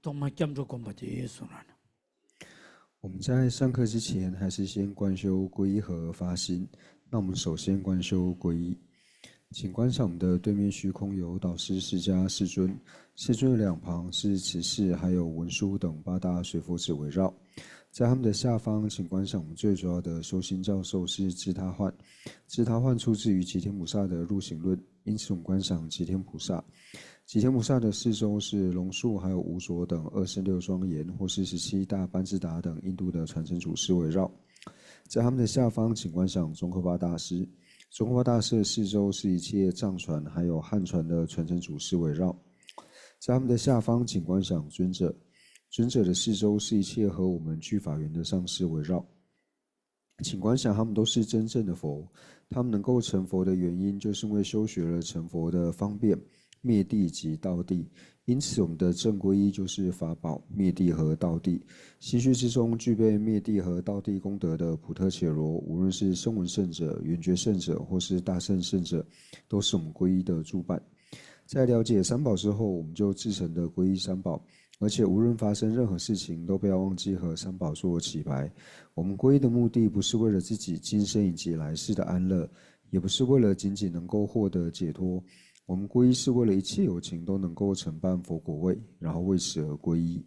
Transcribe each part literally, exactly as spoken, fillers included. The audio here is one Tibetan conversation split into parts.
ཐོག་མར་སྐྱབས་འགྲོ་སྒོམ་པ་དེ་གསུང་རོགས་གནང་། 我们在上课之前，还是先观修皈依和发心。那我们首先观修皈依，请观想我们的对面虚空有导师释迦世尊，世尊的两旁是持世还有文殊等八大水佛子围绕。在他们的下方，请观想我们最主要的修心教授是智他换。智他换出自于吉天菩萨的入行论，因此我们观想吉天菩萨。吉天菩萨的四周是龙树还有无着等二圣六庄严，或是十七大班智达等印度的传承祖师围绕。在他们的下方，请观想宗喀巴大师。宗喀巴大师的四周是一切藏传还有汉传的传承祖师围绕。在他们的下方，请观想尊者。尊者的四周是一切和我们俱法缘的上师围绕。请观想，他们都是真正的佛。他们能够成佛的原因，就是因为修学了成佛的方便、灭谛及道谛。因此，我们的正皈依就是法宝、灭谛和道谛。心绪之中具备灭谛和道谛功德的普特伽罗，无论是声闻圣者、缘觉圣者，或是大乘圣者，都是我们皈依的助伴。在了解三宝之后，我们就至诚的皈依三宝，而且无论发生任何事情，都不要忘记和三宝做祈白。我们皈依的目的不是为了自己今生以及来世的安乐，也不是为了仅仅能够获得解脱。我们皈依是为了一切有情都能够承办佛果位，然后为此而皈依。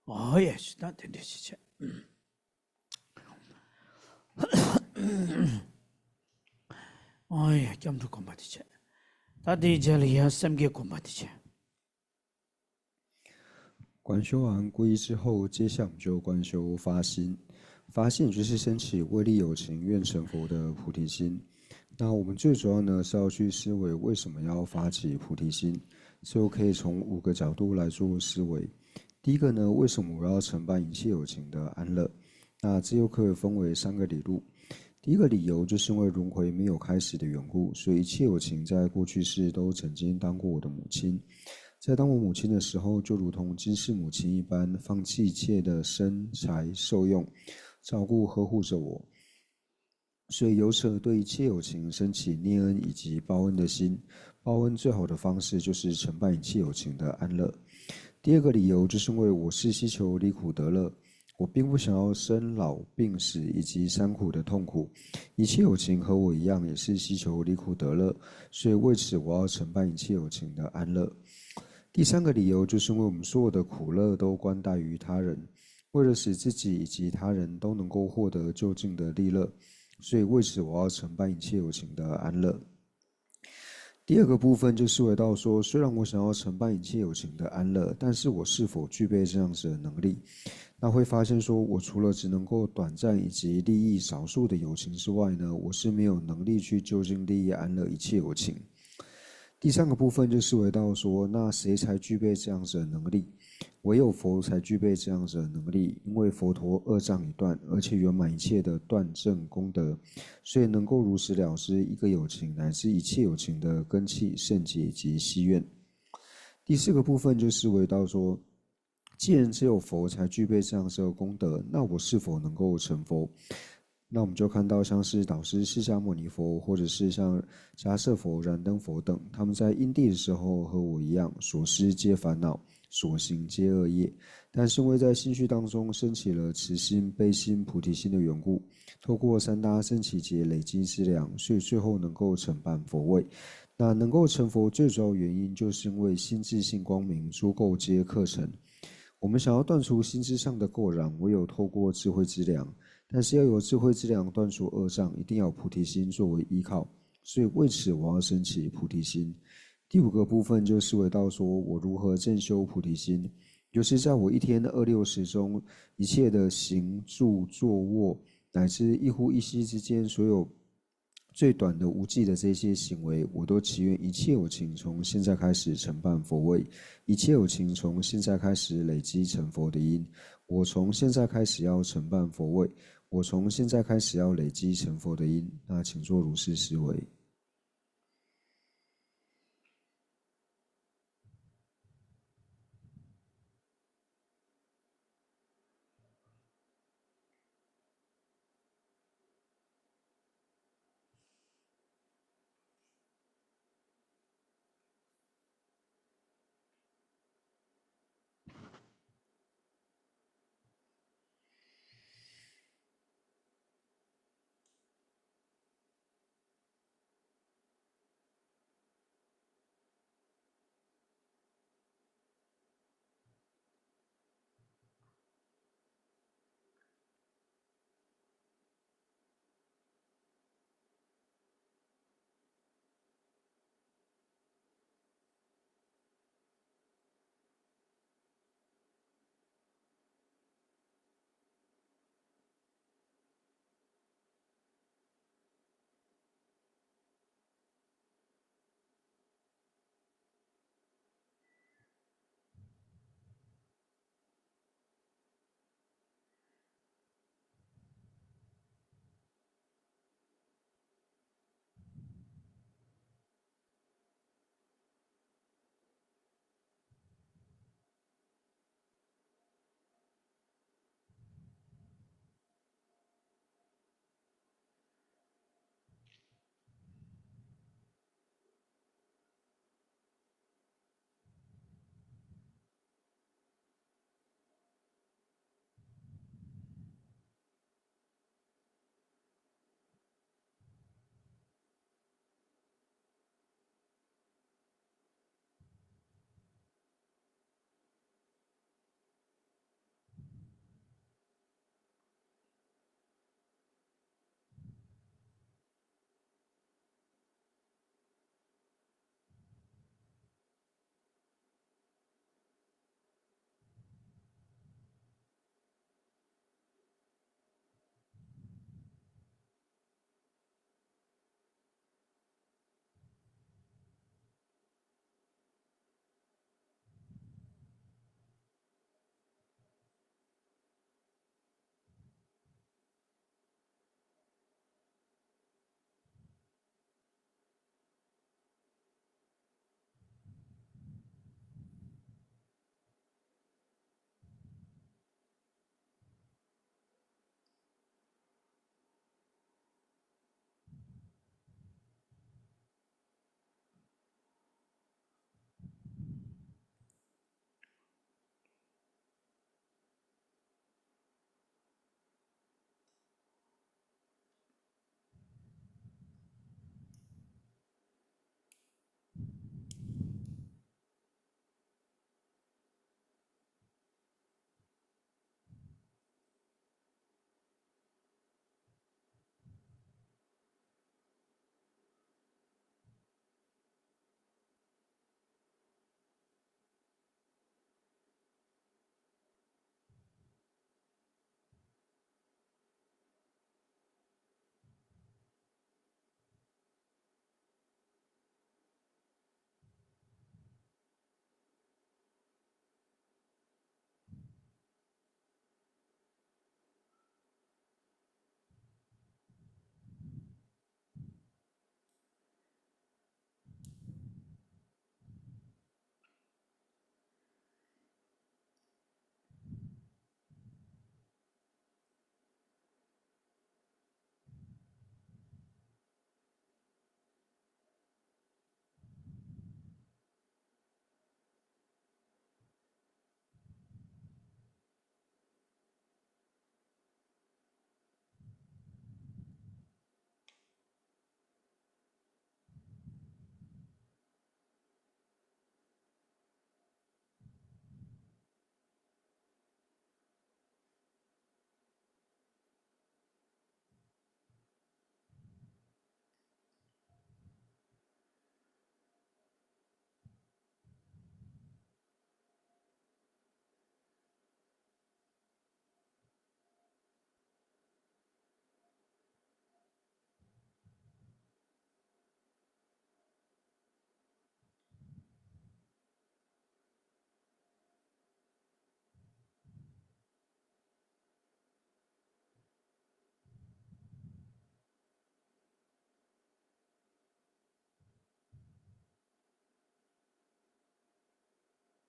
ཨོ་ཡ་ཞུ་ད་དེ་འདྲ་ཞིག་བྱས། ཨོ་ཡ་སྐྱབས་འགྲོ་སྒོམ་པ་དེ་བྱས། ད་དེའི་རྗེས་ལ་ཡ་སེམས་བསྐྱེད་སྒོམ་པ་དེ་བྱས། 观修完皈依之后，接下我们就观修发心。发心就是升起为利有情愿成佛的菩提心。那我们最主要呢是要去思维为什么要发起菩提心，所以可以从五个角度来做思维。第一个呢，为什么我要承办一切有情的安乐？那这又可以分为三个理路。第一个理由就是因为轮回没有开始的缘故，所以一切有情在过去世都曾经当过我的母亲。在当我母亲的时候，就如同今世母亲一般，放弃一切的身财受用，照顾呵护着我。所以由此对一切有情升起念恩以及报恩的心。报恩最好的方式就是承办一切有情的安乐。第二个理由就是因为我是希求离苦得乐，我并不想要生老病死以及三苦的痛苦。一切有情和我一样，也是希求离苦得乐，所以为此我要承办一切有情的安乐。第三个理由就是因为我们所有的苦乐都关待于他人，为了使自己以及他人都能够获得究竟的利乐，所以为此我要承办一切有情的安乐。第二个部分就是回到说，虽然我想要承办一切有情的安乐，但是我是否具备这样子的能力？那会发现说，我除了只能够短暂以及利益少数的有情之外呢，我是没有能力去究竟利益安乐一切有情。第三个部分就是回到说，那谁才具备这样子的能力？唯有佛才具备这样子的能力，因为佛陀二障已断，而且圆满一切的断证功德，所以能够如实了知一个有情乃至一切有情的根器、圣解及希愿。第四个部分就是回到说，既然只有佛才具备这样子的功德，那我是否能够成佛？那我们就看到像是导师释迦牟尼佛，或者是像迦叶佛、燃灯佛等，他们在因地的时候和我一样，所思皆烦恼，所行皆恶业。但是因为在心绪当中升起了慈心、悲心、菩提心的缘故，透过三大圣奇劫累积资粮，所以最后能够承办佛位。那能够成佛最主要原因，就是因为心自性光明，诸垢皆克成。我们想要断除心智上的垢染，唯有透过智慧之粮。但是要有智慧之粮断除恶障，一定要有菩提心作为依靠。所以为此，我要升起菩提心。第五个部分就是回到说，我如何正修菩提心，就是在我一天二六时中，一切的行住坐卧，乃至一呼一吸之间，所有最短的无际的这些行为，我都祈愿一切有情从现在开始承办佛位，一切有情从现在开始累积成佛的因。我从现在开始要承办佛位，我从现在开始要累积成佛的因。那请做如是思维。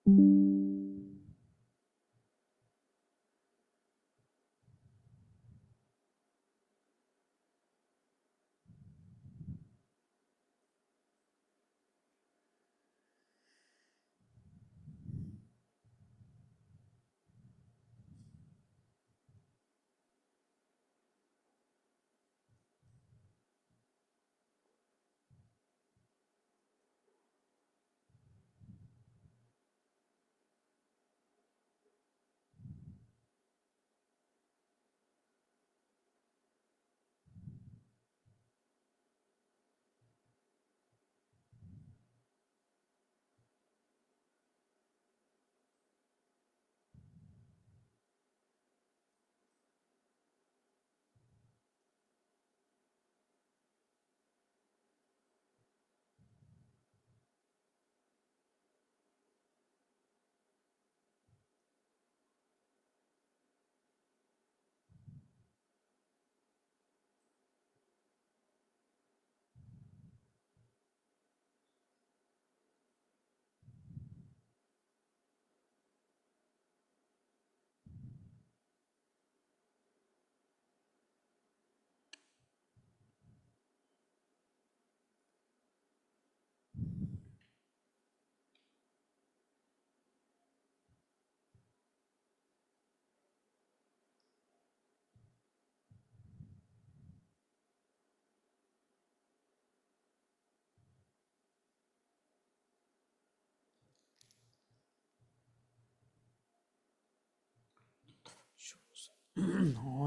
ཨོ་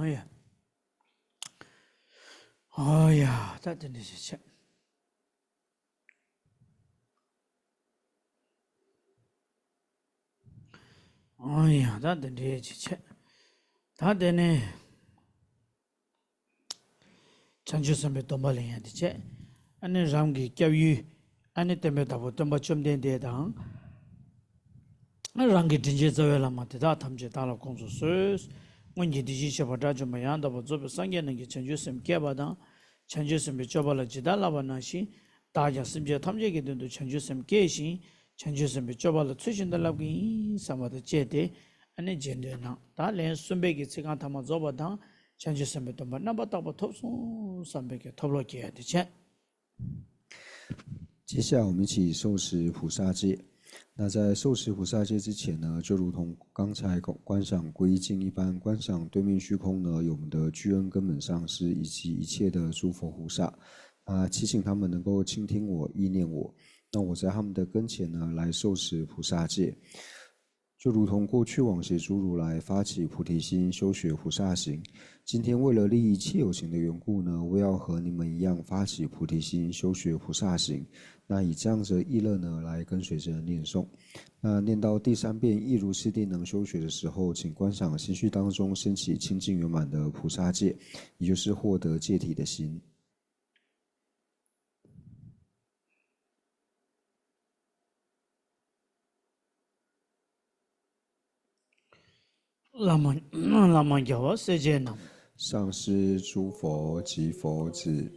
ཡ། ཨོ་ཡ། ད་དེ་འདྲ་ཞིག་བྱས། ཨོ་ཡ། ད་དེ་འདྲ་ཞིག་བྱས། ད་དེ་ནས། བྱང་ཆུབ་སེམས་དཔའི་སྡོམ་པ་ལེན་ཡ་དེ་བྱས། ཨ་ནི་རང་གི་སྐྱབས་ཡུལ། ཨ་ནི་བསྟན་པའི་བདག་པོ་སྟོན་པ་བཅོམ་ལྡན་འདས་དང་། རང་གི་དྲིན་ཅན་རྩ་བའི་བླ་མ་དེ་དག་ཐམས་ཅད་བདག་ལ་དགོངས་སུ་གསོལ། སྔོན་གྱི་དེ་བཞིན་གཤེགས་པ་དགྲ་བཅོམ་པ་ཡང་དག་པར་རྫོགས་པའི་སངས་རྒྱས་རྣམས་ཀྱིས་བྱང་ཆུབ་སེམས་བསྐྱེད་པ་དང་། བྱང་ཆུབ་སེམས་དཔའི་སྤྱོད་པ་ལ་ཇི་ལྟར་བསླབ་པ་ནང་བཞིན། བདག་ཀྱང་སེམས་ཅན་ཐམས་ཅད་ཀྱི་དོན་དུ་བྱང་ཆུབ་སེམས་བསྐྱེད་ཅིང་། བྱང་ཆུབ་སེམས་དཔའི་སྤྱོད་པ་ལ་ཚུལ་བཞིན་དུ་བསླབ་ཀྱི་ཡིན་བསམ་པ་དང་བཅས་ཏེ། ཨ་ནི་རྗེས་ཟློས་གནང་། ད་ལན་གསུམ་པའི་གི་ཚིག་རྐང་ཐ་མ་རྫོགས་པ་དང་། བྱང་ཆུབ་སེམས་དཔའི་སྡོམ་པ་རྣམ་པར་དག་པ་ཐོབ་སོང་བསམ་པའི་གི་ཐོབ་ལོག་སྐྱེ་ཡ་དེ་བྱས། 接下来我们一起受持菩萨戒。那在受持菩萨戒之前呢，就如同刚才观想归境一般，观想对面虚空呢，有我们的具恩根本上师以及一切的诸佛菩萨。那祈请他们能够倾听我、意念我。那我在他们的跟前呢，来受持菩萨戒。 就如同过去往昔诸如来发起菩提心，修学菩萨行。今天为了利益一切有情的缘故呢，我要和你们一样发起菩提心，修学菩萨行。那以这样子的意乐呢，来跟随着念诵。那念到第三遍，亦如次第能修学的时候，请观想心绪当中升起清净圆满的菩萨戒，也就是获得戒体的心。 བླ་མ་བླ་མ་རྒྱལ་བ་སྲས་བཅས་རྣམས། 上师诸佛及佛子，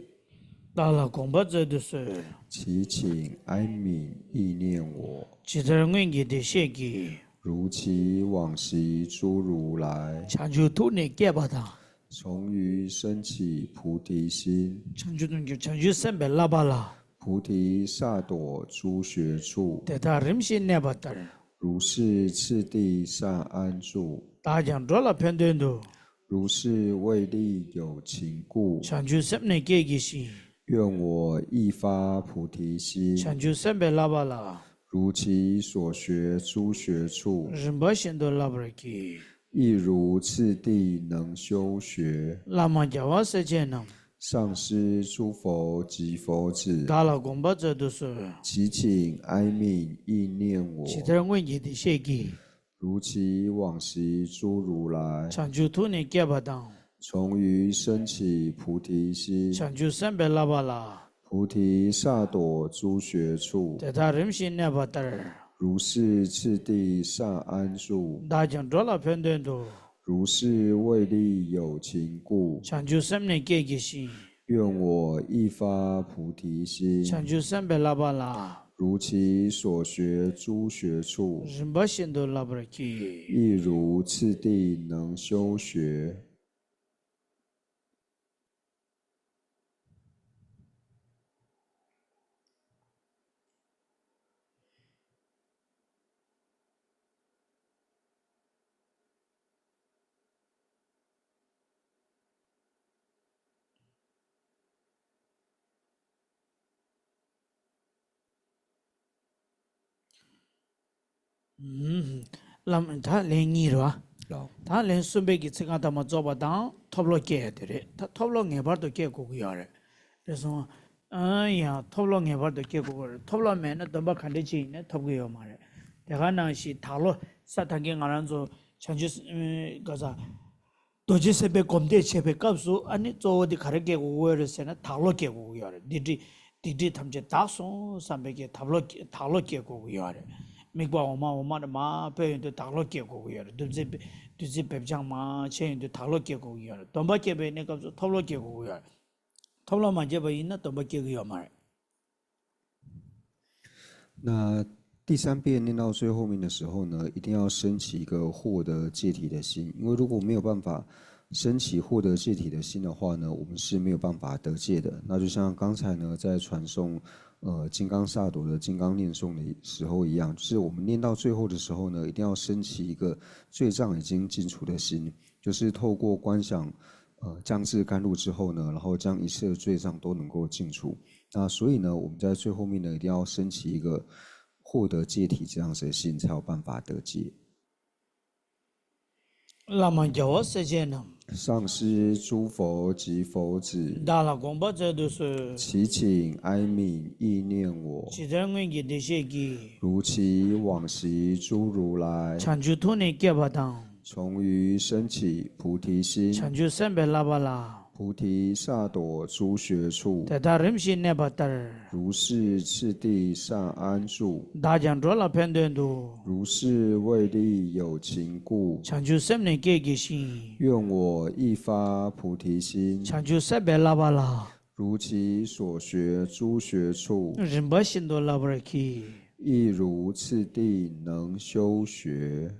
བདག་ལ་དགོངས་པ་སྩལ་དུ་གསོལ། 祈请哀悯意念我， ཇི་ལྟར་སྔོན་གྱི་བདེ་གཤེགས་ཀྱིས། 如其往昔诸如来， བྱང་ཆུབ་ཐུགས་ནི་བསྐྱེད་པ་དང་། 从于升起菩提心， བྱང་ཆུབ་ཐུགས་ཀྱི་བྱང་ཆུབ་སེམས་དཔའི་བསླབ་པ་ལ། 菩提萨埵诸学处， དེ་དག་རིམ་བཞིན་གནས་པ་ལྟར། 如是次第善安住， བདག་ཀྱང་འགྲོ་ལ་ཕན་དོན་དུ། 如是为利有情故， བྱང་ཆུབ་སེམས་ནི་བསྐྱེད་བགྱི་ཞིང་། 愿我亦发菩提心， བྱང་ཆུབ་སེམས་དཔའི་བསླབ་པ་ལ། 如其所学诸学处， རིམ་པ་བཞིན་དུ་བསླབ་པར་བགྱི། 亦如次第能修学。 བླ་མ་རྒྱལ་བ་སྲས་བཅས་རྣམས། 上师诸佛及佛子， བདག་ལ་དགོངས་པ་སྩལ་དུ་གསོལ། 祈请哀悯意念我， ཇི་ལྟར་སྔོན་གྱི་བདེ་གཤེགས་ཀྱིས། 如其往昔诸如来， བྱང་ཆུབ་ཐུགས་ནི་བསྐྱེད་པ་དང་། 从于升起菩提心， བྱང་ཆུབ་སེམས་དཔའི་བསླབ་པ་ལ། 菩提萨埵诸学处， དེ་དག་རིམ་བཞིན་གནས་པ་ལྟར། 如是次第善安住， བདག་ཀྱང་འགྲོ་ལ་ཕན་དོན་དུ། 如是为利有情故， བྱང་ཆུབ་སེམས་ནི་བསྐྱེད་བགྱི་ཞིང་། 愿我亦发菩提心， བྱང་ཆུབ་སེམས་དཔའི་བསླབ་པ་ལ། 如其所学诸学处，རིམ་པ་བཞིན་དུ་བསླབ་པར་བགྱི།亦如次第能修学。 ལམ་ད་ལན་གཉིས་རེད་བ། ལགས། ད་ལན་གསུམ་པའི་གི་ཚིག་རྐང་ཐ་མ་རྫོགས་པ་དང་ཐོབ་ལོ་སྐྱེ་ཡ་དེ་རེད། ད་ཐོབ་ལོ་ངེས་པར་དུ་སྐྱེ་དགོས་ཀྱི་ཡོད་རེད། རེད་སོང་། ཨ་ཡང་ཐོབ་ལོ་ངེས་པར་དུ་སྐྱེ་དགོས་ཀྱི་རེད། ཐོབ་ལོ་མེད་ན་སྡོམ་པ་ག་འདྲ་ཅིག་ཡིན་ནའི་ཐོབ་ཀྱི་ཡོད་མ་རེད། དེ་ག་ནང་བཞིན་དག་ལོ་ས་ད་གིན་ང་རང་ཚོ་བྱང་ཆུབ་ག་ས། རྡོ་རྗེ་སེམས་དཔའི་སྒོམ་བཟླས་བྱེད་པའི་སྐབས་སུ་ཨ་ནི་གཙོ་བོ་འདི་ག་རེ་སྐྱེ་དགོས་ཀྱི་ཡོད་རེད་ཟེར་ན་དག་ལོ་སྐྱེ་དགོས་ཀྱི་ཡོད་རེད། སྡིག་སྒྲིབ་སྡིག་སྒྲིབ་ཐམས་ཅད་དག་སོང་བསམ་པའི་གི་དག་ལོ་དག་ལོ་སྐྱེ་དགོས་ཀྱི་ཡོད་རེད། དམིགས་པ་འོག་མ་འོག་མ་ནས་མར་སྤེལ་ཡོང་དུས་དག་ལོ་སྐྱེ་དགོས་ཀྱི་ཡོད་རེད། བདུད་རྩི་བདུད་རྩི་འབེབས་སྦྱང་མར་བྱས་ཡོང་དུས་དག་ལོ་སྐྱེ་དགོས་ཀྱི་ཡོད་རེད། སྡོམ་པ་སྐྱེ་བའི་གནས་སྐབས་སུ་ཐོབ་ལོ་སྐྱེ་དགོས་ཀྱི་ཡོད་རེད། ཐོབ་ལོ་མ་སྐྱེས་པ་ཡིན་ན་སྡོམ་པ་སྐྱེ་གི་ཡོད་མ་རེད། 那第三遍念到最后面的时候呢，一定要升起一个获得戒体的心，因为如果没有办法升起获得戒体的心的话呢，我们是没有办法得戒的。那就像刚才呢，在传诵呃金刚萨埵的金刚念诵的时候一样，就是我们念到最后的时候呢，一定要升起一个罪障已经尽除的心，就是透过观想呃降至甘露之后呢，然后将一切的罪障都能够尽除。那所以呢，我们在最后面呢，一定要升起一个获得戒体这样子的心，才有办法得戒。 བླ་མ་རྒྱལ་བ་སྲས་བཅས་རྣམས། 上师诸佛及佛子， བདག་ལ་དགོངས་པ་མཛད་དུ་གསོལ། 祈请哀悯意念我， ཇི་ལྟར་སྔོན་གྱི་བདེ་གཤེགས་ཀྱིས། 如其往昔诸如来， བྱང་ཆུབ་ཐུགས་ནི་བསྐྱེད་པ་དང་། 从于升起菩提心， བྱང་ཆུབ་སེམས་དཔའི་བསླབ་པ་ལ། 菩提萨埵诸学处， དེ་དག་རིམ་བཞིན་གནས་པ་ལྟར། 如是次第善安住， བདག་ཀྱང་འགྲོ་ལ་ཕན་དོན་དུ། 如是为利有情故， བྱང་ཆུབ་སེམས་ནི་བསྐྱེད་བགྱི་ཞིང་། 愿我亦发菩提心， བྱང་ཆུབ་སེམས་དཔའི་བསླབ་པ་ལ། 如其所学诸学处， རིམ་པ་བཞིན་དུ་བསླབ་པར་བགྱི། 亦如次第能修学。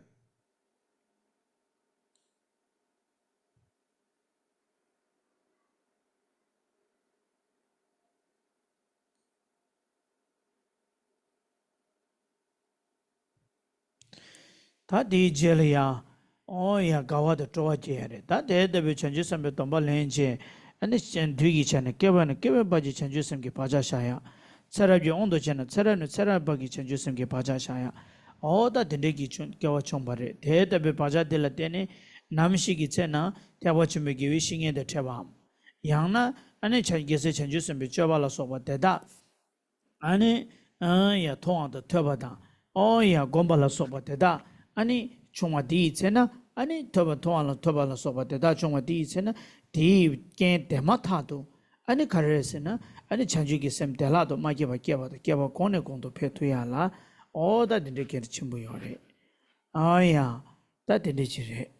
ད་དེའི་རྗེས་ལ་ཡང་། ཨོ་ཡ་དགའ་བ་དང་སྤྲོ་བ་སྐྱེ་ཡ་རེད། ད་དེ་ལྟ་བུའི་བྱང་ཆུབ་སེམས་དཔའི་སྡོམ་པ་ལེན་བྱས། ཨ་ནི་དུས་ཀྱི་ཆ་ནས་བསྐལ་པ་ནས་བསྐལ་པའི་བར་གྱི་བྱང་ཆུབ་སེམས་ཀྱི་བག་ཆགས་བཞག་ཡ། ཚེ་རབས་ཀྱི་དབང་དུ་བྱས་ན་ཚེ་རབས་ནས་ཚེ་རབས་བར་གྱི་བྱང་ཆུབ་སེམས་ཀྱི་བག་ཆགས་བཞག་ཡ། ཨོ་ད་དེ་འདྲའི་གི་བྱུང་སྐལ་བ་བྱུང་བ་རེད། དེ་ལྟ་བུའི་བག་ཆགས་དེ་ལ་བརྟེན་ནས་ནམ་ཞིག་གི་ཚེ་ན་ཐེག་པ་ཆེན་པོའི་དགེ་བའི་བཤེས་གཉེན་དང་འཕྲད་པའམ། ཡང་ན་ཨ་ནི་བྱ་རྒྱལ་སྲས་བྱང་ཆུབ་སེམས་དཔའི་སྤྱོད་པ་ལ་སོགས་པ་དེ་དག་ཨ་ནི། ཨ་ཡ་མཐོང་བ་དང་ཐོས་པ་དང་། ཨོ་ཡ་སྒོམ་པ་ལ་སོགས་པ་དེ་དག་ཨ་ནི་བྱུང་བ་དེ་ཡི་ཚེ་ན། ཨ་ནི་ཐོས་པ་མཐོང་བ་ལ་ཐོས་པ་ལ་སོགས་པ་དེ་དག་བྱུང་བ་དེ་ཡི་ཚེ་ན། དེའི་རྐྱེན་དེ་མ་ཐག་ཏུ་ཨ་ནི་ག་རེ་རེད་ཟེར་ན། ཨ་ནི་བྱང་ཆུབ་ཀྱི་སེམས་བདེ་བླག་ཏུ་མ་སྐྱེས་པ་སྐྱེས་པ་དང་། སྐྱེས་པ་གོང་ནས་གོང་དུ་འཕེལ་ཐུབ་ཡ་ལ། ཨོ་ད་དེ་འདྲའི་གལ་ཆེན་པོ་ཡོད་རེད། ཨ་ཡ། ད་དེ་འདྲ་ཅིག་རེད།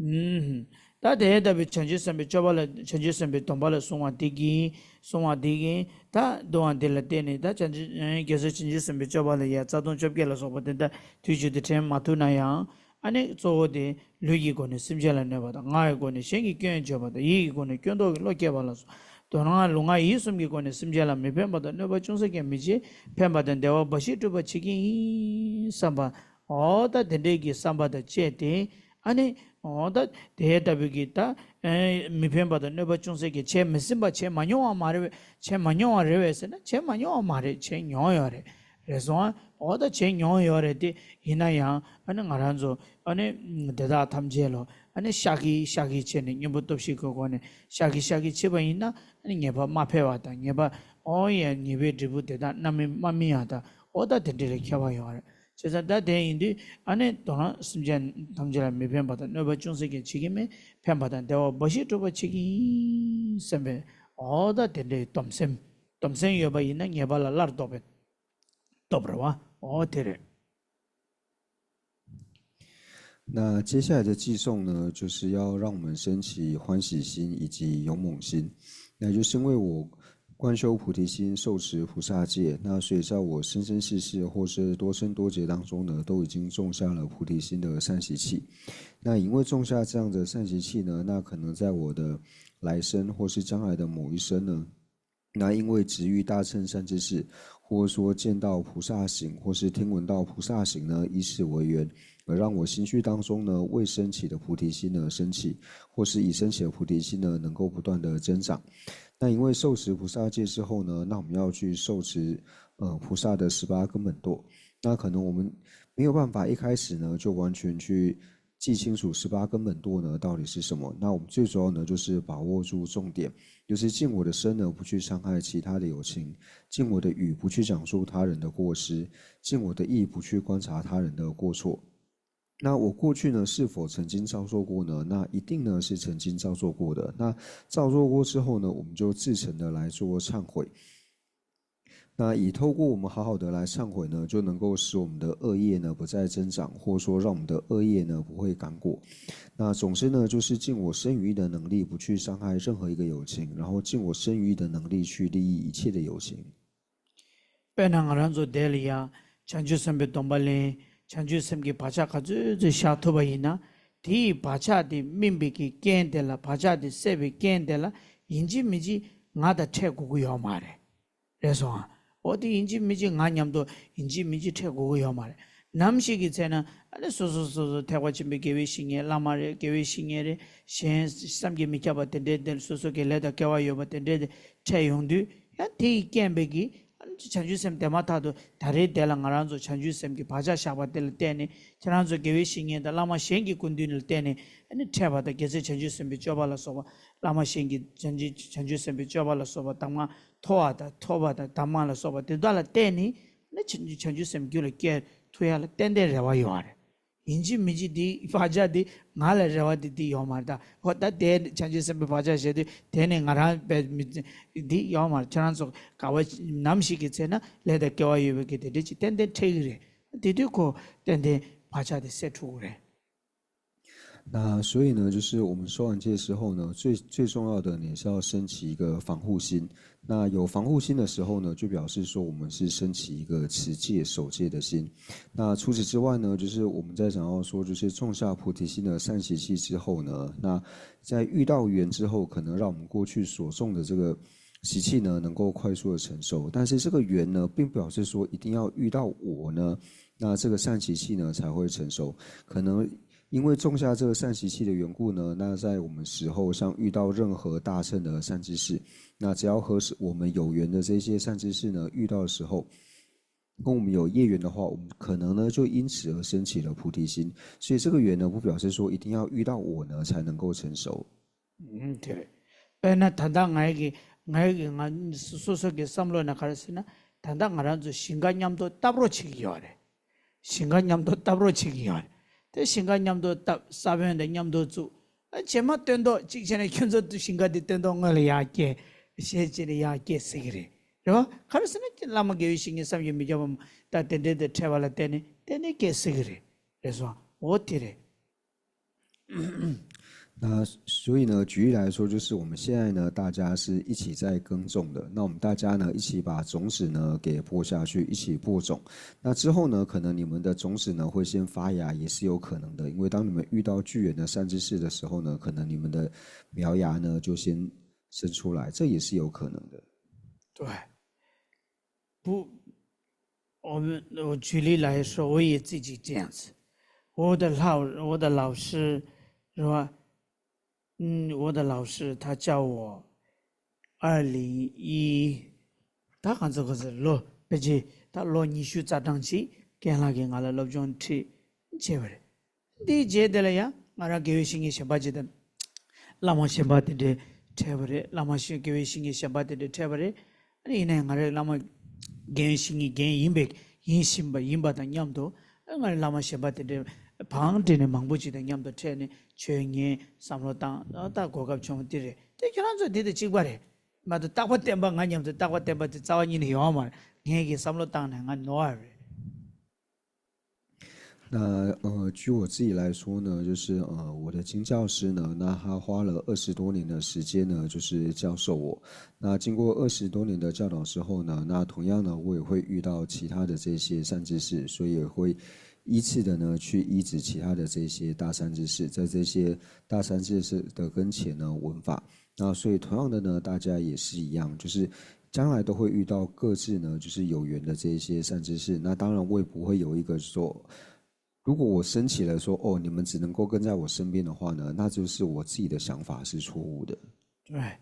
ཨུམ། ད་དེ་ལྟ་བུའི་བྱང་ཆུབ་སེམས་དཔའི་སྤྱོད་པ་ལ། བྱང་ཆུབ་སེམས་དཔའི་སྡོམ་པ་ལ་བསྲུང་བ་དེ་གིས། བསྲུང་བ་དེ་གིས་ད་སྡུག་བསྔལ་དེ་ལ་བརྟེན་ནས། ད་བྱང་ཆུབ་རྒྱལ་སྲས་བྱང་ཆུབ་སེམས་དཔའི་སྤྱོད་པ་ལ་ཡ་རྩ་ལྟུང་བཅོ་བརྒྱད་ལ་སོགས་པ་དེ་ད་དུས་གཅིག་ཏུ་དྲན་མ་ཐུབ་ན་ཡང་། ཨ་ནི་གཙོ་བོ་དེ་ལུས་ཀྱི་སྒོ་ནས་སེམས་ཅན་ལ་གནོད་པ་དང་། ངག་གི་སྒོ་ནས་གཞན་གྱི་སྐྱོན་བརྗོད་པ་དང་། ཡིད་ཀྱི་སྒོ་ནས་སྐྱོན་རྟོག་གི་བློ་སྐྱེས་པ་ལ་སོགས། དོན་ལྔ་ལུས་ངག་ཡིད་གསུམ་གྱི་སྒོ་ནས་སེམས་ཅན་ལ་མི་ཕན་པ་དང་གནོད་པ་ཅུང་ཟད་ཀྱང་མི་བྱེད། ཕན་པ་དང་བདེ་བ་འབའ་ཞིག་སྒྲུབ་པར་བྱེད་ཀྱི་ཡིན་བསམ་པ། འོ་ད་དེ་འདྲའི་གི་བསམ་པ་དང་བཅས་ཏེ། ཨ་ནི། འོ་ད་དེ་ལྟ་བུའི་གི་ད། ཨེ། མི་ཕན་པ་དང་གནོད་པ་ཅུང་ཟད་ཀྱང་བྱས་མི་ཟིན་པ། བྱས་མ་མྱོང་བ་མ་རེད་པས། བྱས་མ་མྱོང་བ་རེད་པས་ཟེར་ན། བྱས་མ་མྱོང་བ་མ་རེད། བྱས་མྱོང་ཡོད་རེད། རེད་སོང་ཨ། འོ་ད་བྱས་མྱོང་ཡོད་རེད་དེ། ཡིན་ན་ཡང་ཨ་ནི་ང་རང་ཚོ་ཨ་ནི་དེ་དག་ཐམས་ཅད་ལ་ཨ་ནི་ཤག་གི་ཤག་གི་བྱས་ནས་གཉེན་པོ་སྟོབས་བཞི་གི་སྒོ་ནས་ཤག་གི་ཤག་གི་བྱས་པ་ཡིན་ན། ཨ་ནི་ཉེས་པ་མ་འཕེལ་བ་དང་། ཉེས་པ། འོ་ཡ། ཉེས་པའི་འབྲས་བུ་དེ་དག་རྣམ་སྨིན་མ་སྨིན་ཡ་དང་། འོ་ད་དེ་འདྲ་ལ་ཁྱད་པར་ཡོད་རེད། བྱས་ཙང་ད་དེ་ཡིན་དུས་ཨ་ནི་དོ་སྣང་སེམས་ཅན་ཐམས་ཅད་ལ་མི་ཕན་པ་དང་གནོད་པ་ཅུང་ཟད་ཀྱང་བྱེད་ཀྱི་མེད། ཕན་པ་དང་བདེ་བ་འབའ་ཞིག་སྒྲུབ་པར་བྱེད་ཀྱི་ཡིན་བསམ་པའི། འོ་ད་དེ་འདྲའི་སྡོམ་སེམས། སྡོམ་སེམས་ཡོད་པ་ཡིན་ན་ཉེས་པ་ལ་སླར་ལྡོག་པའི་སྟོབས་རེད་བ། འོ་དེ་རེད། 那接下来的偈颂呢，就是要让我们升起欢喜心以及勇猛心。那就是因为我观修菩提心，受持菩萨戒。那所以在我生生世世或是多生多劫当中呢，都已经种下了菩提心的善习气。那因为种下这样的善习气呢，那可能在我的来生或是将来的某一生呢，那因为值遇大乘善知识，或者说见到菩萨行，或是听闻到菩萨行呢，以此为缘，而让我心绪当中呢未升起的菩提心呢升起，或是已升起的菩提心呢能够不断的增长。那因为受持菩萨戒之后呢，那我们要去受持呃菩萨的十八根本堕。那可能我们没有办法一开始呢就完全去记清楚十八根本堕呢到底是什么。那我们最主要呢就是把握住重点，就是尽我的身呢不去伤害其他的有情，尽我的语不去讲述他人的过失，尽我的意不去观察他人的过错。那我过去呢是否曾经造作过呢？那一定呢是曾经造作过的。那造作过之后呢，我们就至诚的来做忏悔。那以透过我们好好的来忏悔呢，就能够使我们的恶业呢不再增长，或者说让我们的恶业呢不会感果。那总之呢，就是尽我身语意的能力，不去伤害任何一个有情，然后尽我身语意的能力去利益一切的有情。 དཔེར་ན་ང་རང་ཚོ་འདི་ལ་ཡང་བྱང་ཆུབ་སེམས་དཔའི་སྡོམ་པ་ལེན། བྱང་ཆུབ་སེམས་ཀྱི་བག་ཆགས་ག་ཚོད་ཚོད་བཞག་ཐུབ་པ་ཡིན་ན། དེའི་བག་ཆགས་དེ་སྨིན་པའི་གི་རྐྱེན་དེ་ལ། བག་ཆགས་དེ་སད་པའི་རྐྱེན་དེ་ལ་ཡིན་གཅིག་མིན་གཅིག་ང་དང་འཕྲད་དགོས་ཀྱི་ཡོད་མ་རེད། རེད་སོང་ཨ། འོ་དེ་ཡིན་གཅིག་མིན་གཅིག་ང་མཉམ་དུ་ཡིན་གཅིག་མིན་གཅིག་འཕྲད་དགོས་ཀྱི་ཡོད་མ་རེད། ནམ་ཞིག་གི་ཚེ་ན་ཨ་ནི་སོ་སོ་སོ་སོ་ཐེག་པ་ཆེན་པོའི་དགེ་བའི་བཤེས་གཉེན་བླ་མ་རེད། དགེ་བའི་བཤེས་གཉེན་རེད། གཞན་བསམ་གྱིས་མི་ཁྱབ་པ་དེ་འདྲའི་དེ་སོ་སོ་གི་ལས་དང་སྐལ་བ་ཡོད་པ་དེ་འདྲའི་དེ་འཕྲད་ཡོང་དུས། ཡང་དེ་ཡི་རྐྱེན་པས་ཀྱིས་ཨ་ནི་བྱང་ཆུབ་སེམས་དེ་མ་ཐག་ཏུ་ད་རེས་དེ་ལ་ང་རང་ཚོ་བྱང་ཆུབ་སེམས་ཀྱི་བག་ཆགས་བཞག་པ་དེ་ལ་བརྟེན་ནས། ཁྱེད་རང་ཚོ་དགེ་བའི་བཤེས་གཉེན་དང་བླ་མ་གཞན་གྱི་སྐུ་མདུན་ལ་བརྟེན་ནས་ཨ་ནི་འཕྲད་པ་དང་། རྒྱལ་སྲས་བྱང་ཆུབ་སེམས་དཔའི་སྤྱོད་པ་ལ་སོགས་པ། བླ་མ་གཞན་གྱི་བྱང་ཆུབ་བྱང་ཆུབ་སེམས་དཔའི་སྤྱོད་པ་ལ་སོགས་པ་དྭངས་མ་མཐོ་བ་དང་། མཐོ་བ་དང་དྭངས་མ་ལ་སོགས་པ་དེ་དག་ལ་བརྟེན་ནས་ནི་བྱང་ཆུབ་སེམས་རྒྱུད་ལ་སྐྱེ་ཐུབ་ཡ་ལ་ཏན་ཏན་རེ་བ་ཡོད་རེད། ཡིན་གཅིག་མིན་གཅིག་འདི་བག་ཆགས་འདི་ང་ལ་རེ་བ་འདི་འདི་ཡོད་མ་རེད། ད་འོ་ད་དེ་བྱང་ཆུབ་སེམས་དཔའི་བག་ཆགས་བཞག་དུས་དེ་ནས་ང་རང་བས་མི་འདི་ཡོད་མ་རེད། ཁྱེད་རང་ཚོ་ག་བ་ནམ་ཞིག་གི་ཚེ་ན་ལས་དང་སྐལ་བ་ཡོད་པའི་གི་དེ་འདྲ་ཅིག་ཏན་ཏན་འཕྲད་ཀྱི་རེད། དེ་དུས་ཁོ་ཏན་ཏན་བག་ཆགས་དེ་སད་འགྲོ་གི་རེད།那所以呢，就是我们受完戒之后呢，最最重要的呢是要升起一个防护心。那有防护心的时候呢，就表示说我们是升起一个持戒、守戒的心。那除此之外呢，就是我们在想要说，就是种下菩提心的善习气之后呢，那在遇到缘之后，可能让我们过去所种的这个习气呢，能够快速的成熟。但是这个缘呢，并不表示说一定要遇到我呢，那这个善习气呢才会成熟。可能因为种下这个善习气的缘故呢，那在我们死后，像遇到任何大乘的善知识，那只要和我们有缘的这些善知识呢遇到的时候，跟我们有业缘的话，我们可能呢就因此而升起了菩提心。所以这个缘呢，不表示说一定要遇到我呢才能够成熟。 ཨུམ། དེ་རེད། དཔེར་ན་ད་ལྟ་ངའི་གི་ངའི་གི་ང་སོ་སོ་གི་བསམ་བློ་ནང་ག་རེ་ཟེར་ན། ད་ལྟ་ང་རང་ཚོ་ཞིང་ཁ་མཉམ་དུ་བཏབ་རོགས་བྱེད་ཀྱི་ཡོད་རེད། ཞིང་ཁ་མཉམ་དུ་བཏབ་རོགས་བྱེད་ཀྱི་ཡོད་རེད། དེ་ཞིང་ཁ་མཉམ་དུ་བཏབ། ས་བོན་དང་མཉམ་དུ་བཙུགས། ཨ་རྗེས་མ་སྟོན་ཐོག་གཅིག་བྱས་ན་ཁྱོད་ཚོ་ཞིང་ཁ་དེ་སྟོན་ཐོག་སྔོན་ལ་ཡར་སྐྱེལ། གཞས་བྱས་ནས་ཡར་སྐྱེལ་སྲིད་ཀྱི་རེད། རེད་བ། ག་རེ་ཟེར་ན་བླ་མ་དགེ་བའི་བཤེས་གཉེན་བསམ་གྱིས་མི་ཁྱབ་པ་ད་དེ་འདྲའི་དེ་འཕྲད་པ་ལ་བརྟེན་ནས་ཏན་ཏན་སྐྱེལ་སྲིད་ཀྱི་རེད། རེད་སོང་། འོ་དེ་རེད། 那所以呢，举例来说，就是我们现在呢，大家是一起在耕种的。那我们大家呢，一起把种子呢给播下去，一起播种。那之后呢，可能你们的种子呢会先发芽，也是有可能的。因为当你们遇到聚缘的善知识的时候呢，可能你们的苗芽呢就先生出来，这也是有可能的。 对。 不，我们我举例来说，我也自己这样子。我的老我的老师是吧？嗯，我的老师他叫我二零一，ད་ག་ཚོད་ག་ཚོད་ལོ་ཕལ་ཆེར་ད་ལོ་ཉི་ཤུ་རྩ་གྲངས་ཅིག་རྒན་ལགས་ཀྱིས་ང་ལ་སློབ་སྦྱོང་ཁྲིད་བྱས་པ་རེད། འདིའི་རྗེས་དེ་ལ་ཡང་ང་རང་དགེ་བའི་བཤེས་གཉེན་གཞན་པ་ཅིག་དང་། བླ་མ་གཞན་པ་དེ་འདྲས་འཕྲད་པ་རེད། བླ་མ་གཞན་དགེ་བའི་བཤེས་གཉེན་གཞན་པ་དེ་འདྲས་འཕྲད་པ་རེད། ཨ་ནི་ཡིན་ནའི་ང་རའི་བླ་མ་རྒན་བཤེས་གཉེན་རྒན་ཡིན་པའི་ཡིན་བཞིན་པ་ཡིན་པ་དང་མཉམ་དུ། ཨ་ང་རའི་བླ་མ་གཞན་པ་དེ་འདྲས་བང་བསྒྲིགས་ནས་མང་པོ་ཅིག་དང་མཉམ་དུ་འཕྲད་ནས་ཆོས་ཉན་བསམ་བློ་བཏང་། ཨ་ད་གོ་སྐབས་བྱུང་དེ་རེད། དེ་ཁྱོད་རང་ཚོ་དེ་དང་གཅིག་པ་རེད། མ་གཏོགས་རྟག་པ་བརྟན་པ་ང་མཉམ་དུ་རྟག་པ་བརྟན་པ་དེ་རྩ་བ་ཉིད་ནས་ཡོང་བ་མ་རེད། ངས་ཀྱིས་བསམ་བློ་བཏང་ནས་ང་ནོར་བ་རེད། 那呃，据我自己来说呢，就是呃，我的金教师呢，那他花了二十多年的时间呢，就是教授我。那经过二十多年的教导之后呢，那同样呢，我也会遇到其他的这些善知识，所以也会依次的呢去医治其他的这些大善知识，在这些大善知识的跟前呢闻法。那所以同样的呢，大家也是一样，就是将来都会遇到各自呢就是有缘的这一些善知识。那当然我也不会有一个说，如果我升起了说哦，你们只能够跟在我身边的话呢，那就是我自己的想法是错误的。 བྱས་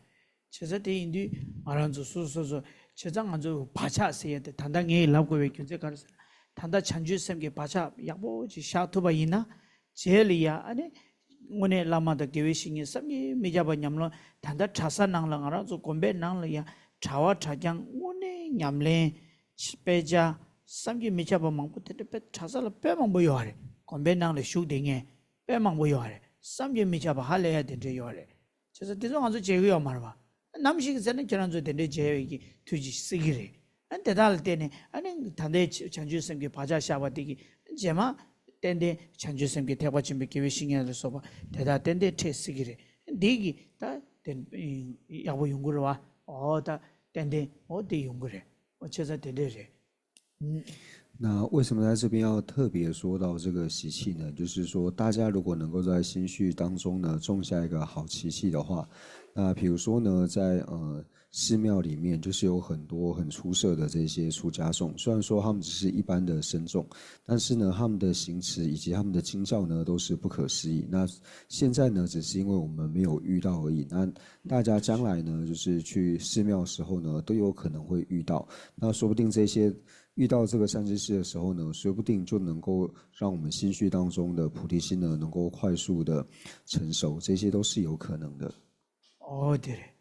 ཙང་དེ་ཡིན་དུས་ང་རང་ཚོ་སོ་སོ་སོ་བྱས་ཙང་ང་ཚོ་བག་ཆགས་ཟེར་ཡ་དེ་ད་ལྟ་ངས་ལབ་དགོས་པའི་རྒྱུ་མཚན་ག་རེ་ཟེར་ན། ད་ལྟ་བྱང་ཆུབ་སེམས་ཀྱི་བག་ཆགས་ཡག་པོ་ཅིག་བཞག་ཐུབ་པ་ཡིན་ན། རྗེས་ལ་ཡ་ཨ་ནི་དངོས་གནས་བླ་མ་དང་དགེ་བའི་བཤེས་གཉེན་བསམ་གྱིས་མི་ཁྱབ་པ་ཉམས་ལེན། ད་ལྟ་གྲྭ་ས་ནང་ལ་ང་རང་ཚོ་དགོན་པའི་ནང་ལ་ཡ་གྲྭ་བ་གྲྭ་རྐྱང་དངོས་གནས་ཉམས་ལེན་དཔེ་ཆ་བསམ་གྱིས་མི་ཁྱབ་པ་མང་པོ་དེ་འདྲ་དཔེ་གྲྭ་ས་ལ་དཔེ་མང་པོ་ཡོད་རེད། དགོན་པའི་ནང་ལ་བཞུགས་བསྡད་མཁན་དཔེ་མང་པོ་ཡོད་རེད། བསམ་གྱིས་མི་ཁྱབ་པ་ཧ་ལས་ཡ་དེ་འདྲ་ཡོད་རེད། བྱས་ཙང་དེ་ཚོ་ང་ཚོ་བྱེད་ཀྱི་ཡོད་མ་རེད་པ། ནམ་ཞིག་ཟེར་ན་ཁྱེད་རང་ཚོ་དེ་འདྲའི་བྱས་པའི་གི་དུས་ཀྱི་སྲིད་ཀྱི་རེད། ཨ་ནི་དེ་དག་ལ་བརྟེན་ནས་ཨ་ནི་ད་ལྟའི་བྱང་ཆུབ་སེམས་ཀྱི་བག་ཆགས་བཞག་པ་དེ་གི་རྗེས་མ་ཏན་ཏན་བྱང་ཆུབ་སེམས་ཀྱི་ཐེག་པ་ཆེན་པོའི་དགེ་བའི་བཤེས་གཉེན་ལ་སོགས་པ་དེ་དག་ཏན་ཏན་འཕྲད་སྲིད་ཀྱི་རེད། འདི་གི་ད་དེ་ཡག་པོ་ཡོང་གི་རེད་པ། འོ་ད་ཏན་ཏན་འོ་དེ་ཡོང་གི་རེད། འོ་བྱས་ཙང་དེ་འདྲས་རེད། 那为什么在这边要特别说到这个习气呢？就是说，大家如果能够在心绪当中呢种下一个好习气的话，那比如说呢，在呃寺庙里面，就是有很多很出色的这些出家众，虽然说他们只是一般的僧众，但是呢，他们的行持以及他们的经教呢都是不可思议。那现在呢，只是因为我们没有遇到而已。那大家将来呢，就是去寺庙的时候呢，都有可能会遇到。那说不定这些遇到这个善知识的时候呢，说不定就能够让我们心绪当中的菩提心呢，能够快速的成熟，这些都是有可能的。 འོ་དེ་རེད།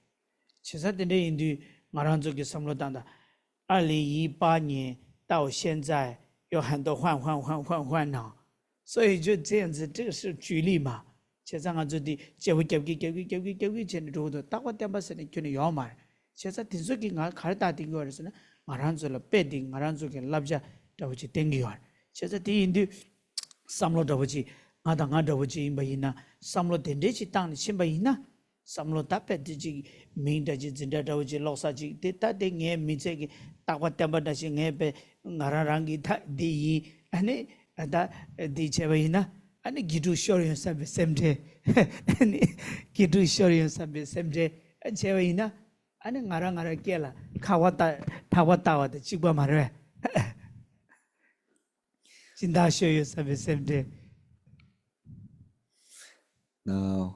བྱས་ཙང་དེ་འདྲ་ཡིན་དུས་ང་རང་ཚོ་གི་བསམ་བློ་བཏང་དང་། 二零一八年到现在有很多换换换换换呢，所以就这样子，这个是举例嘛。 བྱས་ཙང་ང་ཚོ་འདི་གཅེར་བུ་རྒྱབ་ཀྱི་རྒྱབ་ཀྱི་རྒྱབ་ཀྱི་རྒྱབ་ཀྱི་བྱས་ནས་འགྲོ་གི་འདུག་རྟག་པ་བརྟན་པ་ཟེར་ནས་ཁྱོན་ནས་ཡོད་མ་རེད། བྱས་ཙང་དེ་ཚོ་གིས་ང་ག་རེ་བཏང་བསྡད་ཀྱི་ཡོད་རེད་ཟེར་ན། ང་རང་ཚོ་ལ་དཔེ་འདི་ང་རང་ཚོ་གི་བསླབ་བྱ་འདྲ་བོ་ཅིག་བསྟན་གྱི་ཡོད་རེད། བྱས་ཙང་དེ་ཡིན་དུས་བསམ་བློ་འདྲ་བོ་ཅིག་ང་དང་ང་འདྲ་བོ་ཅིག་ཡིན་པ་ཡིན་ན། བསམ་བློ་དེ་འདྲས་ཅིག་བཏང་ནས་ཕྱིན་པ་ཡིན་ན། བསམ་བློ་ད་དཔེ་དེ་ཅིག་མིང་འདྲ་ཅིག་འཛིན་གྲྭ་འདྲ་བོ་ཅིག་ཀློག་ས་ཅིག་དེ་ད་དེ་ངའི་མི་ཚེ་གི་རྟག་པ་བརྟན་པ་འདྲ་ཞིག་ངས་དཔེ་ང་རང་རང་གི་ད་འདི་ཡིན། ཨ་ནི་ད་འདི་བྱས་པ་ཡིན་ན། ཨ་ནི་དགེ་ཕྲུག་ཤོར་ཡོང་བསམ་པའི་སེམས་ཁྲལ། ཨ་ནི་དགེ་ཕྲུག་ཤོར་ཡོང་བསམ་པའི་སེམས་ཁྲལ་བྱས་པ་ཡིན་ན། ཨ་ནི་ང་རང་ང་རང་སྐེ་ལ་ཁ་བ་ལྟ་ཐག་པ་བཏགས་པ་དང་གཅིག་པ་མ་རེད་པས། སྦྱིན་བདག་ཤོར་ཡོང་བསམ་པའི་སེམས་ཁྲལ། 那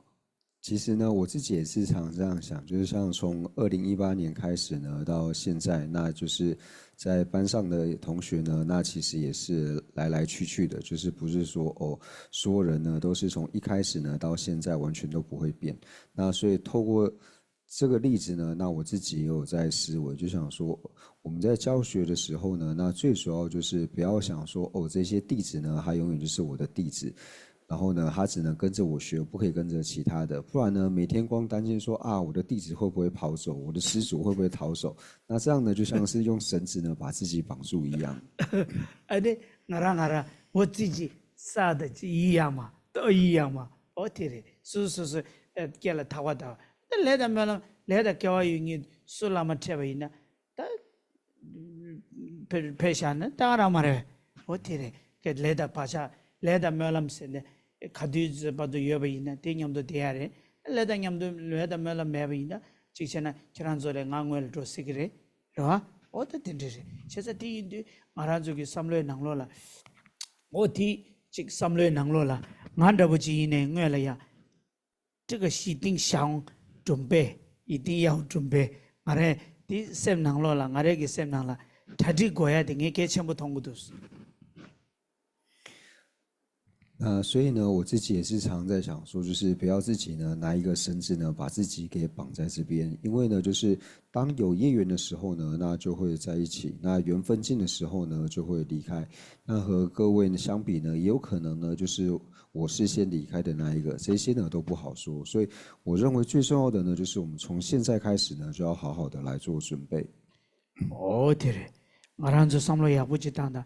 其实呢，我自己也是常这样想，就是像从二零一八年开始呢，到现在，那就是在班上的同学呢，那其实也是来来去去的，就是不是说哦，所有人呢都是从一开始呢到现在完全都不会变。那所以透过这个例子呢，那我自己也有在思维，就想说，我们在教学的时候呢，那最主要就是不要想说哦，这些弟子呢，他永远就是我的弟子，然后呢，他只能跟着我学，不可以跟着其他的，不然呢，每天光担心说啊，我的弟子会不会跑走，我的师祖会不会逃走，那这样呢，就像是用绳子呢把自己绑住一样。 ཨ་ནི་ང་རང་ང་རང་འོ་ཙི་ཅི་ས་ད་ཅི་ཡི་ཡང་མ་ཏོ་ཡི་ཡང་མ་འོ་དེ་རེད། སུ་སུ་སུ་སྐེ་ལ་ཐག་པ་བཏགས་པ་ད་ལས་དང་སྨོན་ལམ་ལས་དང་སྐལ་བ་ཡོད་ངེས་སུ་བླ་མ་འཕྲད་པ་ཡིན་ན་ད། ཕེ་ཕེ་ཤ་ན་ད་རང་མ་རེད། འོ་དེ་རེད། ཀྱེ་ལས་དང་བག་ཆགས་ལས་དང་སྨོན་ལམ་ཟེར་ནས་ག་དུས་བར་དུ་ཡོད་པ་ཡིན་ན་དེ་མཉམ་དུ་བསྡད་ཡ་རེད། ལས་དང་མཉམ་དུ་ལས་དང་སྨོན་ལམ་མེད་པ་ཡིན་ན་གཅིག་བྱས་ན་ཁྱེད་རང་ཚོ་ལས་ང་སྔོན་ལ་འགྲོ་སྲིད་ཀྱི་རེད། རེད་བ། འོ་ད་དེ་འདྲ་རེད། བྱས་ཙང་དེ་ཡིན་དུས་ང་རང་ཚོ་གི་བསམ་བློའི་ནང་ལོགས་ལ། འོ་དེ་གཅིག་བསམ་བློའི་ནང་ལོགས་ལ་ང་འདྲ་པོ་ཅིག་ཡིན་ནའི་སྔོན་ལ་ཡ། 这个是一定想准备，一定要准备。ང་རེ་དེ་སེམས་ནང་ལོགས་ལ་ང་རེ་གི་སེམས་ནང་ལ་གྲ་སྒྲིག་དགོས་ཡ་དེ་ངས་གལ་ཆེན་པོ་མཐོང་གི་འདུག 那所以呢，我自己也是常在想说，就是不要自己呢拿一个绳子呢把自己给绑在这边，因为呢，就是当有业缘的时候呢，那就会在一起；那缘分尽的时候呢，就会离开。那和各位呢相比呢，也有可能呢，就是我是先离开的那一个，这些呢都不好说。所以我认为最重要的呢，就是我们从现在开始呢，就要好好的来做准备。 འོ་དེ་རེད། ང་རང་ཚོ་བསམ་བློ་ཡག་པོ་ཅིག་བཏང་དང་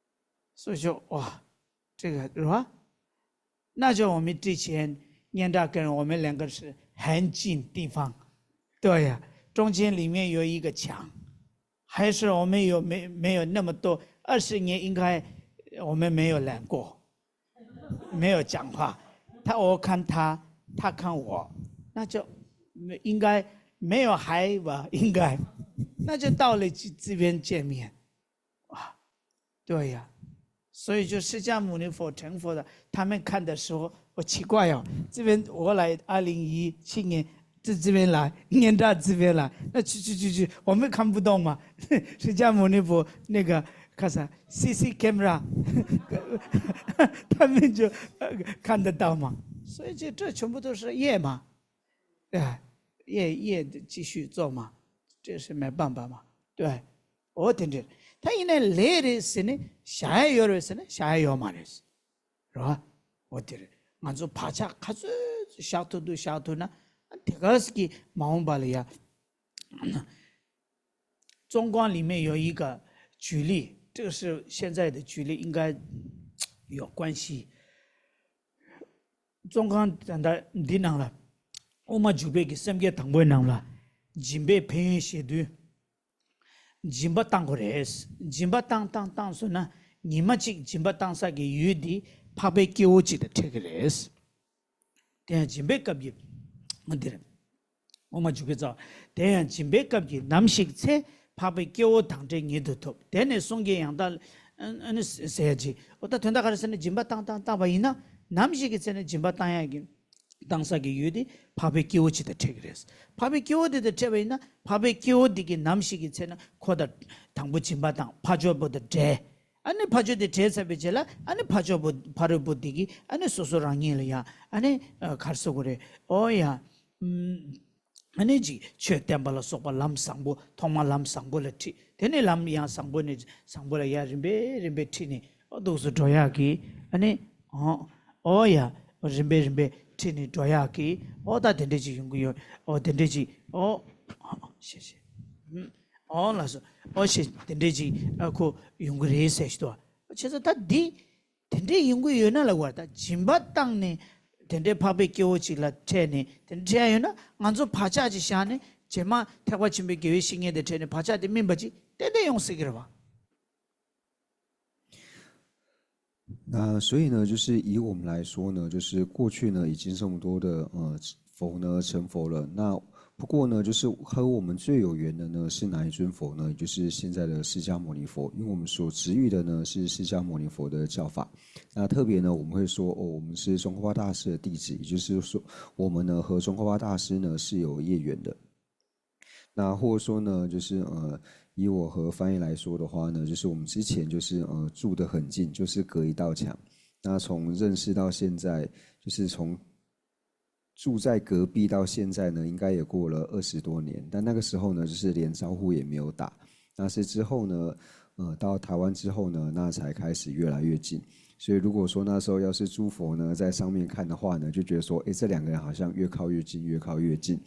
所以说，哇，这个是吧？那就我们之前念到跟我们两个是很近地方，对呀，中间里面有一个墙，还是我们有没没有那么多，二十年应该我们没有来过，没有讲话，他我看他，他看我，那就应该没有还吧，应该，那就到了这这边见面，啊，对呀，所以就释迦牟尼佛成佛的，他们看的时候，我奇怪哦，这边我来二零一七年，这这边来念到这边来，那去去去去，我们看不懂嘛？释迦牟尼佛那个看啥 C C camera，他们就呃看得到嘛？所以这这全部都是业嘛，对吧？业业继续做嘛，这是没办法嘛，对。我听着，他现在累的是呢，下一月的是呢，下一月嘛的是，是吧？我听着，俺做爬墙，看这下头都下头呢，这个是给忙吧了呀。中观里面有一个举例，这个是现在的举例，应该有关系。中观ད་འདི་ནང་ལ་དབུ་མ་འཇུག་པའི་གི་སེམས་བསྐྱེད་དང་པོའི་ནང་ལ་སྦྱིན་པའི་ཕན་ཡོན་བཤད་དུས། སྦྱིན་པ་བཏང་དགོས་རེད། སྦྱིན་པ་བཏང་བཏང་བཏང་སོང་ན་ཉི་མ་གཅིག་སྦྱིན་པ་བཏང་ས་གི་ཡུལ་འདི་འཕགས་པའི་སྐྱེ་བོ་གཅིག་དང་འཕྲད་ཀྱི་རེད། དེ་ཡང་སྦྱིན་པའི་སྐབས་ཀྱི་འདིར། དབུ་མ་འཇུག་པའི་རྩ་བ། དེ་ཡང་སྦྱིན་པའི་སྐབས་ཀྱི་ནམ་ཞིག་ཚེ་འཕགས་པའི་སྐྱེ་བོ་དང་འབྲེལ་ཉིད་དུ་ཐོབ། དེ་ནས་གསུང་གི་ཡང་དག་ཨ་ནི་ཟེར་ཡ་ཅིག་འོ་ད་དོན་དག་ག་རེ་ཟེར་ན་སྦྱིན་པ་བཏང་བཏང་བཏང་བ་ཡིན་ན་ནམ་ཞིག་གི་ཚེ་ནས་སྦྱིན་པ་བཏང་ཡ་གི་བཏང་ས་གི་ཡུལ་དེ་འཕགས་པའི་སྐྱེ་བོ་ཅིག་དང་འཕྲད་ཀྱི་རེད། འཕགས་པའི་སྐྱེ་བོ་དེ་དང་འཕྲད་པ་ཡིན་ན་འཕགས་པའི་སྐྱེ་བོ་དེ་གི་ནམ་ཞིག་གི་ཚེ་ན་ཁོ་དང་དང་པོ་སྦྱིན་པ་བཏང་ཕ་ཇོ་བོ་དང་འབྲལ། ཨ་ནི་ཕ་ཇོ་དེ་བྲལ་ཚར་བའི་རྗེས་ལ་ཨ་ནི་ཕ་ཇོ་བོ་ཕ་རོལ་པོ་དེ་གིས་ཨ་ནི་སོ་སོ་རང་ཉིད་ལ་ཡང་ཨ་ནི་ག་རེ་ཟེར་དགོས་རེད། ཨོ་ཡ། ཨ་ནི་ཅིག་ཆོས་བསྟན་པ་ལ་སོགས་པ་ལམ་བཟང་པོ་ཐོག་མ་ལམ་བཟང་པོ་ལ་ཁྲིད། དེ་ནས་ལམ་ཡང་བཟང་པོ་ནས་བཟང་པོ་ལ་ཡང་རིམ་པས་རིམ་པས་ཁྲིད་ནས་ཨོ་འདུག་སེ་འགྲོ་ཡག་གི་ཨ་ནི་ཨོ་ཨོ་ཡ་རིམ་པས་རིམ་པས་ཁྲིད་ནས་འགྲོ་ཡག་གི་ཨོ་ད་དེ་འདྲས་ཅིག་ཡོང་གི་ཡོད། ཨོ་དེ་འདྲས་ཅིག་ཨོ་ཤེས་ཤེས། ཨོ་ལགས་སོ། ཨོ་ཤེས་དེ་འདྲས་ཅིག་ཨ་ཁོ་ཡོང་གི་རེད་ཟེར་ཞིག་འདུག་བྱས་ཙང་ད་འདི་དེ་འདྲས་ཡོང་གི་ཡོད་ན་ལབ་པ་རེད། ད་སྦྱིན་པ་བཏང་ནས་དེ་འདྲས་འཕགས་པའི་སྐྱེ་བོ་ཅིག་ལ་འཕྲད་ནས་དེ་འདྲས་འཕྲད་ཡ་ཡོད་ན་ང་ཚོ་བག་ཆགས་ཅིག་བཞག་ནས་རྗེས་མ་ཐེག་པ་ཆེན་པོའི་དགེ་བའི་བཤེས་གཉེན་དང་འཕྲད་ནས་བག་ཆགས་དེ་སྨིན་པ་ཅིག་ཏན་ཏན་ཡོང་སྲིད་ཀྱི་རེད་བ། 那所以呢，就是以我们来说呢，就是过去呢已经这么多的呃佛呢成佛了，那不过呢，就是和我们最有缘的呢是哪一尊佛呢？就是现在的释迦牟尼佛，因为我们所执遇的呢是释迦牟尼佛的教法。那特别呢，我们会说哦，我们是宗喀巴大师的弟子，也就是说，我们呢和宗喀巴大师呢是有业缘的。那或者说呢，就是呃，以我和翻译来说的话呢，就是我们之前就是呃住得很近，就是隔一道墙。那从认识到现在，就是从住在隔壁到现在呢，应该也过了二十多年。但那个时候呢，就是连招呼也没有打。那是之后呢，呃，到台湾之后呢，那才开始越来越近。所以如果说那时候要是诸佛呢在上面看的话呢，就觉得说，诶，这两个人好像越靠越近，越靠越近。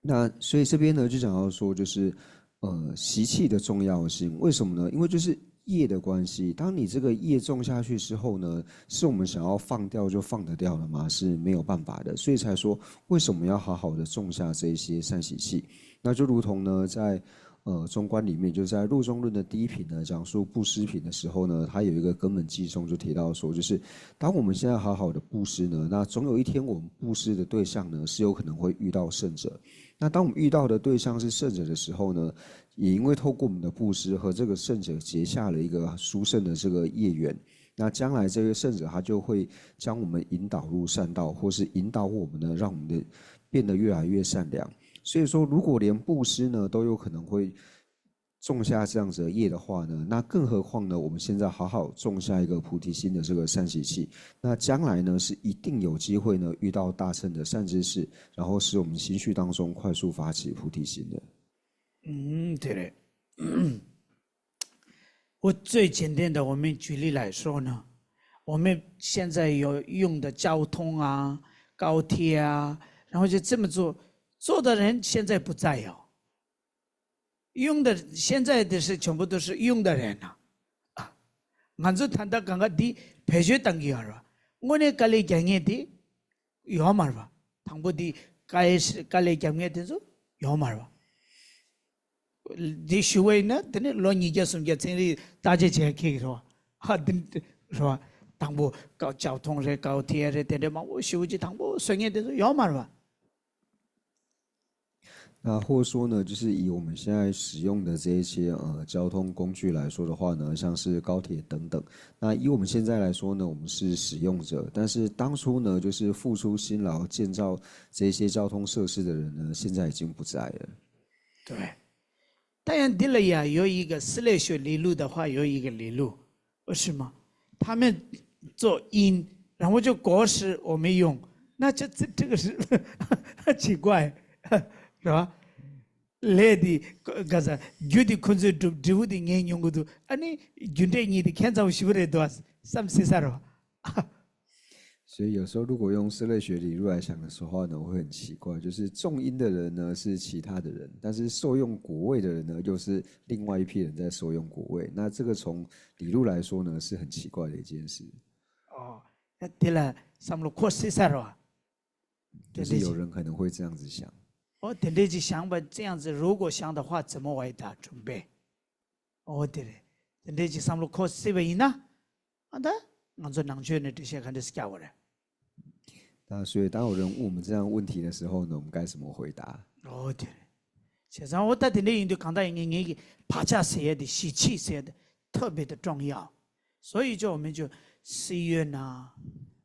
那所以这边呢，就讲到说，就是呃习气的重要性。为什么呢？因为就是业的关系，当你这个业种下去之后呢，是我们想要放掉就放得掉的吗？是没有办法的。所以才说，为什么要好好的种下这一些善习气？那就如同呢，在呃中观里面，就是在入中论的第一品呢，讲述布施品的时候呢，它有一个根本偈颂就提到说，就是当我们现在好好的布施呢，那总有一天我们布施的对象呢是有可能会遇到圣者。那当我们遇到的对象是圣者的时候呢，也因为透过我们的布施和这个圣者结下了一个殊胜的这个业缘，那将来这位圣者他就会将我们引导入善道，或是引导我们呢，让我们的变得越来越善良。所以说，如果连布施呢都有可能会种下这样子的业的话呢，那更何况呢，我们现在好好种下一个菩提心的这个善习气，那将来呢是一定有机会呢遇到大乘的善知识，然后使我们心绪当中快速发起菩提心的。嗯，对嘞。我最简单的，我们举例来说呢，我们现在有用的交通啊、高铁啊，然后就这么做，做的人现在不在哦。用的现在的是全部都是用的人呐。啊，ང་ཚོ་ད་ལྟ་གང་ག་འདི་བེད་སྤྱོད་བཏང་གི་ཡོད་རེད་བ། དངོས་གནས་དཀའ་ལས་རྒྱག་མཁན་དེ་ཡོད་མ་རེད་བ། དང་པོ་འདི་དཀའ་ལས་དཀའ་ལས་རྒྱག་མཁན་དེ་ཚོ་ཡོད་མ་རེད་བ། འདི་ཞུ་བ་ཡིན་ན་དེ་ནི་ལོ་ཉིས་བརྒྱ་སུམ་བརྒྱ་ཚན་རིག་བརྟག་དཔྱད་བྱེད་མཁན་གྱི་རེད་བ། ཧ་འདི་རེད་བ། དང་པོ་ཀའོ་ཅའོ་ཐོང་རེད། ཀའོ་ཐི་ཡ་རེད། དེ་འདྲའི་མང་པོ་ཞེ་པོ་ཅིག་དང་པོ་བཟོ་མཁན་དེ་ཚོ་ཡོད་མ་རེད་བ། 那或者说呢，就是以我们现在使用的这一些呃交通工具来说的话呢，像是高铁等等，那以我们现在来说呢，我们是使用者，但是当初呢，就是付出辛劳建造这些交通设施的人呢，现在已经不在了。对。但是你这里呀，有一个四类学理论的话，有一个理论，为什么？他们做因，然后就果实我们用，那这这这个是奇怪，是吧？ ལས་དེ་ག་ས་རྒྱུ་དེ་ཁོ་ཚོས་སྒྲུབ། འབྲས་བུ་དེ་ངས་མྱོང་གི་འདུག་ཨ་ནི་རྒྱུ་འབྲས་གཉིས་དེ་ཁྱད་མཚར་པོ་ཞེ་པོ་རེད་འདུག་བསམ་སྲིད་ས་རེད་བ། 所以有时候如果用四类学理论来想的时候呢，我会很奇怪，就是种因的人呢是其他的人，但是受用果位的人呢，现在已经不在了。哦，དེ་ལ་བསམ་བློ་འཁོར་སྲིད་ས་རེད་བ། 就是有人可能会这样子想。 ཨོ་དེ་འདྲས་ཅིག་བཞེངས་པ་ཅི་ཡང་ཚེ་རུ་གོ་བཞེངས་ད་ཧ་ཙེ་མོ་བའི་ད་གྲུམ་པས། ཨོ་དེ་རེད། དེ་འདྲས་ཅིག་བསམ་བློ་འཁོར་སྲིད་པ་ཡིན་ན། ཨ་ད་ང་ཚོ་ནང་ཆོས་ནས་འགྲེལ་བཤད་ག་འདྲས་སྐྱ་བ་རེད། 那所以，当有人问我们这样问题的时候呢，我们该怎么回答？ ཨོ་དེ་རེད། བྱས་ཙང་ཨོ་ད་དེ་འདྲས་ཡིན་དུས་གང་ལྟར་ཡིན་ངེས་ངེས་ཀྱི་བག་ཆགས་ཟེར་ཡ་དེ་ཞི་བྱེད་ཟེར་ཡ་དེ་特别的重要། 所以就我们就寺院呐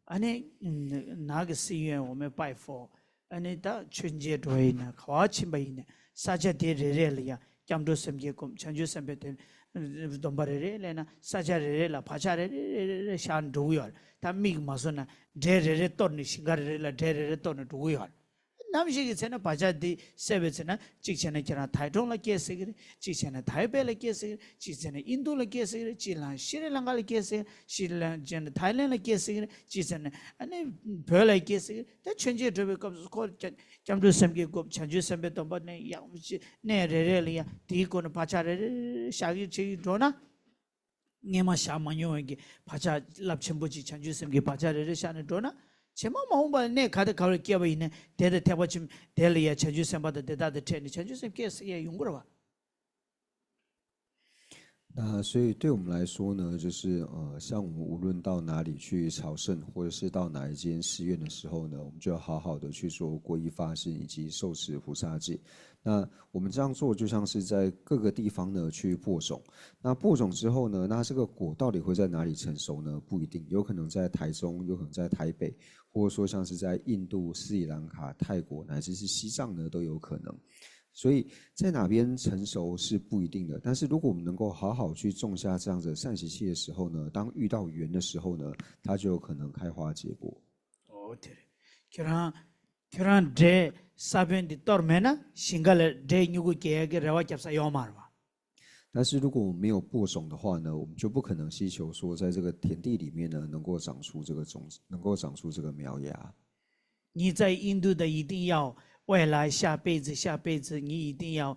，ཨ་ནི་ནག་གི་寺院我们拜佛，ཨ་ནི་ད་མཆོད་མཇལ་འགྲོ་ཡིན་ན་ག་བ་ཕྱིན་པ་ཡིན་ན་ས་ཆ་དེ་རེ་རེ་ལ་ཡང་སྐྱབས་འགྲོ་སེམས་བསྐྱེད་སྒོམ། བྱང་ཆུབ་སེམས་དཔའི་དེ་སྡོམ་པ་རེ་རེ་ལེན་ན་ས་ཆ་རེ་རེ་ལ་བག་ཆགས་རེ་རེ་རེ་རེ་བཞག་འགྲོ་གི་ཡོད་རེད། ད་མིག་མ་བཟོ་ན་འབྲས་རེ་རེ་གཏོར་ནས་ཞིང་ཁ་རེ་རེ་ལ་འབྲས་རེ་རེ་གཏོར་ནས་འགྲོ་གི་ཡོད་རེད། ནམ་ཞིག་གི་ཚེ་ན་བག་ཆགས་འདི་སད་པའི་ཚེ་ན་གཅིག་བྱས་ན་ཁྱེད་རང་ཐའེ་ཀྲུང་ལ་སྐྱེ་སྲིད་ཀྱི་རེད། གཅིག་བྱས་ན་ཐའེ་པེ་ལ་སྐྱེ་སྲིད་ཀྱི་རེད། གཅིག་བྱས་ན་ཨིན་རྡུ་ལ་སྐྱེ་སྲིད་ཀྱི་རེད། གཅིག་ལ་ཤི་རི་ལང་ཀ་ལ་སྐྱེ་སྲིད་ཀྱི་རེད། གཅིག་ལ་བྱས་ན་ཐའེ་ལེན་ལ་སྐྱེ་སྲིད་ཀྱི་རེད། གཅིག་བྱས་ན་ཨ་ནི་བོད་ལ་སྐྱེ་སྲིད་ཀྱི་རེད། ད་མཆོད་མཇལ་འགྲོ་བའི་སྐབས་སུ་ཁོ་སྐྱབས་སྐྱབས་འགྲོ་སེམས་བསྐྱེད་སྒོམ། བྱང་ཆུབ་སེམས་དཔའི་སྡོམ་པ་ནས་ཡག་པོ་ཅིག་གནས་རེ་རེ་ལ་ཡང་དེའི་སྒོ་ནས་བག་ཆགས་རེ་རེ་རེ་རེ་བཞག་གི་བྱེད་ཀྱི་འགྲོ་ན། སྔས་མ་བཞག་མ་མྱོང་བའི་གི་བག་ཆགས་རླབས་ཆེན་པོ་ཅིག་བྱང་ཆུབ་སེམས་ཀྱི་བག་ཆགས་རེ་རེ་བཞག་ནས་འགྲོ་ན། ཕྱི་མ་མ་འོངས་པ་ལ་གནས་ག་དང་ག་བར་སྐྱེས་པ་ཡིན་ནའི་དེ་དང་ཐེག་པ་ཆེན་དེ་ལ་ཡང་བྱང་ཆུབ་སེམས་དཔའ་དང་དེ་དག་དང་འཕྲད་ནས་བྱང་ཆུབ་སེམས་སྐྱེས་སུ་ཡང་ཡོང་གི་རེད་བ། 那所以对我们来说呢，就是呃，像我们无论到哪里去朝圣，或者是到哪一间寺院的时候呢，我们就要好好的去做皈依发心以及受持菩萨戒。那我们这样做，就像是在各个地方呢去播种。那播种之后呢，那这个果到底会在哪里成熟呢？不一定，有可能在台中，有可能在台北，或者说像是在印度、斯里兰卡、泰国，乃至是西藏呢，都有可能。所以在哪边成熟是不一定的，但是如果我们能够好好去种下这样子的善习气的时候呢，当遇到缘的时候呢，它就有可能开花结果。 ཨོ་དེ་རེད། ཁྱོད་རང་ཁྱོད་རང་འབྲས་ས་བོན་འདི་གཏོར་མེད་ན་ཞིང་ཁ་ལ་འབྲས་མྱུ་གུ་སྐྱེ་ཡ་གི་རེ་བ་བརྒྱབ་ས་ཡོད་མ་རེད་བ། 但是如果我们没有播种的话呢，我们就不可能祈求说，在这个田地里面呢，能够长出这个种子，能够长出这个苗芽。 你在印度的一定要未来下辈子，下辈子你一定要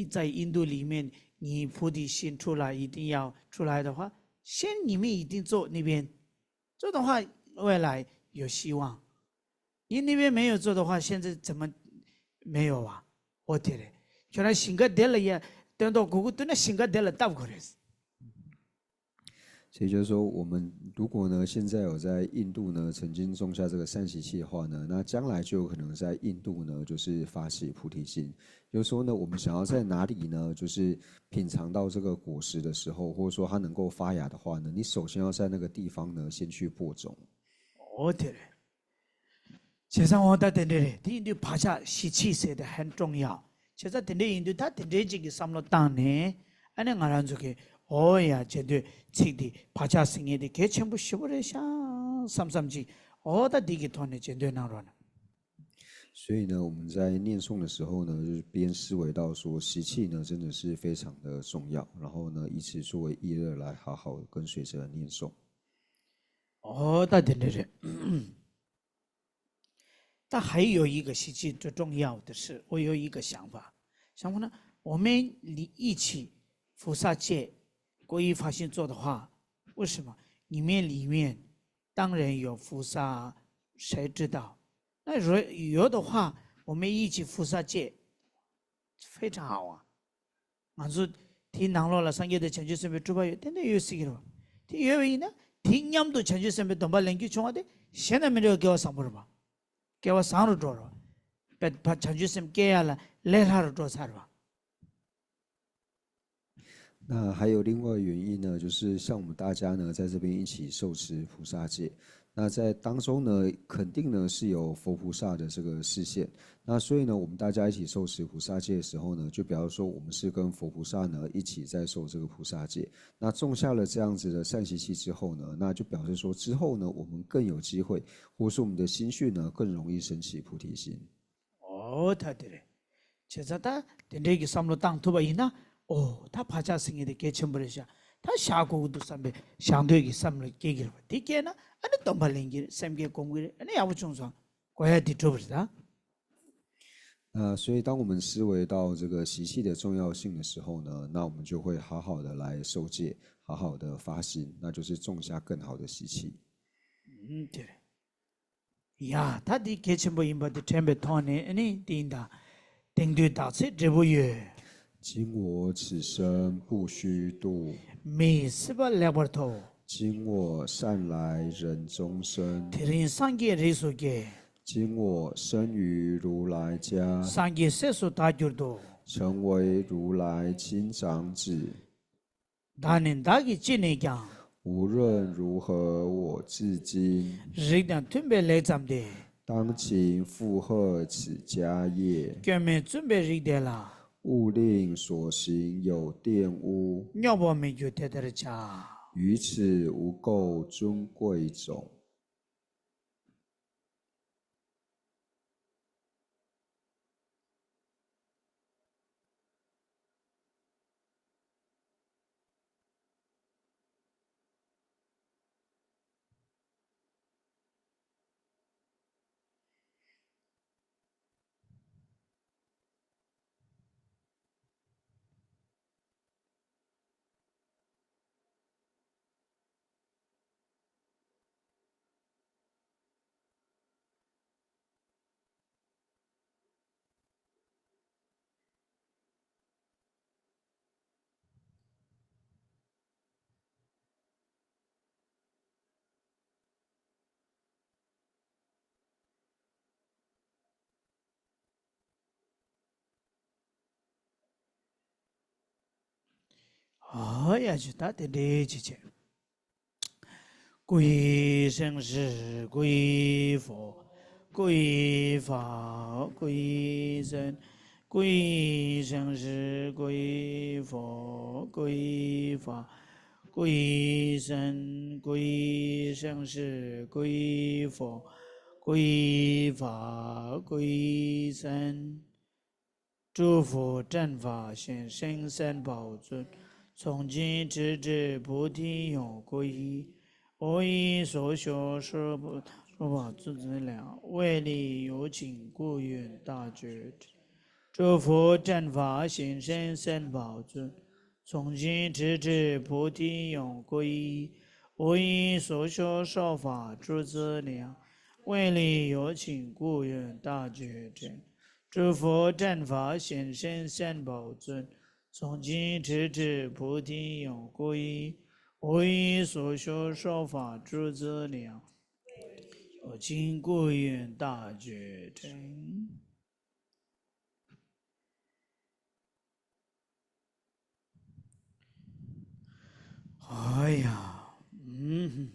在印度里面，你菩提心出来，一定要出来的话，先你们一定做那边，做的话，未来有希望。你那边没有做的话，现在怎么没有啊？འོ་དེ་རེད། ཁྱོད་རང་ཞིང་ཁ་དེ་ལ་ཡ་སྟོན་ཐོག་སྒུག་གི་འདུག་ན་ཞིང་ཁ་དེ་ལ་བཏབ་དགོས་རེད། 所以就是说，我们如果呢，现在有在印度呢，曾经种下这个善习气的话呢，那将来就有可能在印度呢，就是发起菩提心。就是说呢，我们想要在哪里呢，就是品尝到这个果实的时候，或者说它能够发芽的话呢，你首先要在那个地方呢，先去播种。 འོ་དེ་རེད། བྱས་ཙང་འོ་ད་དེ་འདྲ་རེད། དེ་ཡིན་དུས་བག་ཆགས་习气ཟེར་དེ་很重要། བྱས་ཙང་དེ་འདྲ་ཡིན་དུས་ད་དེ་འདྲའི་ཅིག་གི་བསམ་བློ་བཏང་ནས་ཨ་ནི་ང་རང་ཚོ་གི་འོ་ཡ་བྱེད་འདོད་ཚིག་འདི་བག་ཆགས་ཟེར་མཁན་དེ་གལ་ཆེན་པོ་ཞེ་པོ་རེད་ཤག་བསམ་བསམ་ཅིག་འོ་ད་འདི་གི་ཐོག་ནས་བྱེད་འདོད་གནང་རོགས་གནང་། 所以呢，我们在念诵的时候呢，就是边思维到说习气呢，真的是非常的重要，然后呢，以此作为意乐来好好跟随着念诵。 འོ་ད་དེ་འདྲ་རེད། 但还有一个习气最重要的是，我有一个想法，想法呢，我们一起菩萨戒，皈依发心做的话，为什么里面里面当然有菩萨，谁知道？那如有的话，我们一起菩萨戒，非常好啊。 ང་ཚོ་དེའི་ནང་ལོགས་ལ་སངས་རྒྱས་དང་བྱང་ཆུབ་སེམས་དཔའི་སྤྲུལ་པ་ཡོད། ཏན་ཏན་ཡོད་སྲིད་ཀྱི་རེད་བ། དེ་ཡོད་པ་ཡིན་ན་དེ་མཉམ་དུ་བྱང་ཆུབ་སེམས་དཔའི་སྡོམ་པ་ལེན་རྒྱུ་བྱུང་བ་དེ་གཞན་དང་མི་འདྲ་བའི་སྐལ་བ་བཟང་པོ་རེད་བ། སྐལ་བ་བཟང་རུ་འགྲོ་རེད་བ། བྱང་ཆུབ་སེམས་སྐྱེ་ཡ་ལ་ལས་སླ་རུ་འགྲོ་ཚར་བ། 那还有另外一个原因呢，就是像我们大家呢，在这边一起受持菩萨戒，那在当中呢，肯定呢是有佛菩萨的这个示现。那所以呢，我们大家一起受持菩萨戒的时候呢，就表示说我们是跟佛菩萨呢一起在受这个菩萨戒。那种下了这样子的善习气之后呢，那就表示说之后呢，我们更有机会，或是我们的心绪呢，更容易升起菩提心。 འོ་ད་དེ་རེད། བྱས་ཙང་ད་དེ་འདྲའི་གི་བསམ་བློ་བཏང་ཐུབ་པ་ཡིན་ན། འོ་ད་བག་ཆགས་ཟེར་མཁན་དེ་གལ་ཆེན་པོ་རེད་ཤག་ད་བཞག་དགོས་ཀྱི་འདུག་བསམ་པའི་བཞག་འདོད་ཀྱི་བསམ་བློ་སྐྱེ་གི་རེད་བ། དེ་སྐྱེས་ན་ཨ་ནི་སྡོམ་པ་ལེན་གྱི་རེད། སེམས་བསྐྱེད་སྒོམ་གྱི་རེད། ཨ་ནི་ཡག་པོ་བྱུང་སོང་། དགོས་ཡ་དེ་གྲུབ་རེད་ད། 那所以，当我们思维到这个习气的重要性的时候呢，那我们就会好好的来受戒，好好的发心，那就是种下更好的习气。 ཨུམ། དེ་རེད། ཡ། ད་འདི་གལ་ཆེན་པོ་ཡིན་པ་འདི་དྲན་པའི་ཐོག་ནས་ཨ་ནི་འདི་ཡིན་ད། དེང་དུས་བདག་ཚེ་འབྲས་བུ་ཡོད། 今我此生不虚度。 མི་ཡི་སྲིད་པ་ལེགས་པར་ཐོབ། 今我善来人中生。 དེ་རིང་སངས་རྒྱས་རིགས་སུ་སྐྱེ། 今我生于如来家。 སངས་རྒྱས་སྲས་སུ་བདག་གྱུར་ཏོ། 成为如来亲长子。 བདག་ནི་བདག་གི་ཅི་ནས་ཀྱང་། 无论如何我至今། རིགས་དང་མཐུན་པའི་ལས་བརྩམས་ཏེ། 当勤负荷此家业。 སྐྱོན་མེད་བཙུན་པའི་རིགས་དེ་ལ། 勿令所行有玷污。 སྙོག་པ་མེད་རྒྱུ་དེ་ལྟར་བྱ། 于此无垢尊贵种。 ཨ་ཡ་ཅི་ད་དེ་འདྲའི་ཅི་བྱེད། 皈依生死归佛，归法归僧，皈依生死归佛，归法归僧，皈依生死归佛，归法归僧。 诸佛正法显，深深宝尊，从今直至菩提永不移。我以所学说不， སྤྲུལ་པ་གཙུག་ཕུད་ལས། དབུས་ལས་ཡུལ་ཕྱིན་སྐུ་ཡོན་བརྟག་བརྗོད་དྲན། སྤྲུལ་སྐུ་དྲན་པ་བཞེངས་ཤིང་གསན་པར་བརྩོན། མཚུངས་ཆོས་དྲི་བྲིས་བོ་དྷི་ཡང་སྐུ་ཡི། དབུ་ཡི་ཟུར་ཕྱོགས་ཤོ་ཕ་སྤྲུལ་གཙུག་ལས། དབུས་ལས་ཡུལ་ཕྱིན་སྐུ་ཡོན་བརྟག་བརྗོད་དྲན། སྤྲུལ་སྐུ་དྲན་པ་བཞེངས་ཤིང་གསན་པར་བརྩོན། མཚུངས་ཆོས་དྲི་བྲིས་བོ་དྷི་ཡང་སྐུ་ཡི། དབུ་ཡི་ཟུར་ཕྱོགས་ཤོ་ཕ་སྤྲུལ་གཙུག་ལས། ཡུལ་ཕྱིན་སྐུ་ཡོན་བརྟག་བརྗོད་དྲན། ཨ་ཡ། ཨུམ།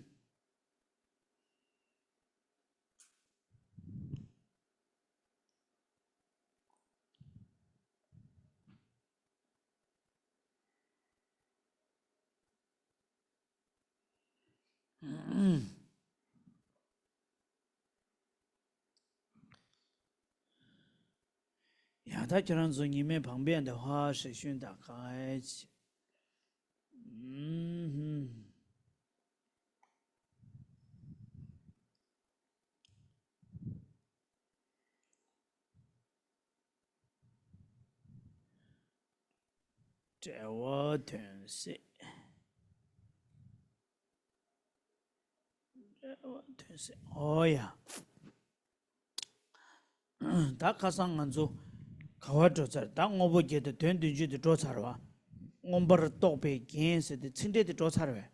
ཡང་ད་ཁྱེད་རང་ཚོ་ཉི་མའི་བང་བས་འདི་ཧ་ཧྲི་ཤུན་དང་ག་ཨེ་ཆི། འབྲེལ་བ་དོན་གསལ། འབྲེལ་བ་དོན་གསལ། ཨོ་ཡ། ད་ཁ་སང་ང་ཚོ་ག་བར་འགྲོ་ཚར། ད་དངོས་པོ་བརྒྱད་དང་དོན་བདུན་ཅུ་དེ་འགྲོ་ཚར་བ། མངོན་པར་རྟོགས་པའི་རྒྱན་ཟེར་ཏེ་ཚིག་འགྲེལ་དེ་འགྲོ་ཚར་བས།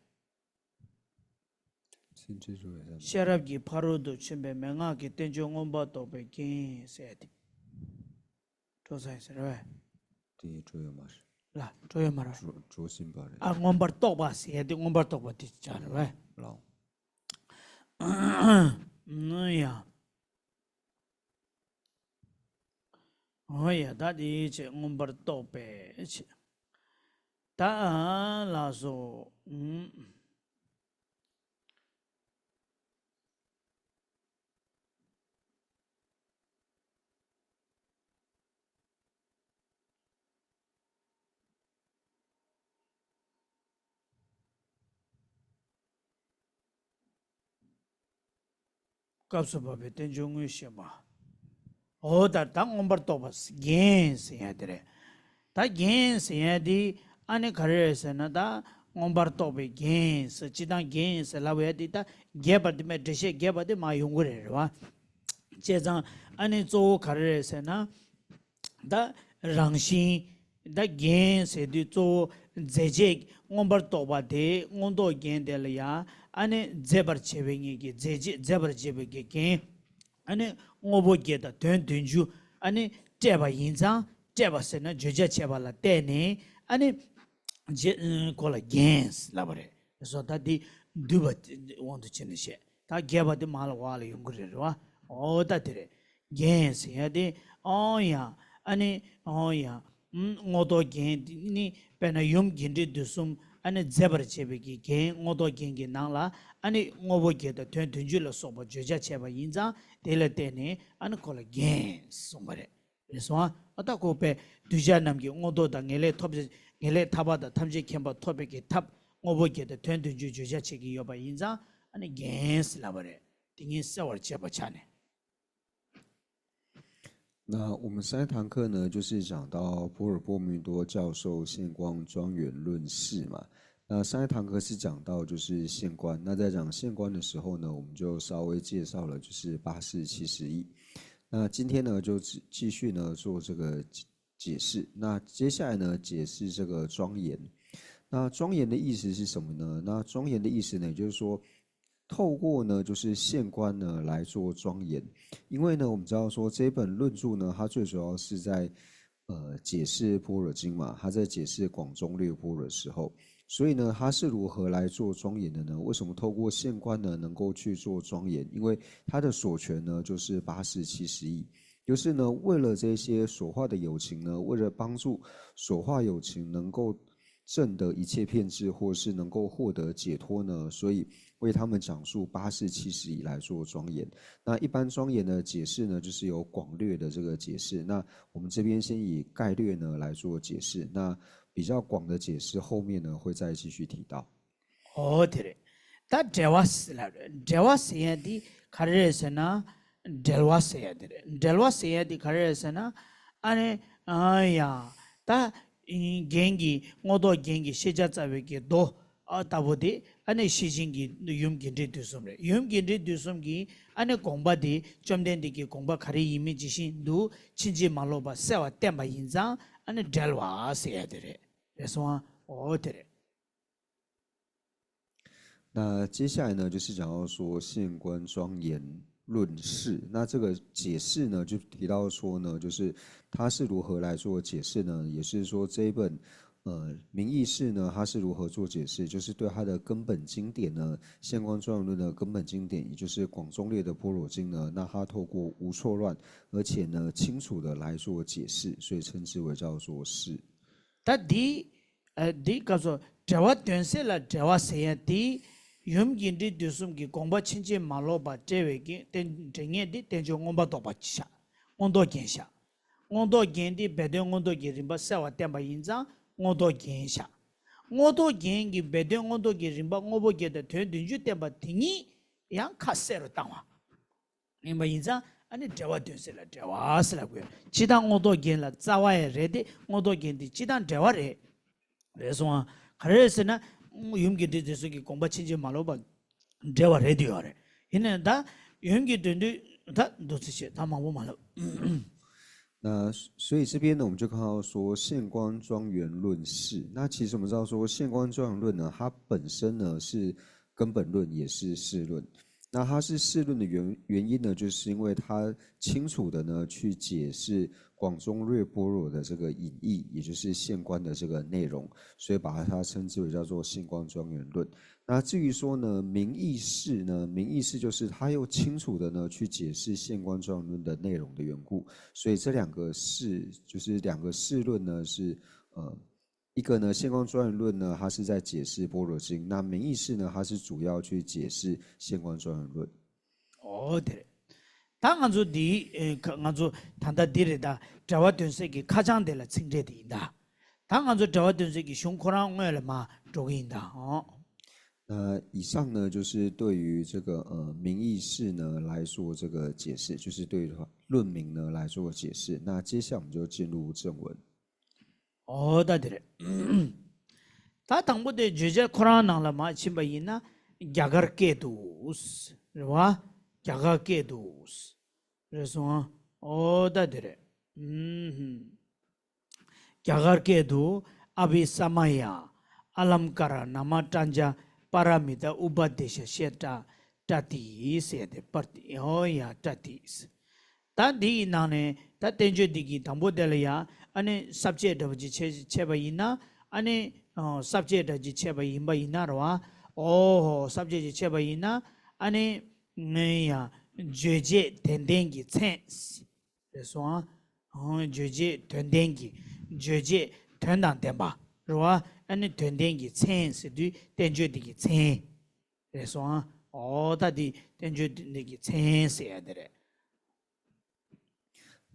ཚིག་འགྲེལ་རུ་བས། ཤེས་རབ་ཀྱི་ཕ་རོལ་ཏུ་ཕྱིན་པའི་མན་ངག་གི་བསྟན་བཅོས་མངོན་པར་རྟོགས་པའི་རྒྱན་ཟེར་ཏེ། འགྲོ་ས་ཡིན་ཟེར་བས། དེ་འགྲོ་ཡོད་མ་རེད། ལ་འགྲོ་ཡོད་མ་རེད། འགྲོ་འགྲོ་བཞིན་པ་རེད། ཨ། མངོན་པར་རྟོགས་པ་ཟེར་ཡ་དེ་མངོན་པར་རྟོགས་པ་དེ་ཆགས་རེད་བས། ལའོ། ཨ་ཡ། ཨོ་ཡ། ད་དེའི་ཆེད་མངོན་པར་རྟོགས་པའི་ཆེད། ད་ལགས་སོ། ཨུམ། སྐབས་སུ་བབ་པའི་བསྟན་བཅོས་དངོས་བཤད་པ། འོ་ད་ད་མངོན་པར་རྟོགས་པ་རྒྱན་ཟེར་ཡ་དེ་རེད། ད་རྒྱན་ཟེར་ཡ་དེ་ཨ་ནི་ག་རེ་རེད་ཟེར་ན། ད་མངོན་པར་རྟོགས་པའི་རྒྱན་ཟེར། སྤྱིར་བཏང་རྒྱན་ཟེར་ལབ་ཡ་དེ་ད་རྒྱས་པ་དེ་མ། འགྲེལ་བཤད་རྒྱས་པ་དེ་མ་ཡོང་གི་རེད། རེད་བ། བྱས་ཙང་ཨ་ནི་གཙོ་བོ་ག་རེ་རེད་ཟེར་ན། ད་རང་བཞིན། ད་རྒྱན་ཟེར་དུས་གཙོ་བོ་མཛད་བྱས་མངོན་པར་རྟོགས་པ་དེ། མངོན་རྟོགས་རྒྱན་དེ་ལ་ཡང་ཨ་ནི་མཛད་པར་བྱེད་པའི་ངེས་ཀྱི་མཛད་བྱེད། མཛད་པར་བྱེད་པའི་གི་རྒྱན། ཨ་ནི་དངོས་པོ་བརྒྱད་དང་དོན་བདུན་ཅུ་ཨ་ནི་སྤྲད་པ་ཡིན་ཙང་། སྤྲད་པ་ཟེར་ན་བརྗོད་བྱ་བྱས་པ་ལ་བརྟེན་ནས་ཨ་ནི་རྗེ་ཁོ་ལ་རྒྱན་ལབ་པ་རེད། སོ་ད་འདི་འདུས་པ་དབང་དུ་བྱས་ནས་བཤད། ད་རྒྱས་པ་དེ་མ་ལ་བ་ལ་ཡོང་གི་རེད། རེད་བ། འོ་ད་དེ་རེད། རྒྱན་ཟེར་ཡ་དེ། ཨོ་ཡ། ཨ་ནི། ཨོ་ཡ། ཨུམ། མངོན་རྟོགས་རྒྱན་དེ་ནི་དཔེར་ན་ཡུམ་རྒྱས་འབྲིང་བསྡུས་གསུམ་ཨ་ནི་མཛད་པར་བྱེད་པའི་གི་རྒྱན། མངོན་རྟོགས་རྒྱན་གྱི་ནང་ལ་ཨ་ནི་དངོས་པོ་བརྒྱད་དང་དོན་བདུན་ཅུ་ལ་སོགས་པ་བརྗོད་བྱ་བྱས་པ་ཡིན་ཙང་། དེ་ལ་བརྟེན་ནས་ཨ་ནི་ཁོ་ལ་རྒྱན་གསུངས་པ་རེད། རེད་སོང་ཨ། ཨ་ད་ཁོ་པས་གདུལ་བྱ་རྣམས་ཀྱི་མངོན་རྟོགས་དང་། ངེས་ལེགས་ཐོབ་པ། ངེས་ལེགས་ཐར་པ་དང་། ཐམས་ཅད་མཁྱེན་པ་ཐོབ་པའི་གི་ཐབས་དངོས་པོ་བརྒྱད་དང་དོན་བདུན་ཅུ་བརྗོད་བྱ་བྱེད་ཀྱི་ཡོད་པ་ཡིན་ཙང་། ཨ་ནི་རྒྱན་ཟེར་ལབ་པ་རེད། དེ་ཉིད་གསལ་བར་བྱེད་པ་ཆགས་ནས། 那我们上一堂课呢，就是讲到波尔波米多教授现观庄严论释嘛。那上一堂课是讲到就是现观，那在讲现观的时候呢，我们就稍微介绍了就是八四七十一。那今天呢，就继继续呢做这个解解释。那接下来呢，解释这个庄严。那庄严的意思是什么呢？那庄严的意思呢，也就是说，透过呢，就是现观呢来做庄严。因为呢，我们知道说这本论著呢，它最主要是在呃解释般若经嘛，它在解释广中略波的时候，所以呢，它是如何来做庄严的呢？为什么透过现观呢能够去做庄严？因为它的所权呢就是八四七十一，就是呢为了这些所化的有情呢，为了帮助所化有情能够证得一切遍智，或是能够获得解脱呢，所以为他们讲述八四七十一来做庄严。那一般庄严的解释呢，就是有广略的这个解释。那我们这边先以概略呢来做解释，那比较广的解释后面呢会再继续提到。 ཨོ་དེ་རེད། ད་འབྲེལ་བ་ཟེར་ལབ་རེད། འབྲེལ་བ་ཟེར་ཡ་འདི་ག་ ག་རེ་རེད་ཟེར་ན། འབྲེལ་བ་ཟེར་ཡ་དེ་རེད། འབྲེལ་བ་ཟེར་ཡ་དེ་ག་རེ་རེད་ཟེར་ན། ཨ་ནི། ཨ་ཡ། ད། རྒྱན་གྱི་དངོས་ལྡོག་རྒྱན་གྱི་ཤེས་བྱ་རྩ་བའི་གི་མདོ། ཨ་ལྟ་བུ་དེ་ཨ་ནི་ཤེར་ཕྱིན་གྱི་ཡུམ་དགེ་འབྲེལ་དུས་གསུམ་རེད། ཡུམ་དགེ་འབྲེལ་དུས་གསུམ་གྱི་ཨ་ནི་དགོངས་པ་དེ་བཅོམ་ལྡན་འདས་ཀྱི་དགོངས་པ་ག་རེ་ཡིན་མིན་ཇི་བཞིན་དུ་ཕྱིན་ཅི་མ་ལོག་པ་གསལ་བར་བསྟན་པ་ཡིན་ཙང་ཨ་ནི་འབྲེལ་བ་ཟེར་ཡ་དེ་རེད། རེད་སོང་ཨ། འོ་དེ་རེད།那接下来呢，就是讲到说现观庄严论释。那这个解释呢，就提到说呢，就是他是如何来做解释呢？也是说这一本呃名义释呢，他是如何做解释？就是对他的根本经典呢，现观庄严论的根本经典，也就是广中略的般若经呢，那他透过无错乱，而且呢清楚的来做解释，所以称之为叫做释。 ད་འདི། ཨ་འདི་སྐབས་སུ་འབྲེལ་བ་དོན་གསལ་ལ་འབྲེལ་བ་ཟེར་ཡ་དེ། ཡུམ་དགེ་འབྲེལ་དུས་གསུམ་གྱི་དགོངས་པ་ཕྱིན་ཅི་མ་ལོག་པ་བཀྲལ་བའི་གི་རྟེན་འབྲེལ་ངེས་དེ་བསྟན་བཅོས་མངོན་པར་རྟོགས་པ་བཞག་མངོན་རྟོགས་རྒྱན་བཞག་མངོན་རྟོགས་རྒྱན་དེ་སྦས་དོན་མངོན་རྟོགས་ཀྱི་རིམ་པ་གསལ་བར་བསྟན་པ་ཡིན་ཙང་མངོན་རྟོགས་རྒྱན་བཞག་མངོན་རྟོགས་རྒྱན་གྱི་སྦས་དོན་མངོན་རྟོགས་ཀྱི་རིམ་པ་དངོས་པོ་བརྒྱད་དང་དོན་བདུན་ཅུ་བསྟན་པ་དེ་ཉིད་ཡང་ཁ་གསལ་རུ་བཏང་བ། ཡིན་པ་ཡིན་ཙང་ཨ་ནི་འབྲེལ་བ་དོན་གསལ་ལ་འབྲེལ་བ་ཟེར་ལབ་དགོས། སྤྱིར་བཏང་མངོན་རྟོགས་རྒྱན་ལ་རྩ་བ་ཡང་རེད་དེ་མངོན་རྟོགས་རྒྱན་དེ་སྤྱིར་བཏང་འབྲེལ་བ་རེད། རེད་སོང་ཨ། ག་རེ་རེད་ཟེར་ན། ཡུམ་དགེ་འབྲེལ་དེ་ཚོ་གི་དགོངས་པ་ཕྱིན་ཅི་མ་ལོག་པ་འབྲེལ་བ་རེད་དུ་ཡོད་རེད། ཡིན་ནའང་ད་ཡུམ་གྱི་དོན་དུ་ད་འདུག་ཚེ་ཆེ་ད་མང་པོ་མ་ལབ། 那所以这边呢，我们就看到说现观庄严论释。那其实我们知道说，现观庄严论呢，它本身呢是根本论，也是释论。那它是释论的原原因呢，就是因为它清楚的呢去解释广中略般若的这个隐义，也就是现观的这个内容，所以把它称之为叫做现观庄严论。那至于说呢，名义释呢，名义释就是它又清楚的呢去解释现观庄严论的内容的缘故，所以这两个释就是两个释论呢是呃。一个呢，现观庄严论呢，它是在解释般若经；那名义释呢，它是主要去解释现观庄严论。 འོ་དེ་རེད། ད་ང་ཚོ་འདི་ང་ཚོ་ད་ལྟ་འདི་རེད། ད་འབྲེལ་བ་དོན་གསལ་གྱི་ཁ་བྱང་དེ་ལ་ཚིག་འགྲེལ་དེ་ཡིན་ད། ད་ང་ཚོ་འབྲེལ་བ་དོན་གསལ་གྱི་གཞུང་ཁོ་རང་དངོས་ལ་མར་འགྲོ་གི་ཡིན་ད། ཨོ། 那以上呢，就是对于这个呃名义释呢来说这个解释，就是对于论名呢来做解释。那接下来我们就进入正文。 ཨོ་ད་དེ་རེད། ད་དང་པོ་དེ་བརྗོད་བྱ་ཁོ་རང་ནང་ལ་མར་ཕྱིན་པ་ཡིན་ན་རྒྱ་གར་སྐད་དུ། རེད་བ། རྒྱ་གར་སྐད་དུ། རེད་སོང་ཨ། ཨོ་ད་དེ་རེད། ཨུམ། རྒྱ་གར་སྐད་དུ་ཨ་བྷི་ས་མ་ཡ། ཨ་ལམ་ཀ་ར་ན་མ་ཏྲ་ཛ་པ་ར་མི་ཏ་ཨུ་པ་དེ་ཤ་ཤེ་ཏྲ་ཏྲ་ཏི་ཟེར་ཏེ་པར་ཏི་ཨོ་ཡ་ཏྲ་ཏི། ད་འདི་ཡི་ནང་ནས་ད་བསྟན་བཅོས་འདི་གི་དང་པོ་དེ་ལ་ཡ་ཨ་ནི་ས་བཅད་འདྲ་བོ་ཅིག་ཕྱེ་ཕྱེ་བ་ཡིན་ན་ཨ་ནི་ས་བཅད་འདྲ་ཅིག་ཕྱེ་བ་ཡིན་པ་ཡིན་ན་རེད་བ། ཨོ་ཧོ་ས་བཅད་ཅིག་ཕྱེ་བ་ཡིན་ན་ཨ་ནི་ངས་ཡ་རྗོད་བྱེད་དོན་ལྡན་གྱི་མཚན། རེད་སོང་ཨ། རྗོད་བྱེད་དོན་ལྡན་གྱི། རྗོད་བྱེད་དོན་དང་ལྡན་པ། རེད་བ། ཨ་ནི་དོན་ལྡན་གྱི་མཚན་ཟེར་དུས་བསྟན་བཅོས་འདི་གི་མཚན། རེད་སོང་ཨ། ཨོ་ད་འདི་བསྟན་བཅོས་འདི་གི་མཚན་ཟེར་ཡ་དེ་རེད།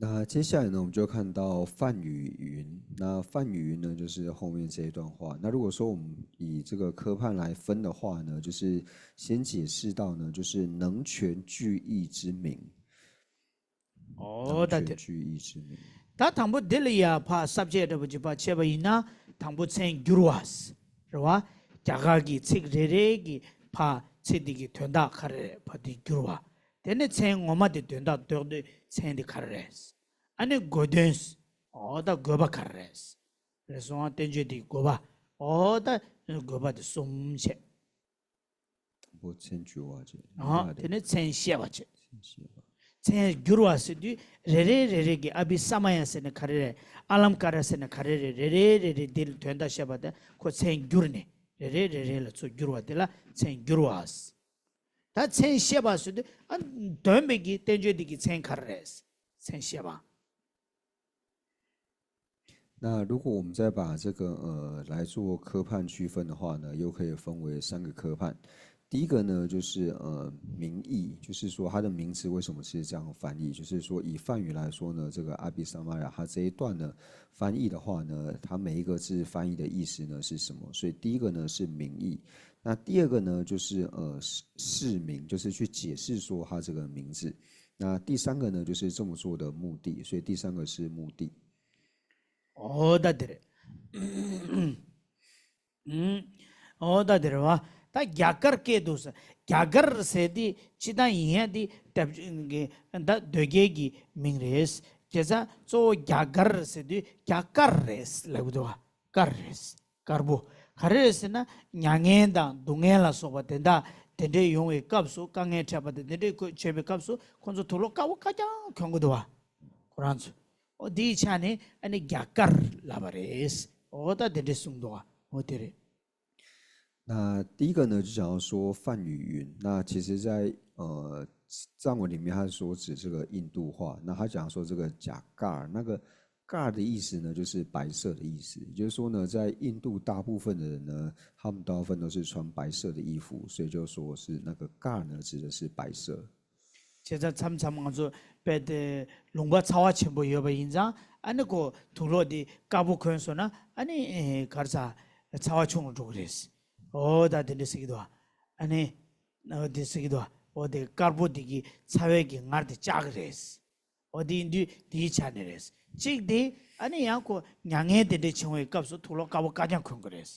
那接下来呢，我们就看到梵语云。那梵语云呢，就是后面这一段话。那如果说我们以这个科判来分的话呢，就是先解释到呢，就是能全句意之名。 ཨོ་ད་དེ། 句意之名。 ད་དང་པོ་འདི་ལ་ཡ་ཕར་ས་བཅད་འདྲ་པོ་ཅིག་ཕར་ཕྱེ་བ་ཡིན་ན་དང་པོ་མཚན་བསྒྱུར་བ། རེད་བ། རྒྱ་གར་གྱི་ཚིག་རེ་རེ་གི་ཕར་ཚིག་འདི་གི་དོན་དག་ག་རེ་རེད་ཕར་འདི་བསྒྱུར་བ། དེ་ནས་མཚན་ངོ་མ་དེ་དོན་དག་འདོགས་དུས་མཚན་འདི་ག་རེ་རེད། ཨ་ནི་དགོས་དོན། ཨོ་ད་དགོས་པ་ག་རེ་རེད། རེད་སོང་ཨ། བསྟན་བཅོས་འདི་དགོས་པ། ཨོ་ད་དགོས་པ་དེ་གསུམ་བྱས། 我先举我这。 ཨ་དེ་ནས་མཚན་བཤད་པ་བྱས། 先写吧。 མཚན་བསྒྱུར་བ་ཟེར་དུས་རེ་རེ་རེ་རེ་གི་ཨ་བྷི་ས་མ་ཡ་ཟེར་ན་ག་རེ་རེད། ཨ་ལམ་ཀ་ར་ཟེར་ན་ག་རེ་རེད། རེ་རེ་རེ་རེ་འདི་ལ་དོན་དག་བཤད་པ་དེ་ཁོ་མཚན་བསྒྱུར་ནས་རེ་རེ་རེ་རེ་ལ་ཚུར་བསྒྱུར་བ་དེ་ལ་མཚན་བསྒྱུར་བ། ད་མཚན་བཤད་པ་ཟེར་དུས་ཨ་འདོན་པའི་གི་བསྟན་བཅོས་འདི་གི་མཚན་ག་རེ་རེད། མཚན་བཤད་པ། 那如果我们再把这个呃来做科判区分的话呢，又可以分为三个科判。第一个呢，就是呃名义，就是说它的名字为什么是这样翻译？就是说以梵语来说呢，这个阿毗沙摩耶它这一段呢翻译的话呢，它每一个字翻译的意思呢是什么？所以第一个呢是名义，那第二个呢，就是呃释释名，就是去解释说他这个名字。那第三个呢，就是这么做的目的，所以第三个是目的。འོ་ད་དེ་རེད། ཨུམ། འོ་ད་དེ་རེད་བ། ད་རྒྱ་གར་སྐད་དུ་ཟེར། རྒྱ་གར་ཟེར་དེ་ཅི་ལྟར་ཡིན་ཡ་དེ་ད་གདོད་རྒྱལ་གྱི་མིང་རེད། བྱས་ཙང་གཙོ་བོ་རྒྱ་གར་ཟེར་དུས་རྒྱ་དཀར་རེད་ལབ་གི་འདུག་བ། དཀར་རེད། དཀར་པོ། ག་རེ་རེད་ཟེར་ན། མྱ་ངན་དང་སྡུག་བསྔལ་ལ་སོགས་པ་དེ་དག་དེ་འདྲའི་ཡོང་བའི་སྐབས་སུ། དཀའ་ངལ་འཕྲད་པ་དང་དེ་འདྲའི་ཁོ་བྱེད་པའི་སྐབས་སུ་ཁོ་ཚོ་དུག་ལོག་དཀར་པོ་དཀར་རྐྱང་གོན་གི་འདུག་བ། ཁོ་རང་ཚོ། ཨོ་དེའི་ཆ་ནས་ཨ་ནི་རྒྱ་དཀར་ལབ་པ་རེད། ཨོ་ད་དེ་འདྲས་གསུངས་འདུག་བ། ཨོ་དེ་རེད།那第一个呢，就讲到说梵语云。那其实在，呃藏文里面，它是说指这个印度话。那他讲说这个甲盖尔，那个盖尔的意思呢，就是白色的意思。也就是说呢，在印度大部分的人呢，他们大部分都是穿白色的衣服，所以就说是那个盖尔呢，指的是白色。 བྱས་ཙང་མཚམས་མཚམས་ང་ཚོ་དཔེ་དེ་ལུང་པ་ཚ་བ་ཆེན་པོ་ཡོད་པ་ཡིན་ཙང་། ཨ་ནི་ཁོ་དུག་ལོག་དེ་དཀར་པོ་གོན་སོང་ན་ཨ་ནི་ག་རེ་ཟ། ཚ་བ་ཆུང་རུ་འགྲོ་གི་རེད། ཨོ་ད་དེ་འདྲ་ཟེར་གི་འདུག་ཨ་ནི་ཨོ་དེ་ཟེར་གི་འདུག་ཨོ་དེ་དཀར་པོ་དེ་གི་ཚ་བའི་གི་ངར་དེ་བཅག་གི་རེད། ཨོ་དེ་ཡིན་དུས་དེའི་ཆ་ནས་རེད། གཅིག་དེ་ཨ་ནི་ཡང་ཁོ་མྱ་ངན་དེ་འདྲ་བྱུང་བའི་སྐབས་སུ་དུག་ལོག་དཀར་པོ་དཀར་རྐྱང་གོན་གི་རེད།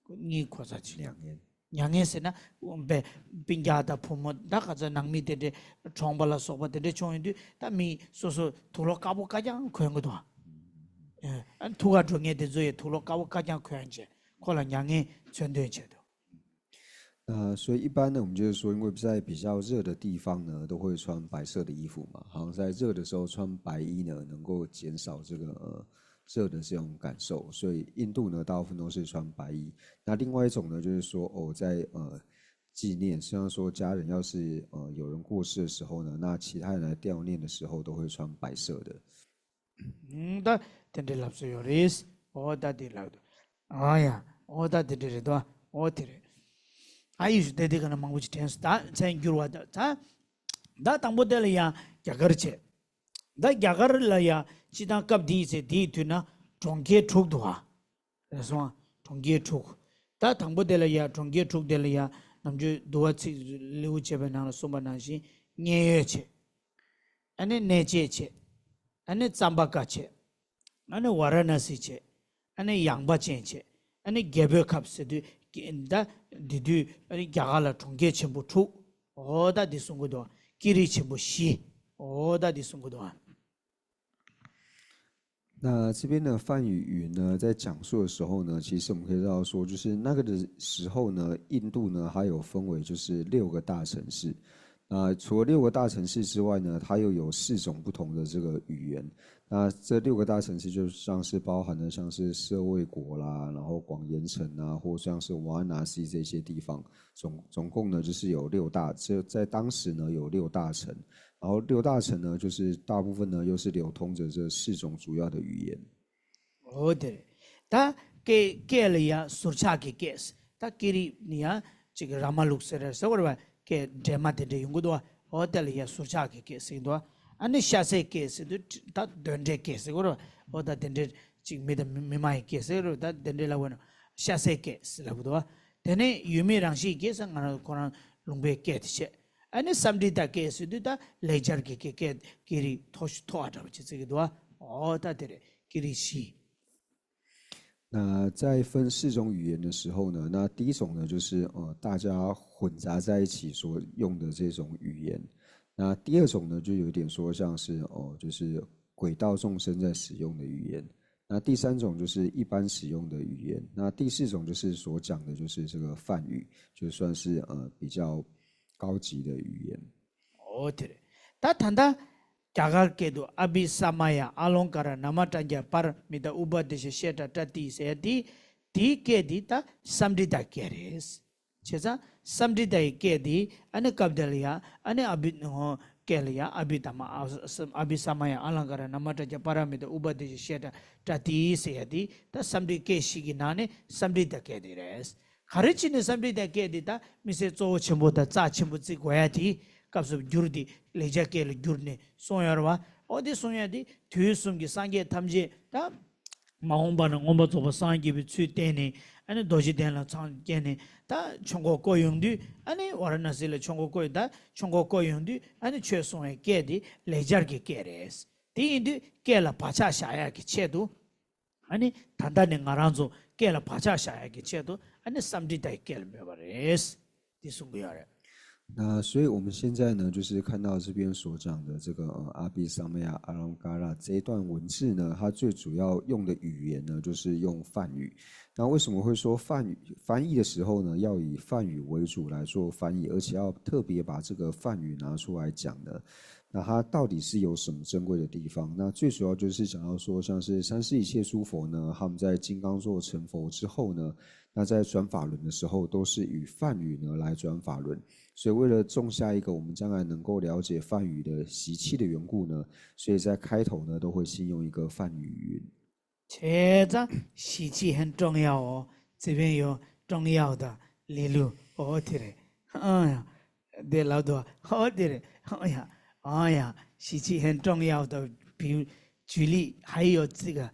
གཉིས་གོ་ས་ཆེ། མྱ་ངན། མྱ་ངན་ཟེར་ན་སྤུན་ཀྱག་དང་བུ་མོ་ད་ག་ཚོད་ནང་མི་དེ་འདྲས་གྲོངས་པ་ལ་སོགས་པ་དེ་འདྲས་བྱུང་ཡོང་དུས། ད་མི་སོ་སོ་དུག་ལོག་དཀར་པོ་དཀར་རྐྱང་གོན་གི་འདུག་ཨ་ཐུག་ག་འགྲོ་མཁན་དེ་ཚོ་ཡང་དུག་ལོག་དཀར་པོ་དཀར་རྐྱང་གོན་བྱས་ཁོ་ལ་མྱ་ངན་མཚོན་དོན་བྱས་འདུག 那所以一般呢，我们就是说，因为在比较热的地方呢，都会穿白色的衣服嘛。好像在热的时候穿白衣呢，能够减少这个呃热的这种感受。所以印度呢，大部分都是穿白衣。那另外一种呢，就是说哦，在呃纪念，虽然说家人要是呃有人过世的时候呢，那其他人来悼念的时候都会穿白色的。 ད་དེ་འདྲའི་ལབ་སྲོལ་ཡོད་རེད། ཨོ་ད་དེ་ལབ་འདུག་ཨ་ཡ། ཨོ་ད་དེ་འདྲ་རེད་དོ། ཨོ་དེ་རེད། ཨ་ཡུ་ཞུ་དེ་དེ་ག་ན་མང་པོ་ཅིག་དྲན་སོང་། ད་མཚན་འགྱུར་བ་ད་ད་ད་དང་པོ་དེ་ལ་ཡང་རྒྱ་གར་བྱས། ད་རྒྱ་གར་ལ་ཡང་སྤྱི་བཏང་སྐབས་འདིའི་ཚེ་འདིའི་དུས་ན་གྲོང་ཁྱེར་དྲུག་འདུག་ཨ། རེད་སོང་ཨ། གྲོང་ཁྱེར་དྲུག་ད་དང་པོ་དེ་ལ་ཡང་གྲོང་ཁྱེར་དྲུག་དེ་ལ་ཡང་ནམ་རྒྱུན་འདུལ་བ་ཚིག་ལེའུ་བྱས་པའི་ནང་ལ་གསུངས་པ་ནང་བཞིན་མཉན་ཡོད་བྱས། ཨ་ནི་གནས་བཅས་བྱས། ཨ་ནི་ཙམ་པ་ཀ་བྱས། ཨ་ནི་ཝ་ར་ཎ་སི་བྱས། ཨ་ནི་ཡངས་པ་ཅན་བྱས། ཨ་ནི་རྒྱལ་པོའི་ཁབ་ཟེར་དུས་ཀྱི་ད་འདི་དུས་ཨ་ནི་རྒྱ་གར་ལ་གྲོང་ཁྱེར་ཆེན་པོ་དྲུག་ཨོ་ད་འདི་གསུང་གི་འདུག་ཀི་རི་ཆེན་པོ་བཞི། ཨོ་ད་འདི་གསུང་གི་འདུག 那这边的梵语云呢，在讲述的时候呢，其实我们可以知道说，就是那个的时候呢，印度呢，它有分为就是六个大城市。那除了六个大城市之外呢，它又有四种不同的这个语言。那这六个大城市就像是包含了像是舍卫国啦，然后广严城啊，或像是瓦拉纳西这些地方，总总共呢就是有六大，这在当时呢有六大城。然后六大城呢，就是大部分呢又是流通着这四种主要的语言。 འོ་དེ་རེད། ད་སྐད་སྐད་ལ་ཡང་ཟུར་ཆག་གི་སྐད། ད་ཀི་རི་ནི་ཡང་ཅིག་ར་མ་ལུག་ཟེར་རེད་ཟེར་བ་རེད་བ། སྐད་འདྲེས་མ་དེ་འདྲས་ཡོང་གི་འདུག་བ། འོ་དེ་ལ་ཡང་ཟུར་ཆག་གི་སྐད་ཟེར་གི་འདུག་བ། ཨ་ནི་ཤ་ཟའི་སྐད་ཟེར་དུས་ད་གདོན་འདྲེའི་སྐད་ཟེར་གི་རེད་བ། འོ་ད་དེ་འདྲས་ཅིག་མི་དང་མི་མི་མ་ཡི་སྐད་ཟེར་གི་རེད་བ། ད་དེ་འདྲས་ལབ་དགོས་ན་ཤ་ཟའི་སྐད་ཟེར་ལབ་གི་འདུག་བ། དེ་ནས་ཡུལ་མི་རང་བཞིན་གྱི་སྐད་ཟེར་ང་རང་ཁོ་རང་ལུང་པའི་སྐད་དེ་བྱས། ཨ་ནི་སཾ་སྐྲྀ་ཏ་སྐད་ཟེར་དུས་ད་ལེགས་སྦྱར་གྱི་སྐད་སྐད་ཀི་རི་མཐོ་ཤོས་མཐོ་བ་འདྲ་བ་ཅིག་ཟེར་གི་འདུག་བ། འོ་ད་དེ་རེད། ཀི་རི་བཞི། 那在分四种语言的时候呢，那第一种呢，就是呃大家混杂在一起所用的这种语言。那第二种呢，就有点说像是哦，就是鬼道众生在使用的语言。那第三种就是一般使用的语言。那第四种就是所讲的就是这个梵语，就算是呃比较高级的语言。 འོ་དེ་རེད། ད་ད་ལྟ་རྒྱ་གར་སྐད་དུ་ཨ་བྷི་ས་མ་ཡ་ཨ་ལོང་ཀ་ར་ན་མ་ཏྲ་ཛྙཱ་པཱ་ར་མི་ཏ་ཨུ་པ་དེ་ཤ་ཤེ་ཏྲ་པྲ་ཏི་ཟེར་ཡ་དེ། དེའི་སྐད་དེ་ད་སཾ་སྐྲྀ་ཏ་སྐད་རེད། བྱས་ཙང་སཾ་སྐྲྀ་ཏ་ཡི་སྐད་དེ་ཨ་ནི་སྐབས་དེ་ལ་ཡ་ཨ་ནི་ཨ་བྷི་ཧོ་སྐད་ལ་ཡ་ཨ་བྷི་ད་མ་ཨ་ཨ་བྷི་ས་མ་ཡ་ཨ་ལོང་ཀ་ར་ན་མ་ཏྲ་ཛྙཱ་པཱ་ར་མི་ཏ་ཨུ་པ་དེ་ཤ་ཤེ་ཏྲ་པྲ་ཏི་ཟེར་ཡ་དེ་ད་སཾ་སྐྲྀ་སྐད་བཞི་གི་ནང་ནས་སཾ་སྐྲྀ་ཏ་སྐད་དེ་རེད། ག་རེ་བྱས་ནས་སཾ་སྐྲྀ་ཏ་སྐད་དེ་ད་མི་སེར་གཙོ་བོ་ཆེན་པོ་དང་རྩ་ཆེན་པོ་བརྩི་དགོས་ཡ་དེ་སྐབས་སུ་བསྒྱུར་ཏེ་ལེགས་སྦྱར་སྐད་ལ་བསྒྱུར་ནས་གསུངས་ཡོད་རེད་བ། འོ་དེ་གསུང་ཡ་དེ་དུས་གསུམ་གྱི་སངས་རྒྱས་ཐམས་ཅད་ད་ མ་འོངས་པ་ན་མངོན་པར་རྫོགས་པར་སངས་རྒྱས་པའི་ཚུལ་བསྟན་ནས། ཨ་ནི་རྡོ་རྗེ་གདན་ལ་འཚང་རྒྱས་ནས། ད་ཆོས་འཁོར་བསྐོར་ཡོང་དུས། ཨ་ནི་ཝཱ་ར་ཎ་སི་ལ་ཆོས་འཁོར་བསྐོར། ད་ཆོས་འཁོར་བསྐོར་ཡོང་དུས། ཨ་ནི་ཆོས་གསུང་བའི་སྐད་དེ་ལེགས་སྦྱར་གྱི་སྐད་རེད། དེ་ཡིན་དུས་སྐད་ལ་བག་ཆགས་བཞག་ཡག་གི་ཆེད་དུ། ཨ་ནི་ད་ལྟ་ནས་ང་རང་ཚོ་སྐད་ལ་བག་ཆགས་བཞག་ཡག་གི་ཆེད་དུ། ཨ་ནི་སམ་ཊི་ཏཱ་ཡི་སྐད་ལ་སྨོས་པ་རེད། དེ་གསུང་གི་ཡོད་རེད།那所以我们现在呢，就是看到这边所讲的这个呃阿毗沙摩耶阿兰嘎拉这一段文字呢，它最主要用的语言呢，就是用梵语。那为什么会说梵语？翻译的时候呢，要以梵语为主来做翻译，而且要特别把这个梵语拿出来讲呢？那它到底是有什么珍贵的地方？那最主要就是讲到说，像是三世一切诸佛呢，他们在金刚座成佛之后呢，那在转法轮的时候，都是以梵语呢来转法轮。所以为了种下一个我们将来能够了解梵语的习气的缘故呢，所以在开头呢都会先用一个梵语语音。བྱས་ཙང་习气很重要哦。这边有重要的例如哦，对嘞，嗯呀，对，老多哦，对嘞，哦呀，哦呀，习气很重要的，比如举例，还有这个，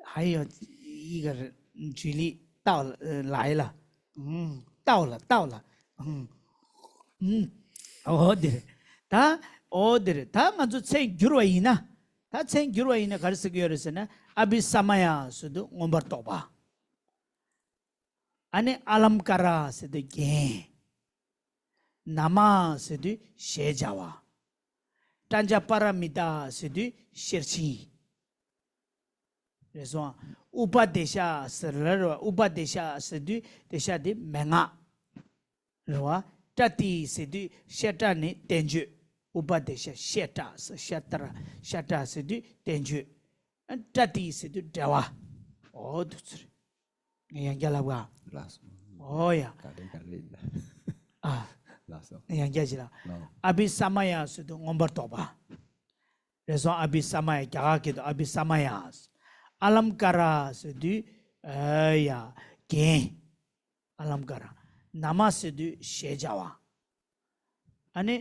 还有一个人，嗯举例到了，呃，来了，嗯，到了，到了，嗯，嗯，哦，对嘞，ད་འོ་དེ་རེད། ད་ང་ཚོ་མཚན་བསྒྱུར་བ་ཡིན་ན། ད་མཚན་བསྒྱུར་བ་ཡིན་ན་ག་རེ་ཟེར་གྱི་ཡོད་རེད་ཟེར་ན། ཨ་བྷི་ས་མ་ཡ་ཟེར་དུས་མངོན་པར་རྟོགས་པ། ཨ་ནི་ཨ་ལམ་ཀ་ར་ཟེར་དུས་རྒྱན། ན་མ་ཟེར་དུས་ཞེས་བྱ་བ། པྲཛྙཱ་པཱ་ར་མི་ཏཱ་ཟེར་དུས་ཤེར་ཕྱིན། རེད་སོང་། ཨུ་པ་དེ་ཤ་ཟེར་ར་རེད་བ། ཨུ་པ་དེ་ཤ་ཟེར་དུས་དེ་ཤ་དེ་མན་ངག་རེད་བ། པྲ་ཏི་ཟེར་དུས་བཤད་གྲྭ་ནི་བསྟན་བཅོས། ཨུ་པ་དེ་ཤ་བཤད་གྲྭ་ཟེར། ཤ་ཏ་ར་ཤ་ཏ་ཟེར་དུས་བསྟན་བཅོས། པྲ་ཏི་ཟེར་དུས་འབྲེལ་བ། འོ་འདུག་ཚུལ། ཡང་བསྐྱར་ལབ་ག་ལགས་སོ། འོ་ཡ། ག་ལེ་ག་ལེ་ཡིན་ལ། ཨ། ལགས་སོ། ཡང་བསྐྱར་ཅིག་ལ། ལགས། ཨ་བྷི་ས་མ་ཡ་ཟེར་དུས་མངོན་པར་རྟོགས་པ། རེད་སོང་། ཨ་བྷི་ས་མ་ཡ། རྒྱ་གར་སྐད་དུ་ཨ་བྷི་ས་མ་ཡ། ཨ་ལམ་ཀ་ར་ཟེར་དུས། ཨ་ཡ། རྒྱན། ཨ་ལམ་ཀ་ར། ན་མ་ཟེར་དུས་ཞེས་བྱ་བ། ཨ་ནི་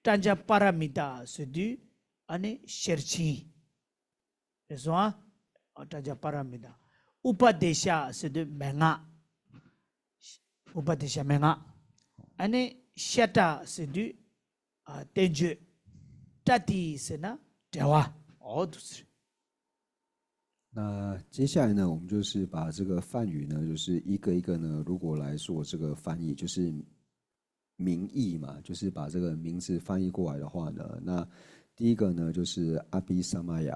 པྲཛྙཱ་པཱ་ར་མི་ཏཱ་ཟེར་དུས་ཨ་ནི་ཤེར་ཕྱིན། རེད་སོང་ཨ། པྲཛྙཱ་པཱ་ར་མི་ཏཱ། ཨུ་པ་དེ་ཤ་ཟེར་དུས་མན་ངག་ཨུ་པ་དེ་ཤ་མན་ངག་ཨ་ནི་ཤ་ཏ་ཟེར་དུས་ཨ་བསྟན་བཅོས། པྲ་ཏི་ཟེར་ན་འབྲེལ་བ། འོ་འདུག་ཚུལ།那接下来呢，我们就是把这个梵语呢，就是一个一个呢，如果来做这个翻译，就是名义嘛，就是把这个名字翻译过来的话呢，那第一个呢就是阿毗沙摩耶，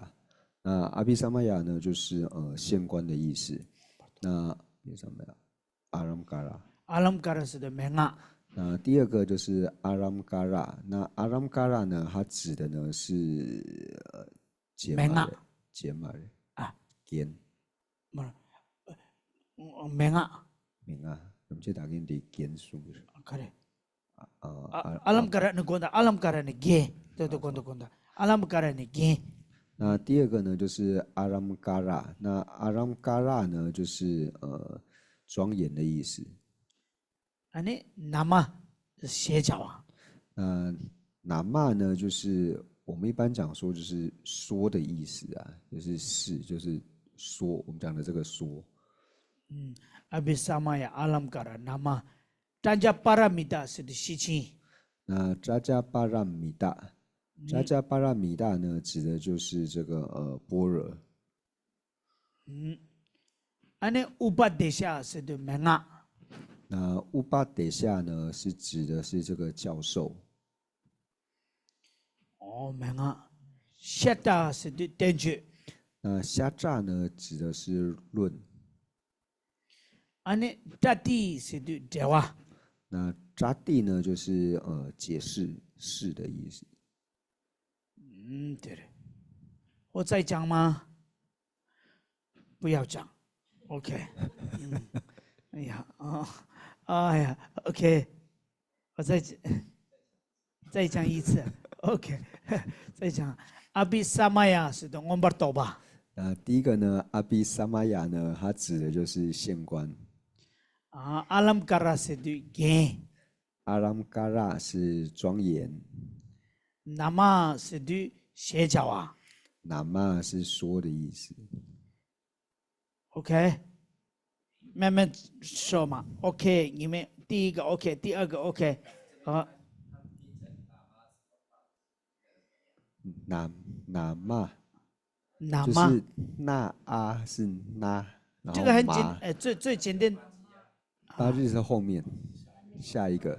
那阿毗沙摩耶呢就是呃县官的意思，那阿毗沙摩耶，阿兰嘎拉，ཨ་ལམ་ཀ་ར་ཟེར་དུས་མན་ངག那第二个就是阿兰嘎拉，那阿兰嘎拉呢，它指的呢是呃 ཇེ་མ་མན་ངག་རེད། ཇེ་མ་རེད། ཨ། རྒྱན། མ་རེད། མན་ངག་མན་ངག་རམ་ཆེ་ད་གིན་དེ་རྒྱན་གསུང་གི་རེད། ག་རེ། ཨ་ཨ་ཨ་ཨ་ལམ་ཀ་ར་ནི་དགོན་དང་། ཨ་ལམ་ཀ་ར་ནི་རྒྱན། དེ་དེ་དགོན་དང་དགོན་དང་། ཨ་ལམ་ཀ་ར་ནི་རྒྱན། 那第二个呢，就是阿兰嘎拉。那阿兰嘎拉呢，就是呃庄严的意思。 ཨ་ནི་ན་མ་ཞེས་བྱ་བ།那那么呢，就是我们一般讲说，就是说的意思啊，就是是，就是说，我们讲的这个说。 ཨ་བྷི་ས་མ་ཡ་ཨ་ལམ་ཀ་ར་ན་མ། པྲཛྙཱ་པཱ་ར་མི་ཏཱ་ཟེར་དུས་ཤེར་ཕྱིན། 那扎加巴拉米达，扎加巴拉米达呢，指的就是这个呃般若。 ཨ་ནི་ཨུ་པ་དེ་ཤ་ཟེར་དུས་མན་ངག那乌巴德夏呢，是指的是这个教授。 ཨོ་མན་ངག་ཤ་ཏ་ཟེར་དུས་བསྟན་བཅོས། 那夏扎呢，指的是论。 ཨ་ནི་པྲ་ཏི་ཟེར་དུས་འབྲེལ་བ། 那扎蒂呢，就是呃解释是的意思。 ཨུམ། དེ་རེད། ཨོ་ཙའི་ཅང་མ། 不要讲。OK。嗯。哎呀，啊，哎呀，OK。我再再讲一次。OK。再讲。ཨ་བྷི་ས་མ་ཡ་ཟེར་དུས་མངོན་པར་རྟོགས་པ། 那第一个呢，阿毗沙摩耶呢，它指的就是县官。 ཨ་ཨ་ལམ་ཀ་ར་ཟེར་དུས་རྒྱན། 阿兰嘎拉是庄严，ན་མ་ཟེར་དུས་ཞེས་བྱ་བ། 那么是说的意思。OK，慢慢说嘛。OK，你们第一个 OK，第二个 OK，好。南南嘛，那么就是那啊是那，然后这个很简嘛，呃最最简单。八日是后面下一个。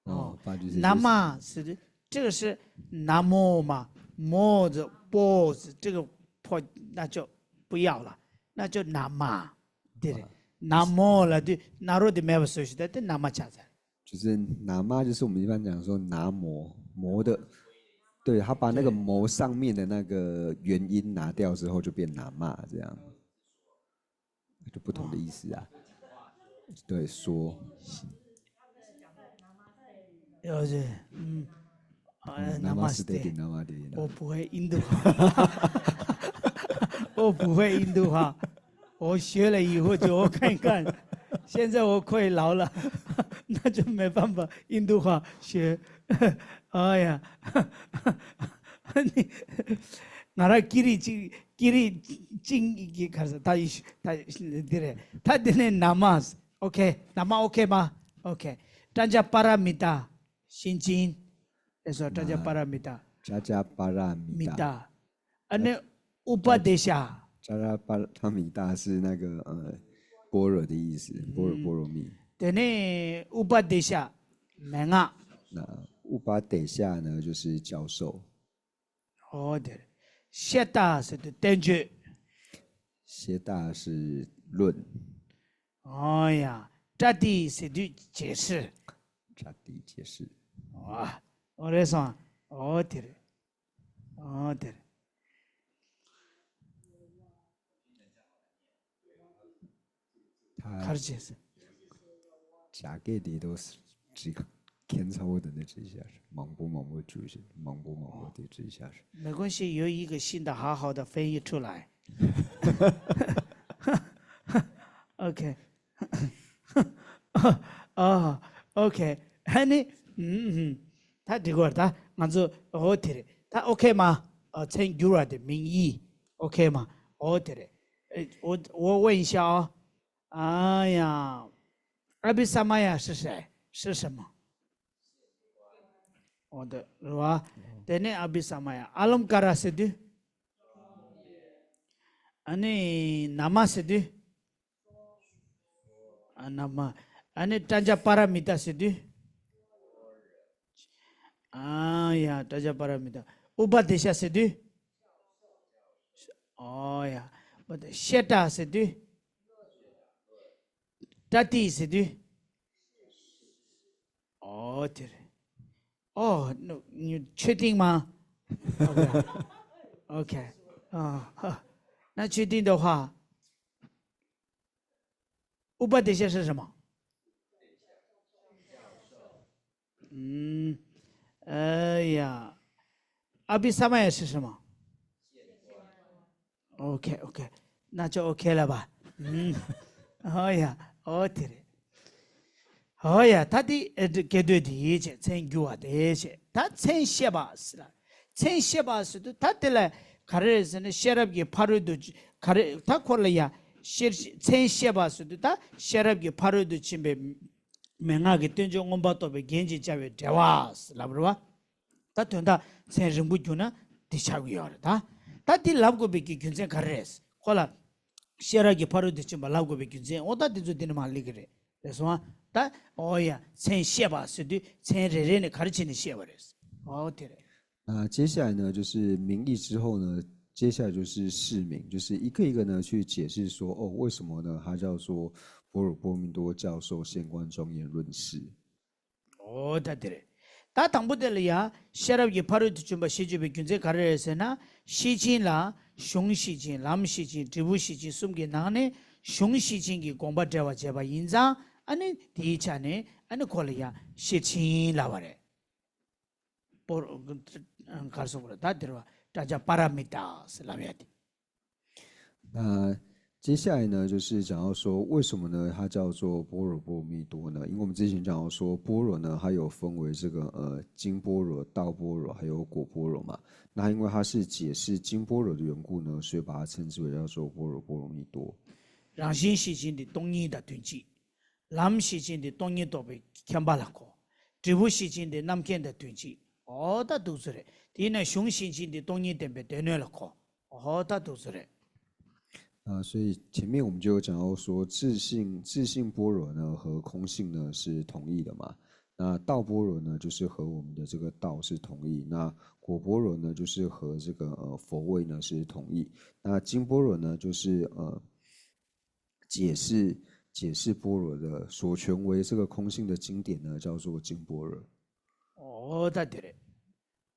哦哦，八日是那么是的，这个是那么嘛，么字 b 字这个破那就不要了，那就那么，对的，那么了对，那若的没有所以的，那么加在。就是南嘛，就是我们一般讲说拿磨磨的，对他把那个对磨上面的那个元音拿掉之后，就变南嘛这样，就不同的意思啊。对，说要是嗯，呃，嗯那么 namaste stay，的 namaste 我不会印度话，我不会印度话，我学了以后就我看一看，现在我快老了，那就没办法印度话学。哎呀，你，ང་རང་ཀི་རི་ཅིག་ཀི་རི་ཅིག་གི་ཁར་ད་ཡི་ད་དེ་རེད་ད་དེ་ནས་ན་མ། ཨོ་ཁེ། ན་མ་ཨོ་ཁེ་མ། ཨོ་ཁེ། ཏྲ་ཛ་པ་ར་མི་ཏཱ། 心经。 ལགས་སོ། ཏྲ་ཛ་པ་ར་མི་ཏཱ། 加加巴拉米达，མི་ཏཱ། ཨ་ནི་ཨུ་པ་དེ་ཤ། 加加巴拉米达是那个呃般若的意思，般若波罗蜜。དེ་ནས་ཨུ་པ་དེ་ཤ་མན་ངག那乌巴得夏呢，就是教授。 ཨོ་དེ་རེད། ཤེ་ཏཱ་ཟེར་དུས་བསྟན་བཅོས། 谢大是论， ཨོ་ཡ། པྲ་ཏི་ཟེར་དུས་解释། 查底解释。 ཨོ་ཨོ་རེད་སོང་། ཨོ་དེ་རེད། ཨོ་དེ་རེད། 他 གར་བྱས་ཟེར། 加给的都是只看差不多的这一下，忙不忙不注意，忙不忙不得这一下。 没关系，有一个新的好好的翻译出来。OK。ཨ། ཨོ་ཁེ། ཨ་ནི། ཨུམ་ཨུམ། ད་འགྲིག་གོ་ད་ང་ཚོ་ཨོ་དེ་རེད། ད་ཨོ་ཁེ་མ། ཨ། མཚན་བསྒྱུར་བ་དེ་མིང་ཡིག་ཨོ་ཁེ་མ། ཨོ་དེ་རེད། ཨེ། ཨོ་ཨོ་ཝེན་ཤ་ཨོ། ཨ་ཡ། ཨ་བྷི་ས་མ་ཡ་是谁？是什么？ཨོ་དེ་རེད་བ། དེ་ནས་ཨ་བྷི་ས་མ་ཡ། ཨ་ལམ་ཀ་ར་ཟེར་དུས། ཨ་ནི་ན་མ་ཟེར་དུས། ཨ། ན་མ། ཨ་ནི་ཏྲ་ཛ་པ་ར་མི་ཏཱ་ཟེར་དུས། ཨ་ཡ། ཏྲ་ཛ་པ་ར་མི་ཏཱ། ཨུ་པ་དེ་ཤ་ཟེར་དུས། ཨོ་ཡ། ཤེ་ཏཱ་ཟེར་དུས། པྲ་ཏི་ཟེར་དུས། ཨོ་དེ་རེད། ཨོ། ནུ་ནུ་确定吗？OK。ཨ། ཧ། 那确定的话，乌巴底下是什么？嗯，哎呀，阿比萨玛也是什么？OK OK，那就 OK 了吧？嗯，哎呀，哦，对了。 ཨོ་ཡ། ད་དེ་ཨེ་སྐད་དོད་དེ་ཡིན་བྱས། མཚན་བསྒྱུར་བ་དེ་བྱས། ད་མཚན་ཤེས་པ་ཟེར་ལ། མཚན་ཤེས་པ་ཟེར་དུས་ད་དེ་ལ་ག་རེ་རེད་ཟེར་ན། ཤེས་རབ་ཀྱི་ཕ་རོལ་ཏུ་ག་རེ། ད་ཁོ་ལ་ཡ་ཤེས། མཚན་ཤེས་པ་ཟེར་དུས་ད་ཤེས་རབ་ཀྱི་ཕ་རོལ་ཏུ་ཕྱིན་པའི་མན་ངག་གི་བསྟན་བཅོས་མངོན་པར་རྟོགས་པའི་རྒྱན་གྱིས་སྦྱར་བའི་འགྲེལ་བ་ཟེར་ལབ་རེད་བ། ད་དོན་དག་མཚན་རིང་པོ་བསྒྱུར་ན་འདི་ཆགས་ཀྱི་ཡོད་རེད་ད། ད་འདི་ལབ་དགོས་པའི་གི་རྒྱུ་མཚན་ག་རེ་རེད། ཁོ་ལ་ཤེས་རབ་ཀྱི་ཕ་རོལ་ཏུ་ཕྱིན་པ་ལབ་དགོས་པའི་རྒྱུ་མཚན། འོ་ད་འདི་ཚོ་འདི་ནས་མར་སླེབས་ཀྱི་རེད། རེད་སོང་ཨ། ད་འོ་ཡ། མཚན་ཤེས་པ་ཟེར་དུས་མཚན་རེ་རེ་ནས་ག་རེ་བྱས་ནས་ཤེས་པ་རེད། འོ་དེ་རེད། 那接下来呢，就是名义之后呢，接下来就是释名，就是一个一个呢去解释说，哦，为什么呢？它叫做般若波罗蜜多教授现观庄严论释。 ཨོ་ད་དེ་རེད། ད་དང་པོ་དེ་ལ་ཡ་ཤེས་རབ་ཀྱི་ཕ་རོལ་ཏུ་ཕྱིན་པ་ཞེས་བརྗོད་པའི་རྒྱུ་མཚན་ག་རེ་རེད་ཟེར་ན། ཤེར་ཕྱིན་ལ་གཞུང་ཤེར་ཕྱིན། ལམ་ཤེར་ཕྱིན། འབྲས་བུ་ཤེར་ཕྱིན་གསུམ་གྱི་ནང་ནས་གཞུང་ཤེར་ཕྱིན་གྱི་དགོངས་པ་འགྲེལ་བར་བྱེད་པ་ཡིན་ཙང་། ཨ་ནི་དེའི་ཆ་ནས་ཨ་ནི་ཁོ་ལ་ཡ་ཤེར་ཕྱིན་ལབ་པ་རེད། པོ་གར་སོགས་པ་ད་དེར་བ་ཏྲ་ཛ་པ་ར་མི་ཏཱ་ཟེར་ལབ་ཡ་དེ། 那接下来呢，就是讲到说，为什么呢？它叫做般若波罗蜜多呢？因为我们之前讲到说，般若呢，它有分为这个呃经般若、道般若，还有果般若嘛。那因为它是解释经般若的缘故呢，所以把它称之为叫做般若波罗蜜多。རང་བཞིན་ཤེར་ཕྱིན་དེ་སྟོང་ཉིད་དང་དོན་གཅིག། ལམ་ཤེར་ཕྱིན་དེ་སྟོང་ཉིད་རྟོགས་པའི་མཁྱེན་པ་ལ་གོ། འབྲས་བུ་ཤེར་ཕྱིན་དེ་རྣམ་མཁྱེན་དང་དོན་གཅིག། འོ་ད་འདུག་ཚོད་རེད། དེས་ན་གཞུང་ཤེར་ཕྱིན་དེ་སྟོང་ཉིད་བསྟན་པའི་སྡེ་སྣོད་ལ་གོ། འོ་ད་འདུག་ཚོད་རེད། 啊，所以前面我们就有讲到说，自性自性般若呢和空性呢是同义的嘛。那道般若呢，就是和我们的这个道是同义。那果般若呢，就是和这个呃佛位呢是同义。那经般若呢，就是呃解释解释般若的所权为这个空性的经典呢，叫做经般若。 འོ་ད་དེ་རེད།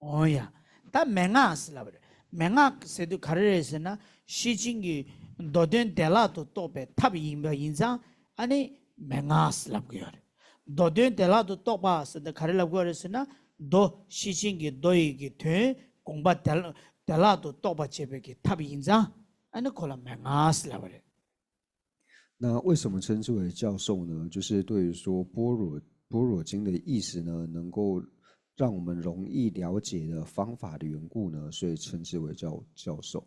འོ་ཡ། ད་མན་ངག་ཟེར་ལབ་པ་རེད། མན་ངག་ཟེར་དུས་ག་རེ་རེད་ཟེར་ན། ཤེར་ཕྱིན་གྱི་མདོ་དོན་བདེ་བླག་ཏུ་རྟོགས་པའི་ཐབས་ཡིན་པ་ཡིན་ཙང་། ཨ་ནི་མན་ངག་ཟེར་ལབ་ཀྱི་ཡོད་རེད། མདོ་དོན་བདེ་བླག་ཏུ་རྟོགས་པ་ཟེར་དུས་ག་རེ་ལབ་ཀྱི་ཡོད་རེད་ཟེར་ན། མདོ་ཤེར་ཕྱིན་གྱི་མདོ་ཡི་གི་དོན་དགོངས་པ་བདེ་བདེ་བླག་ཏུ་རྟོགས་པར་བྱེད་པའི་གི་ཐབས་ཡིན་ཙང་། ཨ་ནི་ཁོ་ལ་མན་ངག་ཟེར་ལབ་པ་རེད། 那为什么称之为教授呢？就是对于说般若般若经的意思呢，能够让我们容易了解的方法的缘故呢，所以称之为教教授。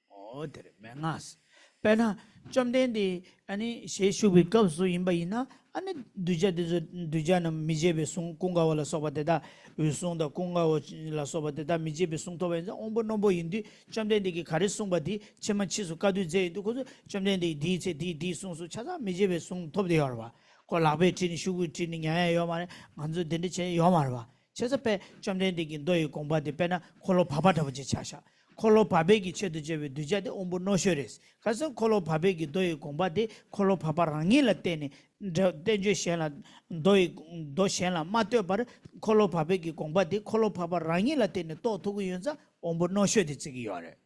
འོ་དེ་རེད། མན་ངག་ཟེར། དཔེར་ན་བཅོམ་ལྡན་འདས་ཨ་ནི་ཞལ་བཞུགས་པའི་སྐབས་སུ་ཡིན་པ་ཡིན་ན། ཨ་ནི་གདུལ་བྱ་དེ་ཚོ་གདུལ་བྱ་རྣམས་མི་བརྗེད་པའི་གསུང་། ཀུན་དགའ་བོ་ལ་སོགས་པ་དེ་དག་འོད་སྲུང་དང་ཀུན་དགའ་བོ་ལ་སོགས་པ་དེ་དག་མི་བརྗེད་པའི་གསུང་ཐོབ་པ་ཡིན་ཙང་། དབང་པོ་རྣོན་པོ་ཡིན་དུས་བཅོམ་ལྡན་འདས་ཀྱིས་ག་རེ་གསུངས་པ་དེ་ཕྱི་མ་ཕྱིས་སུ་བཀའ་བསྡུ་མཛད་ཡོང་དུས། ཁོ་ཚོས་བཅོམ་ལྡན་འདས་ཀྱིས་འདིའི་ཚེ་འདིའི་འདིའི་གསུངས་སོ། ཆ་ཚང་མི་བརྗེད་པའི་གསུང་ཐོབ་བསྡད་ཡོད་རེད་བ། ཁོ་ལག་པས་བྲིས་ནས་ཤོག་གུས་བྲིས་ནས་ཉར་ཡ་ཡོད་མ་རེད། ང་ཚོས་དེ་འདྲ་བྱས་ཡོད་མ་རེད་བ། བྱས་ཙང་དཔེ་བཅོམ་ལྡན་འདས་ཀྱི་མདོ་ཡི་དགོངས་པ་དེ་དཔེར་ན་འཁོར་ལོ་བར་པ་འདྲ་པོ་ཅིག་ཆགས་ཤག་འཁོར་ལོ་བར་པའི་གི་ཆེད་དུ་བྱས་པའི་གདུལ་བྱ་དེ་དབང་པོ་རྣོ་ཤོས་རེད། ག་ཟེར་ན་འཁོར་ལོ་བར་པའི་གི་མདོ་ཡི་དགོངས་པ་དེ་འཁོར་ལོ་བར་པ་རང་ཉིད་ལ་བརྟེན་ནས་འདྲ། བསྟན་བཅོས་གཞན་ལ། མདོ་ཡི་མདོ་གཞན་ལ་མ་ལྟོས་པར་འཁོར་ལོ་བར་པའི་གི་དགོངས་པ་དེ་འཁོར་ལོ་བར་པ་རང་ཉིད་ལ་བརྟེན་ནས་རྟོགས་ཐུབ་ཀྱི་ཡོད་ཙང་དབང་པོ་རྣོ་ཤོས་དེ་བརྩི་གི་ཡོད་རེད།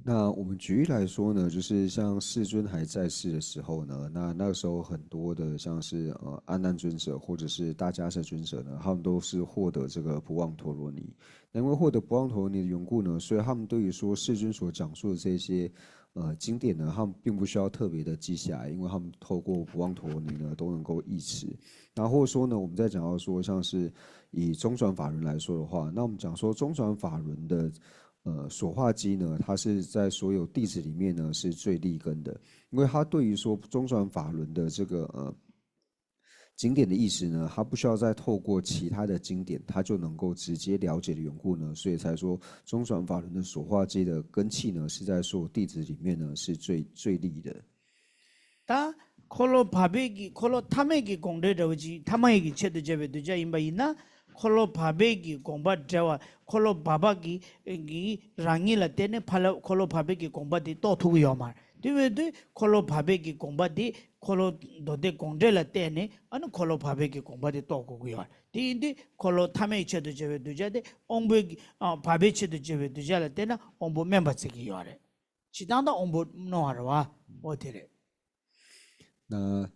那我们举例来说呢，就是像世尊还在世的时候呢，那那个时候很多的像是呃阿难尊者或者是大迦叶尊者呢，他们都是获得这个不忘陀罗尼。那因为获得不忘陀罗尼的缘故呢，所以他们对于说世尊所讲述的这些呃经典呢，他们并不需要特别的记下来，因为他们透过不忘陀罗尼呢都能够忆持。那或者说呢，我们在讲到说像是以中转法轮来说的话，那我们讲说中转法轮的呃，所化机呢，它是在所有弟子里面呢是最利根的，因为他对于说中转法轮的这个呃经典的意思呢，他不需要再透过其他的经典，他就能够直接了解的缘故呢，所以才说中转法轮的所化机的根器呢，是在所有弟子里面呢是最最利的。 ད་འཁོར་ལོ་བར་པའི་གི་འཁོར་ལོ་ཐ་མའི་གི་དགོངས་འགྲེལ་འདྲ་བོ་ཅིག་ཐ་མའི་གི་ཆེད་དུ་བྱས་པའི་གདུལ་བྱ་ཡིན་པ་ཡིན་ན། འཁོར་ལོ་བར་པའི་གི་དགོངས་པ་འགྲེལ་བ། འཁོར་ལོ་བར་པ་གི་གི་རང་ཉིད་ལ་བརྟེན་ནས་ཕ་ལ་འཁོར་ལོ་བར་པའི་གི་དགོངས་པ་དེ་རྟོགས་ཐུབ་ཀྱི་ཡོད་མ་རེད། དེ་བས་དུས་འཁོར་ལོ་བར་པའི་གི་དགོངས་པ་དེ་འཁོར་ལོ་མདོ་སྡེ་དགོངས་འགྲེལ་ལ་བརྟེན་ནས་ཨ་ནི་འཁོར་ལོ་བར་པའི་གི་དགོངས་པ་དེ་རྟོགས་དགོས་ཀྱི་ཡོད་རེད། དེ་ཡིན་དུས་འཁོར་ལོ་ཐ་མའི་ཆེད་དུ་བྱས་པའི་གདུལ་བྱ་དེ་དབང་པོའི་གི་ཨ་བར་པའི་ཆེད་དུ་བྱས་པའི་གདུལ་བྱ་ལ་བརྟེན་ན་དབང་པོ་དམན་པ་བརྩི་གི་ཡོད་རེད། སྤྱིར་བཏང་ད་དབང་པོ་རྣོ་བ་རེད་བ། འོ་དེ་རེད། 那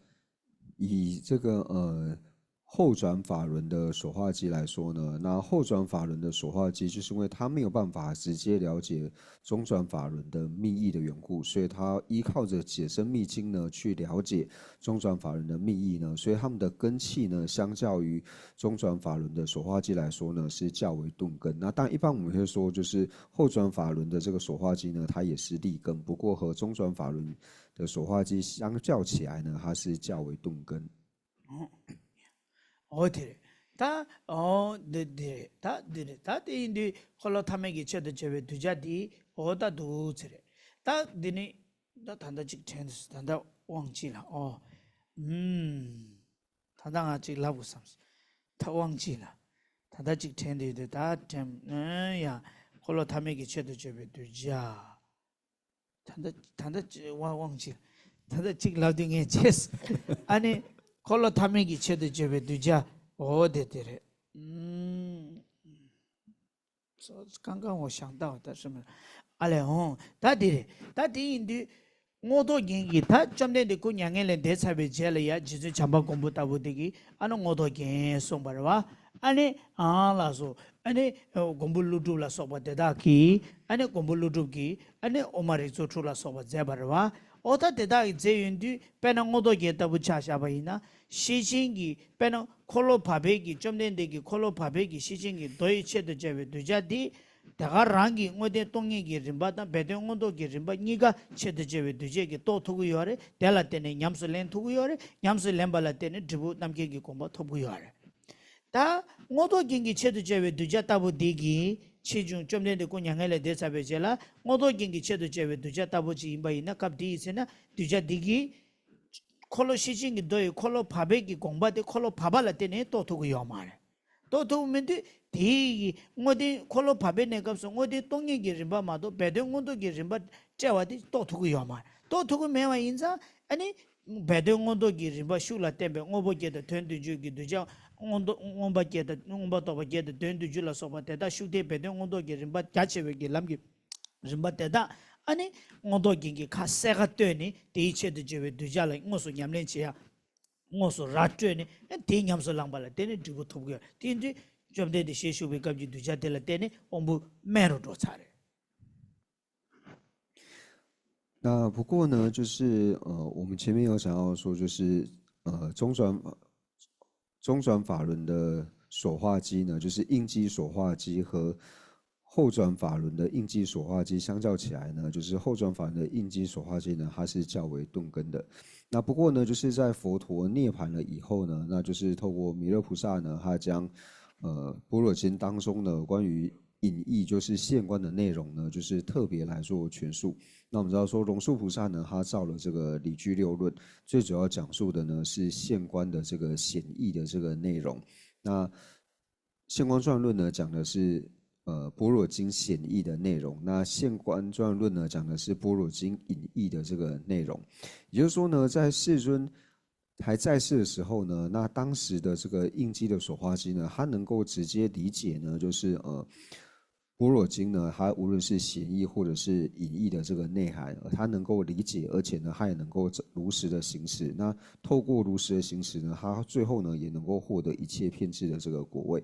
以这个呃后转法轮的所化机来说呢，那后转法轮的所化机，就是因为他没有办法直接了解中转法轮的密意的缘故，所以他依靠着解深密经呢去了解中转法轮的密意呢，所以他们的根器呢，相较于中转法轮的所化机来说呢，是较为钝根。那当然，一般我们会说，就是后转法轮的这个所化机呢，它也是利根，不过和中转法轮的所化机相较起来呢，它是较为钝根。 འོ་དེ་རེད། ད་འོ་འདི་འདི་རེད། ད་འདི་རེད། ད་དེ་ཡིན་དུས་འཁོར་ལོ་ཐ་མའི་གི་ཆེད་དུ་བྱས་པའི་གདུལ་བྱ་འདི་འོ་ད་འདུག་ཚེ་རེད། ད་འདི་ནི་ད་ད་ལྟ་གཅིག་དྲན་འདུག་ད་ལྟ་དབང་གཅིག་ལ་འོ། ཨུམ། ད་ལྟ་ང་གཅིག་ལབ་དགོས་བསམ། ད་དབང་གཅིག་ལ། ད་ལྟ་གཅིག་དྲན་འདུག་ད་དྲན་ཡ། འཁོར་ལོ་ཐ་མའི་གི་ཆེད་དུ་བྱས་པའི་གདུལ་བྱ། ད་ལྟ་ད་ལྟ་ཅི་དབང་དབང་ཅི། ད་ལྟ་གཅིག་ལབ་དུས་ངས་བྱས། ཨ་ནི་འཁོར་ལོ་ཐ་མའི་གི་ཆེད་དུ་བྱས་པའི་གདུལ་བྱ། འོ་དེ་དེ་རེད། ཨུམ། སོ་ཀང་ཀང་འོ་ཞང་ཏང་ད་ཧྲི་མ། ཨ་ལས་འོང་ད་དེ་རེད། ད་དེ་ཡིན་དུས། རྔོག་ཐོག་རྒྱན་གྱིས་ད་བཅོམ་ལྡན་འདས་སྐུ་མྱ་ངན་ལས་འདས་ཚར་བའི་རྗེས་ལ་ཡ་རྗེ་བཙུན་བྱམས་པ་མགོན་པོ་ལྟ་བུ་དེ་གིས་ཨ་ནི་རྔོག་ཐོག་རྒྱན་གསུངས་པ་རེད་བ། ཨ་ནི་ཨང་ལགས་སོ། ཨ་ནི་མགོན་པོ་ཀླུ་སྒྲུབ་ལ་སོགས་པ་དེ་དག་གིས། ཨ་ནི་མགོན་པོ་ཀླུ་སྒྲུབ་ཀྱིས་ཨ་ནི་དབུ་མ་རིགས་ཚོགས་དྲུག་ལ་སོགས་པ་མཛད་པ་རེད་བ། འོ་ད་དེ་དག་གིས་མཛད་ཡོང་དུས་དཔེར་ན་རྔོག་ཐོག་རྒྱན་ལྟ་བུ་ཆ་བཞག་པ་ཡིན་ན། ཤེར་ཕྱིན་གྱི་དཔེར་ན་འཁོར་ལོ་བར་པའི་གི་བཅོམ་ལྡན་འདས་ཀྱི་འཁོར་ལོ་བར་པའི་གི་ཤེར་ཕྱིན་གྱི་མདོ་ཡི་ཆེད་དུ་བྱས་པའི་གདུལ་བྱ་འདི། དེ་ག་རང་གི་དངོས་བསྟན་སྟོང་ཉིད་ཀྱི་རིམ་པ་དང་སྦས་དོན་མངོན་རྟོགས་ཀྱི་རིམ་པ་གཉིས་ཀ་ཆེད་དུ་བྱ་བའི་གདུལ་བྱ་གིས་རྟོགས་ཐུབ་ཀྱི་ཡོད་རེད། དེ་ལ་བརྟེན་ནས་ཉམས་སུ་ལེན་ཐུབ་ཀྱི་ཡོད་རེད། ཉམས་སུ་ལེན་པ་ལ་བརྟེན་ནས་འབྲས་བུ་རྣམ་མཁྱེན་གྱི་གོ་འཕང་ཐོབ་ཀྱི་ཡོད་རེད། ད་མངོན་རྟོགས་རྒྱན་གྱི་ཆེད་དུ་བྱ་བའི་གདུལ་བྱ་ལྟ་བུ་འདི་གིས་ཕྱིས་འབྱུང་བཅོམ་ལྡན་འདས་སྐུ་མྱ་ངན་ལས་འདས་ཚར་བའི་རྗེས་ལ་མངོན་རྟོགས་རྒྱན་གྱི་ཆེད་དུ་བྱ་བའི་གདུལ་བྱ་ལྟ་བུ་ཅིག་ཡིན་པ་ཡིན་ན། སྐབས་འདི་ཡི་ཚེ་ན་གདུལ་བྱ་འདི་གིས་འཁོར་ལོ་ཤེར་ཕྱིན་གྱི་མདོ་ཡི་འཁོར་ལོ་བར་པའི་གི་དགོངས་པ་དེ་འཁོར་ལོ་བར་པ་ལ་བརྟེན་ནས་རྟོགས་ཐུབ་ཀྱི་ཡོད་མ་རེད། རྟོགས་ཐུབ་མི་འདུག་དེའི་དངོས་བསྟན་འཁོར་ལོ་བར་པའི་གནས་སྐབས་སུ་དངོས་བསྟན་སྟོང་ཉིད་ཀྱི་རིམ་པ་མ་གཏོགས་སྦས་དོན་མངོན་རྟོགས་ཀྱི་རིམ་པ་བཀྲལ་བ་དེ་རྟོགས་ཐུབ་ཀྱི་ཡོད་མ་རེད། རྟོགས་ཐུབ་ཀྱི་མེད་པ་ཡིན་ཙང་། ཨ་ནི་སྦས་དོན་མངོན་རྟོགས་ཀྱི་རིམ་པ་ཤུགས་ལ་བསྟན་པའི་དངོས་པོ་བརྒྱད་དང་དོན་བདུན་ཅུ་གི་གདུལ་བྱ་མངོན་རྟོགས་མངོན་པ་བརྒྱད་དང་མངོན་པར་རྟོགས་པ་བརྒྱད་དང་དོན་བདུན་ཅུ་ལ་སོགས་པ་དེ་དག་ཤུགས་བསྟན་སྦས་དོན་མངོན་རྟོགས་ཀྱི་རིམ་པ་རྒྱ་ཆེ་བའི་གི་ལམ་གྱི་རིམ་པ་དེ་དག་ཨ་ནི་མངོན་རྟོགས་རྒྱན་གྱིས་ཁ་གསལ་ཁ་བཏོད་ནས་དེའི་ཆེད་དུ་བྱ་བའི་གདུལ་བྱ་ལ་དངོས་སུ་ཉམས་ལེན་བྱེད་ཡ། དངོས་སུ་ར་སྤྲོད་ནས་ཨ་དེའི་ཉམས་སུ་བླངས་པ་ལ་བརྟེན་ནས་འབྲས་བུ་ཐོབ་ཀྱི་ཡོད། དེ་ཡིན་དུས་བཅོམ་ལྡན་འདས་ཞལ་བཞུགས་པའི་སྐབས་ཀྱི་གདུལ་བྱ་དེ་ལ་བརྟེན་ནས་དབང་པོ་དམན་རུ་འགྲོ་ཚར་རེད།那不过呢，就是呃，我们前面有讲到说，就是呃，中转中转法轮的手化机呢，就是应机手化机和后转法轮的应机手化机相较起来呢，就是后转法轮的应机手化机呢，它是较为顿根的。那不过呢，就是在佛陀涅槃了以后呢，那就是透过弥勒菩萨呢，他将呃般若经当中呢关于隐义，就是现观的内容呢，就是特别来做诠述。那我们知道说龙树菩萨呢，他造了这个《理俱六论》，最主要讲述的呢是现观的这个显义的这个内容。那现观转论呢讲的是呃般若经显义的内容，那现观转论呢讲的是般若经隐义的这个内容。也就是说呢，在世尊还在世的时候呢，那当时的这个应机的手化机呢，他能够直接理解呢，就是呃般若经呢，它无论是显义或者是隐义的这个内涵，它能够理解，而且呢，它也能够如实的行使。那透过如实的行使呢，它最后呢，也能够获得一切遍智的这个果位。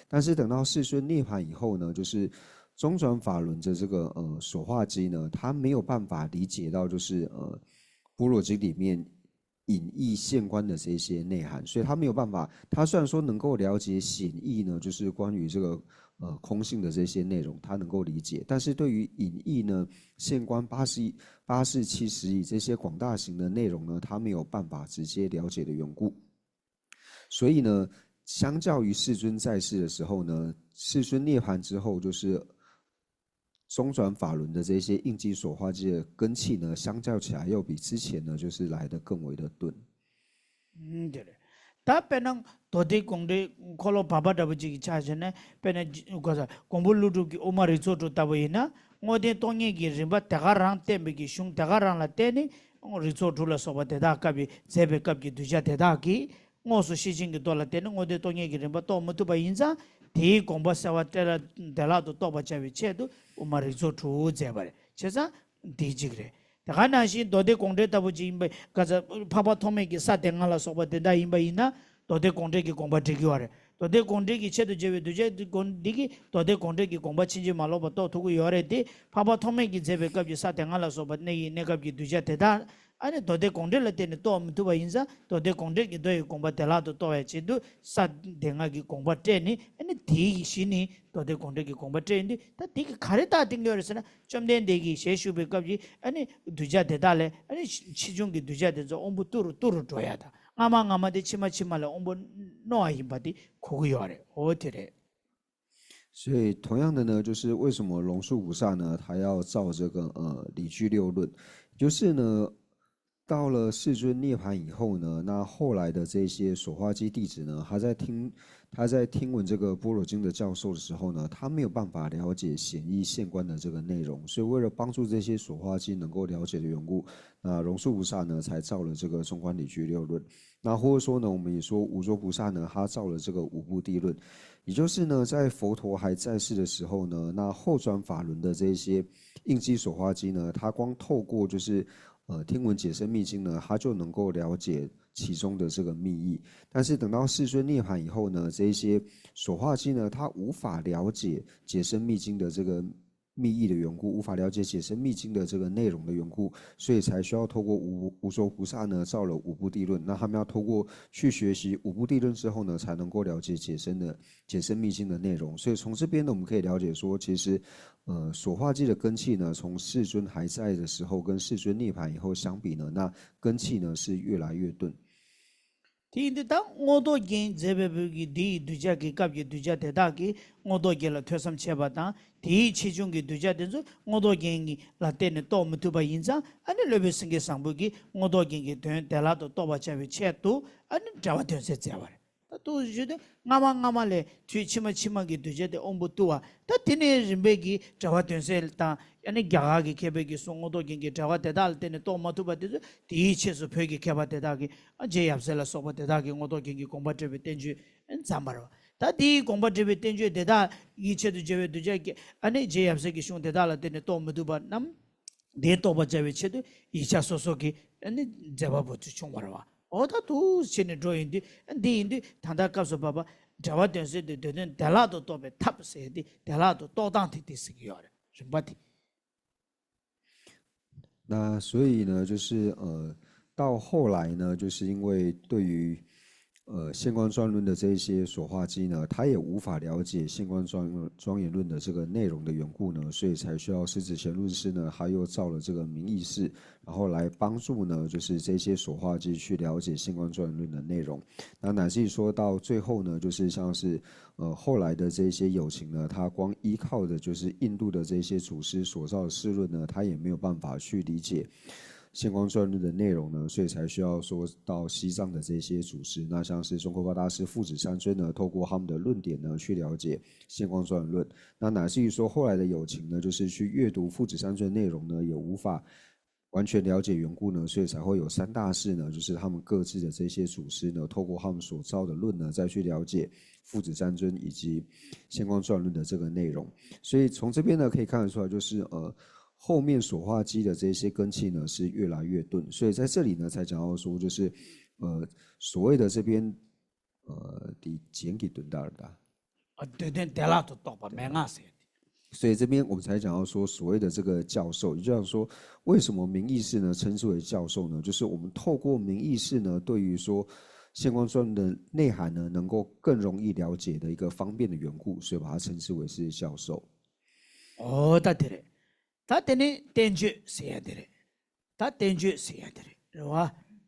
但是等到世尊涅槃以后呢，就是中转法轮的这个呃手化机呢，它没有办法理解到就是呃般若经里面隐义现观的这些内涵，所以他没有办法。他虽然说能够了解显义呢，就是关于这个呃空性的这些内容，他能够理解，但是对于隐义呢、现观八十一、八识七十一这些广大行的内容呢，他没有办法直接了解的缘故。所以呢，相较于世尊在世的时候呢，世尊涅槃之后，就是中转法轮的这些应机手化机的根器呢，相较起来要比之前呢，就是来的更为的顿。 ད་དཔེར་ན་མདོ་སྡེ་དགོངས་འགྲེལ་འཁོར་ལོ་བར་པ་འདྲ་པོ་ཅིག་གི་ཆ་བཞག་ན། དཔེར་ན་གོ་ས་མགོན་པོ་ཀླུ་སྒྲུབ་ཀྱི་དབུ་མ་རིགས་ཚོགས་དྲུག་ལྟ་བུ་ཡིན་ན། དངོས་བསྟན་སྟོང་ཉིད་ཀྱི་རིམ་པ་དེ་ག་རང་བསྟན་པའི་གི་གཞུང་དེ་ག་རང་ལ་བརྟེན་ནས་རིགས་ཚོགས་དྲུག་ལ་སོགས་པ་དེ་དག་སྐབས་ཀྱི་མཛད་པའི་སྐབས་ཀྱི་གདུལ་བྱ་དེ་དག་གིས་དངོས་སུ་ཤེར་ཕྱིན་གྱི་མདོ་ལ་བརྟེན་ནས་དངོས་བསྟན་སྟོང་ཉིད་ཀྱི་རིམ་པ་རྟོགས་མི་ཐུབ་པ་ཡིན་ཙང་། དེའི་དགོངས་པ་གསལ་བ་བཀྲལ་བདེ་བླག་ཏུ་རྟོགས་པར་བྱ་བའི་ཆེད་དུ་དབུ་མ་རིགས་ཚོགས་དྲུག་མཛད་པ་རེད། བྱས་ཙང་འདི་གཅིག་རེད། དེ་ག་ནང་བཞིན་མདོ་སྡེ་དགོངས་འགྲེལ་ལྟ་བུ་ཅིག་ཡིན་པ་ག་ས། འཕགས་པ་ཐོགས་མེད་ཀྱི་ས་སྡེ་ལྔ་ལ་སོགས་པ་དེ་འདྲ་ཡིན་པ་ཡིན་ན། མདོ་སྡེ་དགོངས་འགྲེལ་གྱི་དགོངས་པ་འགྲིག་གི་ཡོད་རེད། མདོ་སྡེ་དགོངས་འགྲེལ་གྱི་ཆེད་དུ་བྱ་བའི་གདུལ་བྱ་འདི་གོ་འདི་གིས་མདོ་སྡེ་དགོངས་འགྲེལ་གྱི་དགོངས་པ་ཕྱིན་ཅི་མ་ལོག་པ་རྟོགས་ཐུབ་ཀྱི་ཡོད་རེད་དེ། འཕགས་པ་ཐོགས་མེད་ཀྱིས་མཛད་པའི་སྐབས་ཀྱི་ས་སྡེ་ལྔ་ལ་སོགས་པ་གནས་ཡིན་གནས་སྐབས་ཀྱི་གདུལ་བྱ་དེ་དག་ཨ་ནི་མདོ་སྡེ་དགོངས་འགྲེལ་ལ་བརྟེན་ནས་རྟོགས་མི་ཐུབ་པ་ཡིན་ཙང་། མདོ་སྡེ་དགོངས་འགྲེལ་གྱི་མདོ་ཡི་དགོངས་པ་བདེ་བླག་ཏུ་རྟོགས་པའི་ཆེད་དུ་ས་སྡེ་ལྔ་གི་དགོངས་པ་བཀྲལ་ནས། ཨ་ནི་དེའི་གཞི་ནི་མདོ་སྡེ་དགོངས་འགྲེལ་གྱི་དགོངས་པ་བཀྲལ་ཡིན་དུས། ད་དེ་གིས་ག་རེ་རྟགས་བསྟན་གྱི་ཡོད་རེད་ཟེར་ན། བཅོམ་ལྡན་འདས་ཀྱི་ཞལ་བཞུགས་པའི་སྐབས་ཀྱི་ཨ་ནི་གདུལ་བྱ་དེ་དག་ལས་ཨ་ནི་ཕྱིས་འབྱུང་གི་གདུལ་བྱ་དེ་ཚོ་དབང་པོ་སྟུ་རུ་སྟུ་རུ་འགྲོ་ཡ་དང་། སྔ་མ་སྔ་མ་དེ་ཕྱི་མ་ཕྱི་མ་ལ་དབང་པོ་རྣོ་བ་ཡིན་པ་དེ་གོ་གི་ཡོད་རེད། འོ་དེ་རེད། 所以同样的呢，就是为什么龙树菩萨呢，他要造这个呃理俱六论，就是呢，到了世尊涅槃以后呢，那后来的这些守化机弟子呢，他在听他在听闻这个般若经的教授的时候呢，他没有办法了解显义现观的这个内容，所以为了帮助这些守化机能够了解的缘故，那龙树菩萨呢才造了这个中观理俱六论。那或者说呢，我们也说五洲菩萨呢，他造了这个五部地论，也就是呢，在佛陀还在世的时候呢，那后转法轮的这些应机守化机呢，他光透过就是呃听闻解深密经呢，他就能够了解其中的这个密意。但是等到世尊涅槃以后呢，这一些守化机呢，他无法了解解深密经的这个密意的缘故，无法了解解深密经的这个内容的缘故，所以才需要透过五五洲菩萨呢造了五部地论。那他们要透过去学习五部地论之后呢，才能够了解解深的解深密经的内容。所以从这边呢，我们可以了解说，其实呃，所化机的根器呢，从世尊还在的时候跟世尊涅槃以后相比呢，那根器呢是越来越钝。 དེ་ཡིན་དུས་ད་རྔོག་ཏོ་རྒྱན་མཛད་པའི་བོད་ཀྱི་འདི་ཡི་གདུལ་བྱ་གི་སྐབས་ཀྱི་གདུལ་བྱ་དེ་དག་གིས་རྔོག་ཏོ་རྒྱན་ལ་ཐོས་བསམ་བྱས་པ་དང་། དེའི་ཆེ་ཆུང་གི་གདུལ་བྱ་དེ་ཚོ་རྔོག་ཏོ་རྒྱན་གྱི་ལ་བརྟེན་ནས་རྟོགས་མི་ཐུབ་པ་ཡིན་ཙང་། ཨ་ནི་སློབ་དཔོན་སེང་གེ་བཟང་པོ་གིས་རྔོག་ཏོ་རྒྱན་གྱི་དོན་བདེ་བླག་ཏུ་རྟོགས་པར་བྱ་བའི་ཆེད་དུ་ཨ་ནི་འགྲེལ་པ་དོན་གསལ་མཛད་པ་རེད། ད་དུ་ཞུས་ཏེ་སྔ་མ་སྔ་མ་ལས་དུས་ཕྱི་མ་ཕྱི་མ་གི་གདུལ་བྱ་དེ་དབང་པོ་རྟུལ་བ། ད་དེ་ནས་རིམ་པས་ཀྱི་འགྲེལ་པ་དོན་གསལ་དང་། ཡང་ན་རྒྱ་གར་གྱི་མཁས་པའི་གི་གསུང་རྔོག་ཏོ་རྒྱན་གྱི་འགྲེལ་པ་དེ་དག་ལ་བརྟེན་ནས་རྟོགས་མ་ཐུབ་པ་དེ་ཚོ་དེའི་ཕྱིས་སུ་བོད་ཀྱི་མཁས་པ་དེ་དག་གིས་ཨ་རྗེ་ཡབ་སྲས་ལ་སོགས་པ་དེ་དག་གིས་རྔོག་ཏོ་རྒྱན་གྱི་དགོངས་པ་འགྲེལ་པའི་བསྟན་བཅོས་བརྩམས་པ་རེད་བ། ད་དེའི་དགོངས་པ་འགྲེལ་པའི་བསྟན་བཅོས་དེ་དག་གི་ཆེད་དུ་བརྗོད་པའི་གདུལ་བྱ་གི་ཨ་ནི་རྗེ་ཡབ་སྲས་ཀྱི་གཞུང་དེ་དག་ལ་བརྟེན་ནས་རྟོགས་མི་ཐུབ་པ་རྣམས། དེ་རྟོགས་པར་བྱ་བའི་ཆེད་དུ་ཡིག་ཆ་སོ་སོ་གི་ཨ་ནི་མཛད་པ་པོ་ཚོ་བྱུང་བ་རེད་བ། འོ་ད་འདུག་བྱས་ནས་འགྲོ་ཡིན་དུས། འདི་ཡིན་དུས་ད་ལྟ་སྐབས་སུ་བབ་པ་འགྲེལ་པ་དོན་གསལ་དུ་དེ་དོན་བདེ་བླག་ཏུ་རྟོགས་པའི་ཐབས་ཟེར་ཏེ། བདེ་བླག་ཏུ་རྟོགས་སྟངས་དེ་དེ་ཟེར་གྱི་ཡོད་རེད། རིམ་པ་དེ། 那所以呢，就是呃，到后来呢，就是因为对于呃现观庄严论的这一些所化机呢，他也无法了解现观庄庄严论的这个内容的缘故呢，所以才需要师子贤论师呢，他又造了这个明义释，然后来帮助呢，就是这些所化机去了解现观庄严论的内容。那乃至于说到最后呢，就是像是呃后来的这些有情呢，他光依靠的就是印度的这些祖师所造的释论呢，他也没有办法去理解现观庄严论的内容呢，所以才需要说到西藏的这些祖师。那像是宗喀巴大师、父子三尊呢，透过他们的论点呢，去了解现观庄严论。那乃至于说后来的有情呢，就是去阅读父子三尊的内容呢，也无法完全了解缘故呢，所以才会有三大寺呢，就是他们各自的这些祖师呢，透过他们所造的论呢，再去了解父子三尊以及现观庄严论的这个内容。所以从这边呢，可以看得出来，就是呃，后面所化机的这些根器呢是越来越钝。所以在这里呢，才讲到说，就是呃，所谓的这边呃，第几个顿大的。 ཨ། དེ་དོན་བདེ་བླག་ཏུ་རྟོགས་པ་མན་ངག་ཟེར་ཏེ། 所以这边我们才讲到说，所谓的这个教授，也就是说，为什么明义释呢称之为教授呢？就是我们透过明义释呢，对于说现观庄严的内涵呢，能够更容易了解的一个方便的缘故，所以把它称之为是教授。 ཨོ་ད་དེ་རེད། ད་དེ་ནི་བསྟན་བཅོས་ཟེར་ཡ་དེ་རེད། ད་བསྟན་བཅོས་ཟེར་ཡ་དེ་རེད། རེད་བ།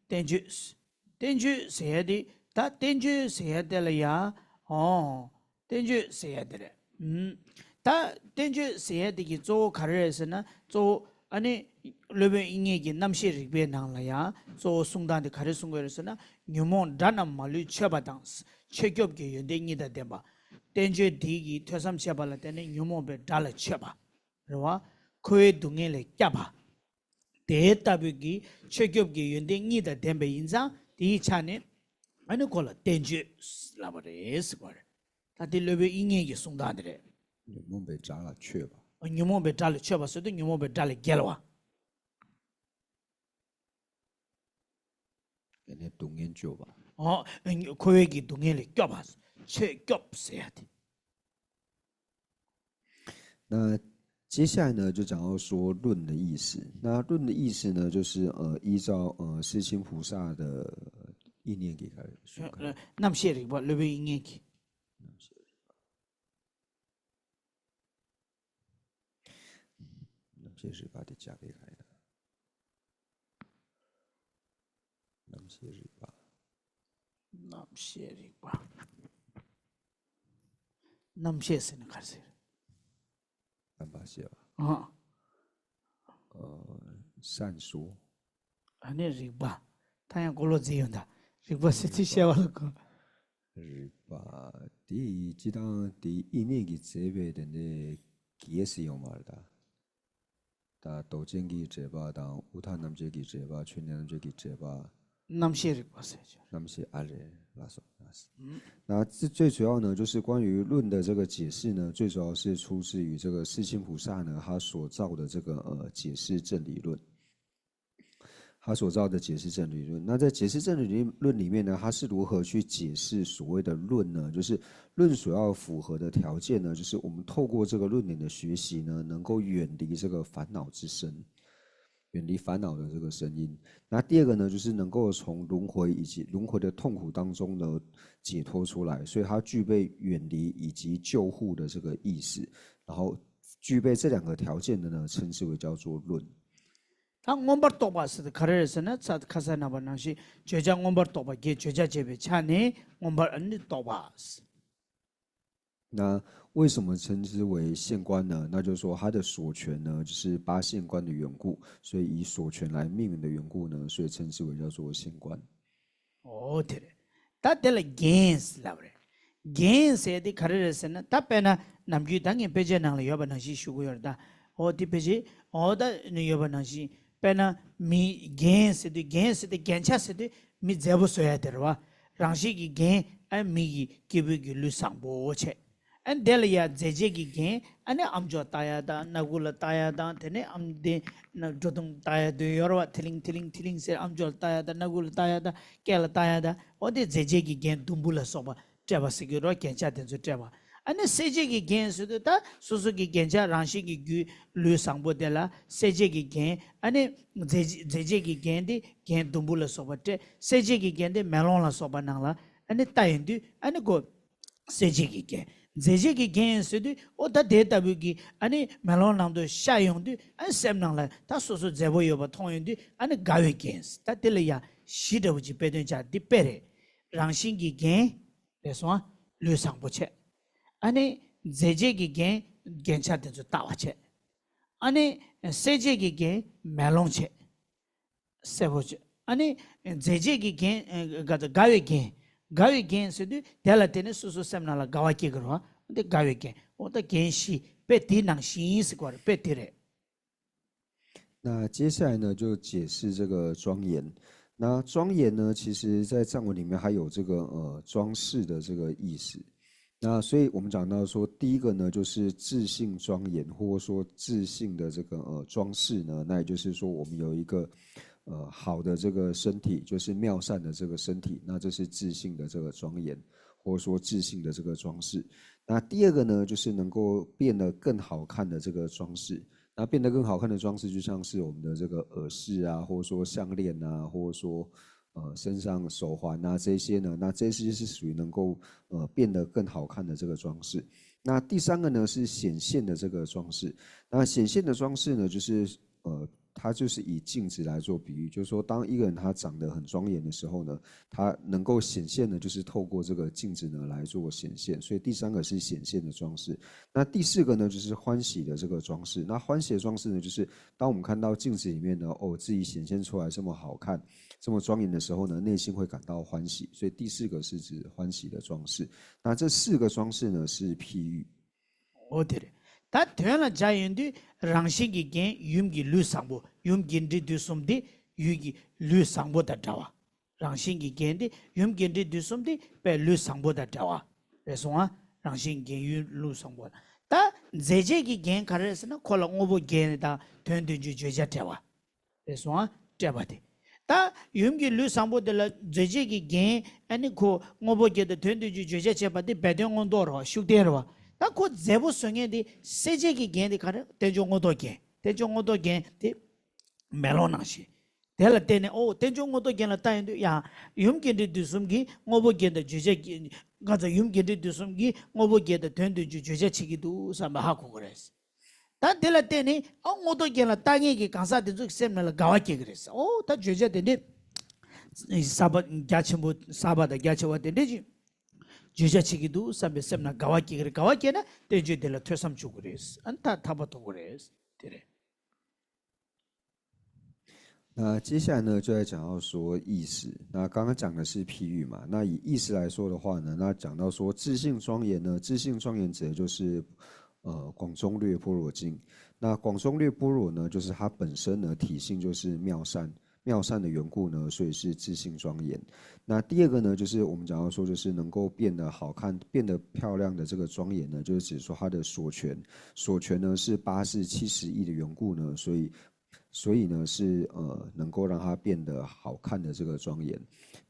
བསྟན་བཅོས། བསྟན་བཅོས་ཟེར་ཡ་དེ། ད་བསྟན་བཅོས་ཟེར་ཡ་དེ་ལ་ཡ། ཨོ། བསྟན་བཅོས་ཟེར་ཡ་དེ་རེད། ཨུམ། ད་བསྟན་བཅོས་ཟེར་ཡ་དེ་གི་གཙོ་བོ་ག་རེ་རེད་ཟེར་ན། གཙོ་བོ་ཨ་ནི་སློབ་དཔོན་དབྱིག་གཉེན་གྱི་རྣམ་བཤད་རིག་པའི་ནང་ལ་ཡང་གཙོ་བོ་གསུང་སྟངས་དེ་ག་རེ་གསུང་གི་ཡོད་རེད་ཟེར་ན། ཉོན་མོངས་དགྲ་རྣམས་མ་ལུས་མཆོད་པ་དང་། ཆོས་སྐྱོབ་ཀྱི་ཡོན་ཏན་གཉིས་དང་ལྡན་པ། བསྟན་བཅོས་འདི་གི་ཐོས་བསམ་བྱས་པ་ལ་བརྟེན་ནས་ཉོན་མོངས་པའི་དགྲ་ལ་མཆོད་པ། རེད་བ། འཁོར་བའི་སྡུག་བསྔལ་ལས་སྐྱབས་པ། དེ་ལྟ་བུའི་གི་ཆོས་སྐྱོབ་ཀྱི་ཡོན་ཏན་གཉིས་དང་ལྡན་པ་ཡིན་ཙང་། དེའི་ཆ་ནས་ཨ་ནི་ཁོ་ལ་བསྟན་བཅོས་ལབ་པ་རེད་ཟེར་བ་རེད། ད་དེ་སློབ་དཔོན་དབྱིག་གཉེན་གྱི་གསུང་སྟངས་དེ་རེད། ཉོན་མོངས་པའི་དགྲ་ལ་མཆོད་པ། ཉོན་མོངས་པའི་དགྲ་ལ་མཆོད་པ་ཟེར་དུས་ཉོན་མོངས་པའི་དགྲ་ལས་རྒྱལ་བ། ཡེ་ནས་སྡུག་བསྔལ་སྐྱོབ་པ། ཨོ། འཁོར་བའི་གི་སྡུག་བསྔལ་ལས་སྐྱོབ་པ། ཆོས་སྐྱོབ་ཟེར་ཡ་དེ། 那接下来呢，就讲到说论的意思。那论的意思呢，就是呃，依照呃世亲菩萨的意念给他说开。 རྣམ་བཤད་རིག་པ། སློབ་དཔོན་དབྱིག་གཉེན་གྱི། རྣམ་བཤད་རིག་པ་དེ་ཅག་པའི་ག་ཡིན་ན། རྣམ་བཤད་རིག་པ། རྣམ་བཤད་རིག་པ། རྣམ་བཤད་ཟེར་ན་ག་རེ་ཟེར། རྣམ་པར་བཤད་པ། ཨ། ཨ། 善说། ཨ་ནི་རིག་པ། ད་ཡང་གོ་ལོག་འཛིན་ཡོང་ད། རིག་པ་ཟེར་དུས་བཤད་པ་ལ་གོ། རིག་པ་དེ་སྤྱི་བཏང་དེ་དབྱིག་གཉེན་གྱིས་མཛད་པའི་དེ་འདྲའི་གེགས་སུ་ཡོང་མ་རེད་ད། ད་མདོ་རྒྱན་གྱི་འགྲེལ་པ་དང་། དབུ་མཐའ་རྣམ་འབྱེད་ཀྱི་འགྲེལ་པ། ཆོས་ཉིད་རྣམ་འབྱེད་ཀྱི་འགྲེལ་པ། རྣམ་བཤད་རིག་པ་ཟེར་ཆོག་རྣམ་བཤད། ཨ་རེད། ལགས་སོ། ལགས་སོ། 那这最主要呢，就是关于论的这个解释呢，最主要是出自于这个世亲菩萨呢，他所造的这个呃解释正理论。他所造的解释真理论。那在解释真理论里面呢，他是如何去解释所谓的论呢？就是论所要符合的条件呢，就是我们透过这个论点的学习呢，能够远离这个烦恼之声，远离烦恼的这个声音。那第二个呢，就是能够从轮回以及轮回的痛苦当中呢解脱出来，所以它具备远离以及救护的这个意思。然后具备这两个条件的呢，称之为叫做论。 ད་མངོན་པར་རྟོགས་པ་ཟེར་དུས་ག་རེ་རེད་ཟེར་ན། ཚ་ཁ་སང་ནང་པ་ནང་བཞིན་བརྗོད་བྱ་མངོན་པར་རྟོགས་པ་གིས་བརྗོད་བྱ་བྱས་པའི་ཆ་ནས་མངོན་པར་ཨ་ནི་རྟོགས་པ། 那为什么称之为现观呢？那就是说它的所权呢，就是八现观的缘故，所以以所权来命名的缘故呢，所以称之为叫做现观。 ཨོ་དེ་རེད། ད་དེ་ལ་རྒྱན་ལབ་རེད། རྒྱན་ཟེར་དེ་ག་རེ་རེད་ཟེར་ན། ད་དཔེར་ན་ནམ་རྒྱུན་ད་ངས་དཔེ་ཆའི་ནང་ལ་ཡོད་པ་ནང་བཞིན་ཞུ་གི་ཡོད་རེད་ད། ཨོ་དེ་དཔེ་ཆའི་ཨོ་ད་ནི་ཡོད་པ་ནང་བཞིན། དཔེར་ན་མི་རྒྱན་ཟེར་དུས། རྒྱན་ཟེར་དུས་རྒྱན་ཆ་ཟེར་དུས་མི་མཛེས་པོ་བཟོ་ཡ་དེ་རེད་བ། རང་བཞིན་གྱི་རྒྱན་ཨ་མི་ཡི་སྐྱེས་བུ་གི་ལུས་བཟང་པོ་བྱས། ཨ་ནི་དེ་ལ་ཡ་མཛེས་བྱེད་ཀྱི་རྒྱན། ཨ་ནི་ཨམ་ཅོག་ལྟ་ཡ་དང་སྣ་ཁུག་ལ་ལྟ་ཡ་དང་། དེ་ནས་ཨམ་དེ་ན་འགྲོ་སྟངས་ལྟ་ཡ་དེ་ཡོད་རེད་བ། ཐི་ལིང་ཐི་ལིང་ཐི་ལིང་ཟེར་ཨམ་ཅོག་ལ་ལྟ་ཡ་དང་། སྣ་ཁུག་ལ་ལྟ་ཡ་དང་། སྐེ་ལ་ལྟ་ཡ་དང་། འོ་དེ་མཛེས་བྱེད་ཀྱི་རྒྱན་ཟླུམ་པོ་ལ་སོགས་པ་སྤྲས་པ་ཟེར་གྱི་རེད་བ། རྒྱན་ཆ་དེ་ཚོ་སྤྲས་པ། ཨ་ནི་གསལ་བྱེད་ཀྱི་རྒྱན་ཟེར་དུས་ད་སོ་སོ་གི་རྒྱན་ཆ་རང་བཞིན་གྱི་རྒྱུ་ལུས་བཟང་པོ་དེ་ལ་གསལ་བྱེད་ཀྱི་རྒྱན། ཨ་ནི་མཛེས་མཛེས་བྱེད་ཀྱི་རྒྱན་དེ་རྒྱན་ཟླུམ་པོ་ལ་སོགས་པ་སྤྲས། གསལ་བྱེད་ཀྱི་རྒྱན་དེ་མེ་ལོང་ལ་སོགས་པ་ནང་ལ་ཨ་ནི་ལྟ་ཡོང་དུས། ཨ་ནི་ཁོ་གསལ་བྱེད་ཀྱི་རྒྱན། མཛེས་བྱེད་ཀྱི་རྒྱན་ཟེར་དུས་ཨོ་ད་དེ་ལྟ་བུའི་གི་ཨ་ནི་མེ་ལོང་ནང་དུ་ཤར་ཡོང་དུས། ཨ་ནི་སེམས་ནང་ལ་ད་སོ་སོ་མཛེས་པོ་ཡོད་པ་མཐོང་ཡོང་དུས། ཨ་ནི་དགའ་བའི་རྒྱན། ད་དེ་ལ་ཡ་བཞི་འདྲ་བོ་ཅིག་དཔེ་སྟོན་བྱ། འདི་དཔེ་རེད། རང་བཞིན་གྱི་རྒྱན་རེད་སོང་ཨ། ལུས་བཟང་པོ་བྱས། ཨ་ནི་མཛེས་བྱེད་ཀྱི་རྒྱན་རྒྱན་ཆ་དེ་ཚོ་ལྟ་བ་བྱས། ཨ་ནི་གསལ་བྱེད་ཀྱི་རྒྱན་མེ་ལོང་བྱས། གསལ་པོ་བྱས། ཨ་ནི་མཛེས་བྱེད་ཀྱི་རྒྱན། ཨ་དགའ་དགའ་བའི་རྒྱན། དགའ་བའི་རྒྱན་ཟེར་དུས་དེ་ལ་བརྟེན་ནས་སོ་སོ་སེམས་ནང་ལ་དགའ་བ་སྐྱེ་གི་རེད་བ། འདི་དགའ་བའི་རྒྱན། འོ་ད་རྒྱན་བཞི་དཔེ་དེའི་ནང་བཞིན་ཟེར་གོ་རེད། དཔེ་དེ་རེད། 那接下来呢，就解释这个庄严。那庄严呢，其实在藏文里面还有这个呃装饰的这个意思。那所以我们讲到说，第一个呢，就是自性庄严，或者说自性的这个呃装饰呢，那也就是说，我们有一个呃好的这个身体，就是妙善的这个身体，那这是自性的这个庄严，或者说自性的这个装饰。那第二个呢，就是能够变得更好看的这个装饰。那变得更好看的装饰，就像是我们的这个耳饰啊，或者说项链啊，或者说呃身上手环啊这些呢，那这些是属于能够呃变得更好看的这个装饰。那第三个呢是显现的这个装饰。那显现的装饰呢，就是呃，它就是以镜子来做比喻，就是说，当一个人他长得很庄严的时候呢，他能够显现的，就是透过这个镜子呢来做显现。所以第三个是显现的装饰。那第四个呢，就是欢喜的这个装饰。那欢喜的装饰呢，就是当我们看到镜子里面呢，哦，自己显现出来这么好看、这么庄严的时候呢，内心会感到欢喜。所以第四个是指欢喜的装饰。那这四个装饰呢，是譬喻。 འོ་དེ་རེད། ད་དོན་ལ་སྦྱར་ཡོང་དུས་རང་བཞིན་གྱི་རྒྱན་ཡུམ་གྱི་ལུས་བཟང་པོ། ཡུམ་རྒྱས་འབྲིང་བསྡུས་གསུམ་དེ་ཡུལ་གྱི་ལུས་བཟང་པོ་དང་འདྲ་བ། རང་བཞིན་གྱི་རྒྱན་དེ་ཡུམ་རྒྱས་འབྲིང་བསྡུས་གསུམ་དེ་དཔེ་ལུས་བཟང་པོ་དང་འདྲ་བ་རེད་སོང་ཨ། རང་བཞིན་རྒྱན་ཡུལ་ལུས་བཟང་པོ། ད་མཛེས་བྱེད་ཀྱི་རྒྱན་ག་རེ་རེད་ཟེར་ན། ཁོ་ལ་དངོས་པོ་བརྒྱད་དང་དོན་བདུན་ཅུའི་བརྗོད་བྱ་སྤྲས་པ་རེད་སོང་ཨ། སྤྲས་པ་དེ། ད་ཡུམ་གྱི་ལུས་བཟང་པོ་དེ་ལ་མཛེས་བྱེད་ཀྱི་རྒྱན། ཨ་ནི་ཁོ་དངོས་པོ་བརྒྱད་དང་དོན་བདུན་ཅུའི་བརྗོད་བྱ་བྱས་པ་དེ་སྦས་དོན་མངོན་རྟོགས་རེད་བ། ཤུགས་བསྟན་རེད་བ། ད་ཁོ་མཛེས་པོ་བཟོ་མཁན་དེ་གསལ་བྱེད་ཀྱི་རྒྱན་དེ་ག་རེ། རྟེན་འབྱུང་མངོན་རྟོགས་རྒྱན། རྟེན་འབྱུང་མངོན་རྟོགས་རྒྱན་དེ་མེ་ལོང་ནང་བཞིན། དེ་ལ་བརྟེན་ནས་ཨོ་རྟེན་འབྱུང་མངོན་རྟོགས་རྒྱན་ལ་ལྟ་ཡོང་དུས་ཡང་ཡུམ་རྒྱས་འབྲིང་བསྡུས་གསུམ་གྱིས་དངོས་པོ་བརྒྱད་དང་བརྗོད་བྱ་གི་ག་ཚོད། ཡུམ་རྒྱས་འབྲིང་བསྡུས་གསུམ་གྱིས་དངོས་པོ་བརྒྱད་དང་དོན་བདུན་ཅུའི་བརྗོད་བྱ་བྱེད་ཀྱི་འདུག་བསམ་པ་ཧ་གོ་གི་རེད། ད་དེ་ལ་བརྟེན་ནས་ཨ་མངོན་རྟོགས་རྒྱན་ལ་ལྟ་མཁན་གྱི་གང་ཟག་དེ་ཚོ་གི་སེམས་ནང་ལ་དགའ་བ་སྐྱེ་གི་རེད་ཟེར། ཨོ་ད་བརྗོད་བྱ་དེ་འདྲས་གསར་པ་རྒྱ་ཆེན་པོ། གསར་པ་དང་རྒྱ་ཆེ་བ་དེ་འདྲས་ཅིག་བརྗོད་བྱ་བྱེད་ཀྱི་འདུག་བསམ་པའི་སེམས་ནང་དགའ་བ་སྐྱེ་གི་རེད། དགའ་བ་སྐྱེས་ན་བསྟན་བཅོས་དེ་ལ་ཐོས་བསམ་བྱུང་གི་རེད། ཨ་ནི་ད་ཐར་པ་ཐོབ་གི་རེད། དེ་རེད། 那接下来呢，就在讲到说意思。那刚刚讲的是譬喻嘛，那以意思来说的话呢，那讲到说自性庄严呢，自性庄严指的就是呃广中略般若经。那广中略般若呢，就是它本身呢体性就是妙善，妙善的缘故呢，所以是自性庄严。那第二个呢，就是我们讲到说，就是能够变得好看、变得漂亮的这个庄严呢，就是指说它的所权，所权呢是八识七十一的缘故呢，所以所以呢是呃能够让它变得好看的这个庄严。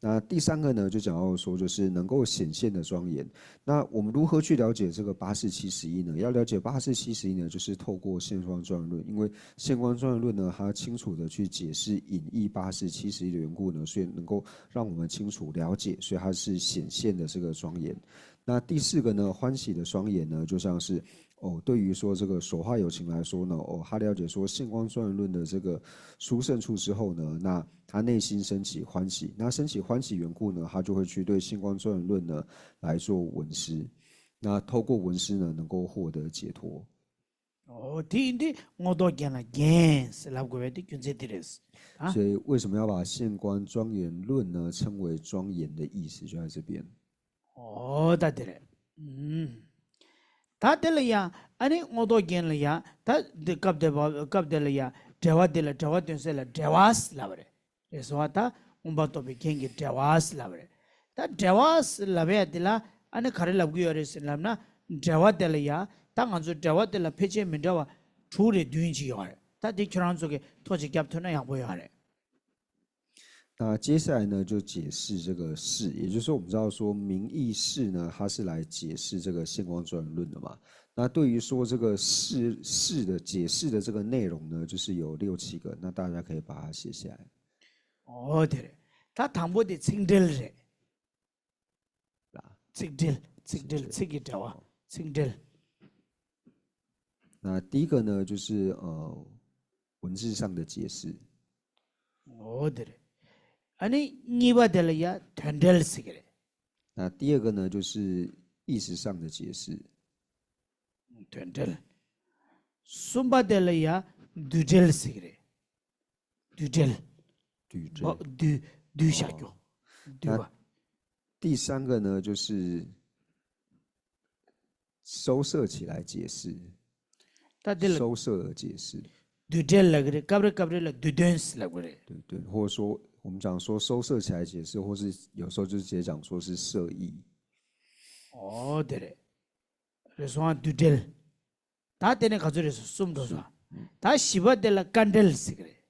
那第三个呢，就讲到说就是能够显现的庄严。那我们如何去了解这个八四七十一呢？要了解八四七十一呢，就是透过现观庄严论，因为现观庄严论呢，它清楚的去解释引义八四七十一的缘故呢，所以能够让我们清楚了解，所以它是显现的这个庄严。那第四个呢，欢喜的庄严呢，就像是哦，对于说这个所化有情来说呢，哦，他了解说现观庄严论的这个殊胜处之后呢，那他内心升起欢喜，那升起欢喜缘故呢，他就会去对现观庄严论呢来做闻思，那透过闻思呢，能够获得解脱。 ཨོ་དེ་ཡིན་དུས་རྔོག་ལྡོག་རྒྱན་ལ་རྒྱན་ཟེར་ལབ་དགོས་པའི་དེ་རྒྱུ་མཚན་དེ་རེད། ཨ། 所以为什么要把现观庄严论呢称为庄严的意思，就在这边。 ཨོ་ད་དེ་རེད། ཨུམ། ད་དེ་ལ་ཡ་ཨ་ནི་རྔོག་ལྡོག་རྒྱན་ལ་ཡ་ད་འདི་སྐབས་དེ་བ་སྐབས་དེ་ལ་ཡ་འབྲེལ་བ་དེ་ལ་འབྲེལ་བ་སྟོན་སའི་ལ་འབྲེལ་བ་ཟེར་ལབ་པ་རེད། རེད་སོང་བ། ད་མངོན་པར་རྟོགས་པའི་རྒྱན་གྱི་འབྲེལ་བ་ཟེར་ལབ་པ་རེད། ད་འབྲེལ་བ་ཟེར་ལབ་ཡ་དེ་ལ་ཨ་ནི་ག་རེ་ལབ་གི་ཡོད་རེད་ཟེར་ལབ་ན། འབྲེལ་བ་དེ་ལ་ཡ་ད་ང་ཚོ་འབྲེལ་བ་དེ་ལ་ཕལ་ཆེར་མི་འདྲ་བ་དྲུག་རེ་བདུན་ཅིག་ཡོད་རེད། ད་དེ་ཁྱོད་རང་ཚོ་གིས་ཐག་ཅིག་བརྒྱབ་ཐུབ་ན་ཡག་པོ་ཡོད་རེད། 那接下来呢，就解释这个是，也就是说，我们知道说名义是呢，它是来解释这个现观庄严论的嘛。那对于说这个是是的解释的这个内容呢，就是有六七个，那大家可以把它写下来。 ཨོ་དེ་རེད། ད་དང་པོ་དེ་ཚིག་འབྲེལ་རེད། 啦。 ཚིག་འབྲེལ། ཚིག་འབྲེལ། ཚིག་འབྲེལ། ཚིག་གི་འབྲེལ་བ། ཚིག་འབྲེལ། 那第一个呢，就是呃文字上的解释。 ཨོ་དེ་རེད། ཨ་ནི་གཉིས་པ་དེ་ལ་ཡ་དོན་འབྲེལ་ཟེར་གི་རེད། 那第二个呢，就是意思上的解释。 དོན་འབྲེལ། གསུམ་པ་དེ་ལ་ཡ་བསྡུས་འབྲེལ་ཟེར་གི་རེད། བསྡུས་འབྲེལ། 对，这 བ་བསྡུས་བསྡུས་བཞག་རྒྱུ། 哦 བསྡུས་པ། 那第三个呢，就是收摄起来解释。 ད་དེ་ལ་收摄而解释。 བསྡུས་འབྲེལ་ལབ་ཀྱི་རེད། སྐབས་རེ་སྐབས་རེ་ལ་བསྡུས་དོན་ཟེར་ལབ་ཀྱི་རེད། 对对，或者说我们讲说收摄起来解释，或是有时候就是直接讲说是摄意。 ཨོ་དེ་རེད། རེད་སོང་ཨ། བསྡུས་འབྲེལ། ད་དེ་ནས་ག་ཚོད་རེད་སོང་། གསུམ་འགྲོ་སོང་ཨ། ད་བཞི་པ་དེ་ལ་དཀའ་འབྲེལ་ཟེར་གྱི་རེད།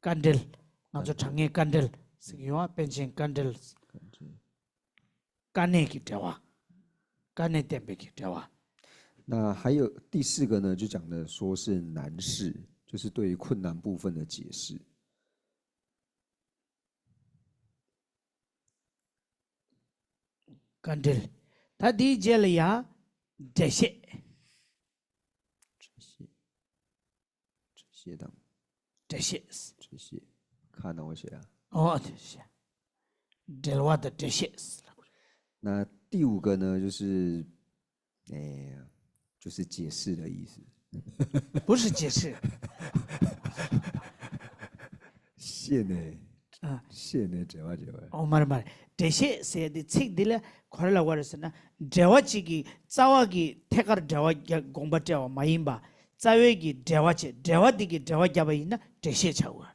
དཀའ་འབྲེལ། ང་ཚོ་དྲང་ངེས་དཀའ་འབྲེལ་ཟེར་གྱི་ཡོང་ཨ། པཎ་ཆེན་དཀའ་འབྲེལ། དཀའ་གནད་ཀྱི་འབྲེལ་བ། དཀའ་གནད་བསྟན་པའི་གི་འབྲེལ་བ། 那还有第四个呢，就讲的说是难释，就是对于困难部分的解释。 དཀའ་འབྲེལ། ད་དེའི་རྗེས་ལ་ཡ་འགྲེལ་བཤད། འགྲེལ་བཤད། འགྲེལ་བཤད་དང་། འགྲེལ་བཤད། འགྲེལ་བཤད། ཁ་ནང་བ་བཤད་ཨ། ཨོ་འགྲེལ་བཤད། འགྲེལ་བ་དང་འགྲེལ་བཤད། 那第五个呢，就是哎，就是解释的意思。 不是解释。 现呢，啊。 现呢，这吧这吧。 ཨོ་མ་རེད་མ་རེད། འགྲེལ་བཤད་ཟེར་དེ་ཚིག་འདི་ལ་ག་རེ་ལབ་པ་རེད་ཟེར་ན། འགྲེལ་བ་གཅིག་གིས་རྩ་བ་གི་ཐད་ཀར་འགྲེལ་བ་རྒྱག་དགོངས་པ་བཀྲལ་བ་མ་ཡིན་པ། རྩ་བའི་གི་འགྲེལ་བ་བྱས། འགྲེལ་བ་འདི་གིས་འགྲེལ་བ་བརྒྱབ་པ་ཡིན་ན་འགྲེལ་བཤད་བྱ་དགོས།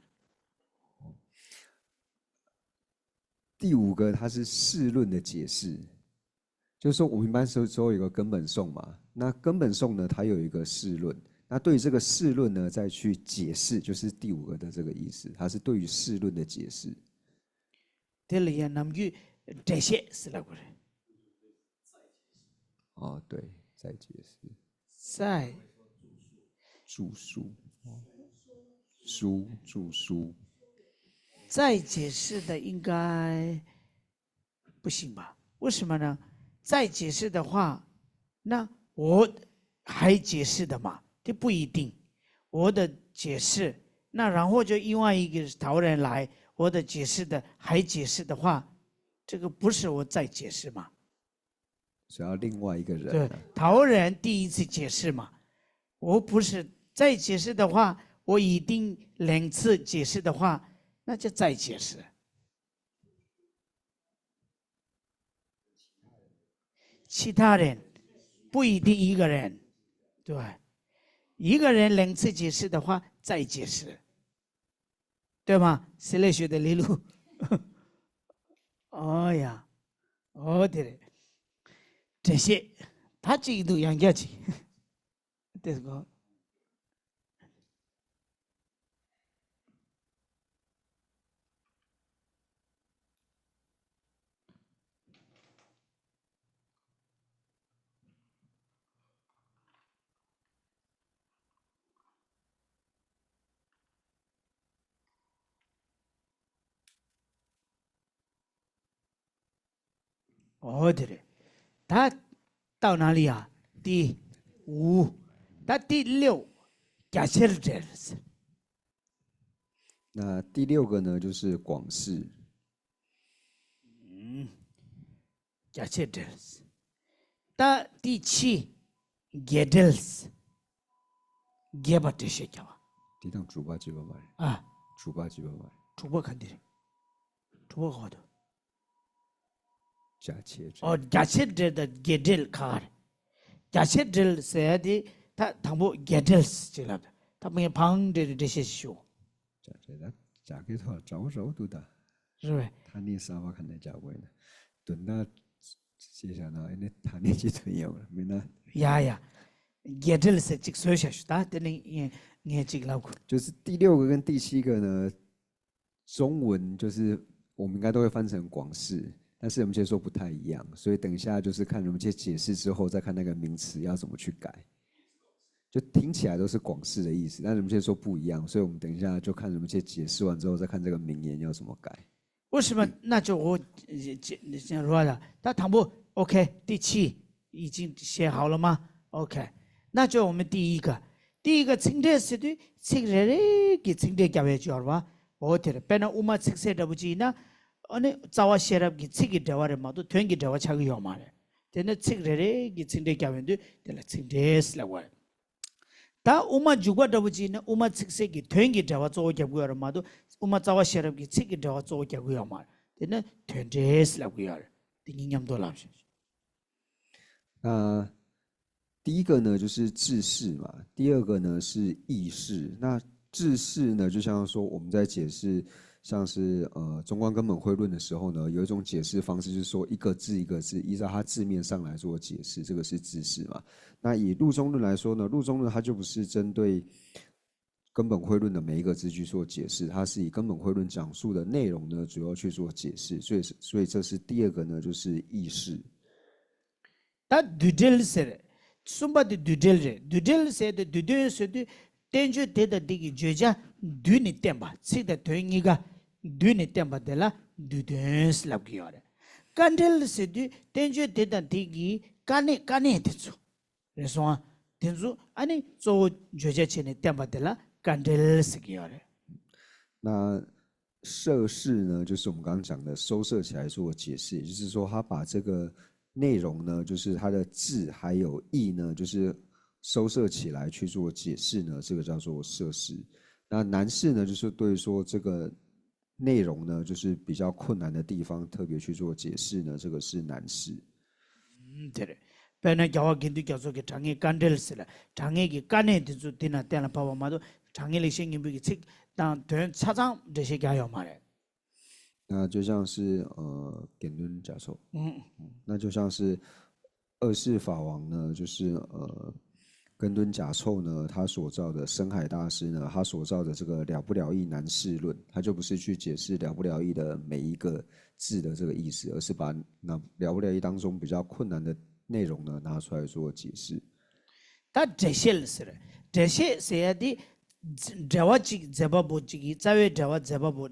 第五个，它是释论的解释，就是说我们一般说说有个根本颂嘛，那根本颂呢，它有一个释论，那对于这个释论呢，再去解释，就是第五个的这个意思，它是对于释论的解释。 དེ་ལ་ཡང་ནམ་རྒྱུན་འགྲེལ་བཤད་ཟེར་ལབ་དགོས་རེད། 哦，对，再解释。 再 注释。 书，注释。 再解释的应该不行吧？为什么呢？再解释的话，那我还解释的嘛，这不一定。我的解释，那然后就另外一个陶人来，我的解释的还解释的话，这个不是我再解释嘛？ 是要另外一个人。 对，陶人第一次解释嘛，我不是再解释的话，我一定两次解释的话，那就再解释。其他人不一定一个人，对吧？一个人两次解释的话，再解释。 对吗？谁来学的理论？哦呀，哦对了，这些他这一度养家去，对不？ འོ་དེ་རེད། ད་ལྟ་ན་ལི་ཡ་ཏི་ཝུ། ད་ཏི་ལེའུ་རྒྱ་ཆེར་འགྲེལ། 那第六个呢，就是广释。 རྒྱ་ཆེར་འགྲེལ། ད་ཏི་ཕྱི་རྒྱས་འགྲེལ། རྒྱས་པ་འགྲེལ་བཤད་རྒྱག་པ། 第六个主巴基巴马，啊，主巴基巴马， དྲུག་པ་ག་འདི་རེད། དྲུག་པ་ག་བ་དུ། 假切之。 ཨོ་རྒྱ་ཆེར་འགྲེལ་དང་རྒྱས་འགྲེལ་ག་ག་རེད། རྒྱ་ཆེར་འགྲེལ་ཟེར་ཡ་དེ་ད་དང་པོ་རྒྱས་འགྲེལ་ཅིག་ལབ། ད་ངས་བང་འགྲེལ་འགྲེལ་བཤད་ཞུ། 假切的，假给他找找都的。 རེད་བས། 他那啥吧，可能假过呢。等到接下来，那他那几顿有了，没那。 ཡ་ཡ། རྒྱས་འགྲེལ་ཟེར་ཅིག་བཟོས་བཞག་ཞུ། ད་དེ་ནི་ངས་ངས་ཅིག་ལབ་དགོས། 就是第六个跟第七个呢，中文就是我们应该都会翻成广释，但是我们现在说不太一样，所以等一下就是看人们去解释之后，再看那个名词要怎么去改。就听起来都是广释的意思，但人们现在说不一样，所以我们等一下就看人们去解释完之后，再看这个名言要怎么改。 为什么？那就我先说了，他唐伯OK，第七已经写好了吗？OK，那就我们第一个，第一个ཚིག་འགྲེལ་ཟེར་དུས་ཚིག་རེ་རེ་གི་ཚིག་འགྲེལ་རྒྱབ་ཡས་ཅིག་ཡོད་རེད་བ། འོ་དེ་རེད། དཔེར་ན་དབུ་མ་ཚིག་གསལ་འདྲ་པོ་ཅིག་ཡིན་ན། ཨ་ནི་རྩ་བ་ཤེས་རབ་ཀྱི་ཚིག་གི་འགྲེལ་བ་རེད་མ་གཏོགས་དོན་གྱི་འགྲེལ་བ་ཆགས་ཀྱི་ཡོད་མ་རེད། དེ་ནི་ཚིག་རེ་རེ་གི་ཚིག་འགྲེལ་རྒྱབ་ཡོང་དུས་དེ་ལ་ཚིག་འགྲེལ་ཟེར་ལབ་དགོས་རེད། ད་དབུ་མ་འཇུག་པ་འདྲ་པོ་ཅིག་ཡིན་ན་དབུ་མ་ཚིག་གསལ་གྱི་དོན་གྱི་འགྲེལ་བ་གཙོ་བོ་རྒྱབ་ཀྱི་ཡོད་རེད་མ་གཏོགས་དབུ་མ་རྩ་བ་ཤེས་རབ་ཀྱི་ཚིག་གི་འགྲེལ་བ་གཙོ་བོ་རྒྱབ་ཀྱི་ཡོད་མ་རེད། དེ་ནི་དོན་འགྲེལ་ཟེར་ལབ་ཀྱི་ཡོད་རེད། དེ་གཉིས་མཉམ་དུ་ལབ་ཤིག 那第一个呢，就是智释嘛，第二个呢是意释。那智释呢，就像说我们在解释，像是呃中观根本慧论的时候呢，有一种解释方式就是说一个字一个字依照它字面上来做解释，这个是智释嘛。那以入中论来说呢，入中论它就不是针对根本慧论的每一个字去做解释，它是以根本慧论讲述的内容呢，主要去做解释。所以是，所以这是第二个呢，就是意释。 ད་བསྡུས་འགྲེལ་ཟེར། གསུམ་པ་དེ་བསྡུས་འགྲེལ་རེད། བསྡུས་འགྲེལ་ཟེར་དེ་བསྡུས་དོན་ཟེར་དུས་བསྟན་བཅོས་དེ་དང་དེ་གི་བརྗོད་བྱ་བསྡུས་ནས་བསྟན་པ། ཚིག་དང་དོན་གཉིས་ཀ་བསྡུས་ནས་བསྟན་པ་དེ་ལ་བསྡུས་དོན་ཟེར་ལབ་ཀྱི་ཡོད་རེད། དཀའ་འགྲེལ་ཟེར་དུས་བསྟན་བཅོས་དེ་དང་དེ་གི་དཀའ་གནད་དཀའ་གནད་དེ་ཚོ་རེད་སོང་ཨ། དེ་ཚོ་ཨ་ནི་གཙོ་བོ་བརྗོད་བྱ་བྱས་ནས་བསྟན་པ་དེ་ལ་དཀའ་འགྲེལ་ཟེར་གྱི་ཡོད་རེད། 那 摄释呢，就是我们刚刚讲的收摄起来做解释，也就是说，他把这个内容呢，就是它的字还有意呢，就是收摄起来去做解释呢，这个叫做摄释。那难释呢，就是对说这个内容呢，就是比较困难的地方，特别去做解释呢，这个是难释。 དེ་རེད། དཔེར་ན་རྒྱལ་བ་དགེ་འདུན་རྒྱ་མཚོ་གི་དྲང་ངེས་དཀའ་འགྲེལ་ཟེར་ལ་དྲང་ངེས་ཀྱི་དཀའ་གནད་དེ་ཚོ་འདི་ན་གཏན་ལ་ཕབ་པ་མ་གཏོགས་དྲང་ངེས་ལེགས་བཤད་སྙིང་པོའི་གི་ཚིག་དང་དོན་ཆ་ཚང་འགྲེལ་བཤད་རྒྱག་ཡོད་མ་རེད། 那就像是呃，根敦假错，嗯，那就像是二世法王呢，就是呃，根敦假错呢，他所造的深海大师呢，他所造的这个了不了义难释论，他就不是去解释了不了义的每一个字的这个意思，而是把那了不了义当中比较困难的内容呢拿出来做解释。 ད་འགྲེལ་བཤད་ལ་ཟེར། འགྲེལ་བཤད་ཟེར་ཡ་དེ་འགྲེལ་བ་གཅིག་མཛད་པ་པོ་གཅིག་གིས་རྩ་བའི་འགྲེལ་བ་མཛད་པ་པོ།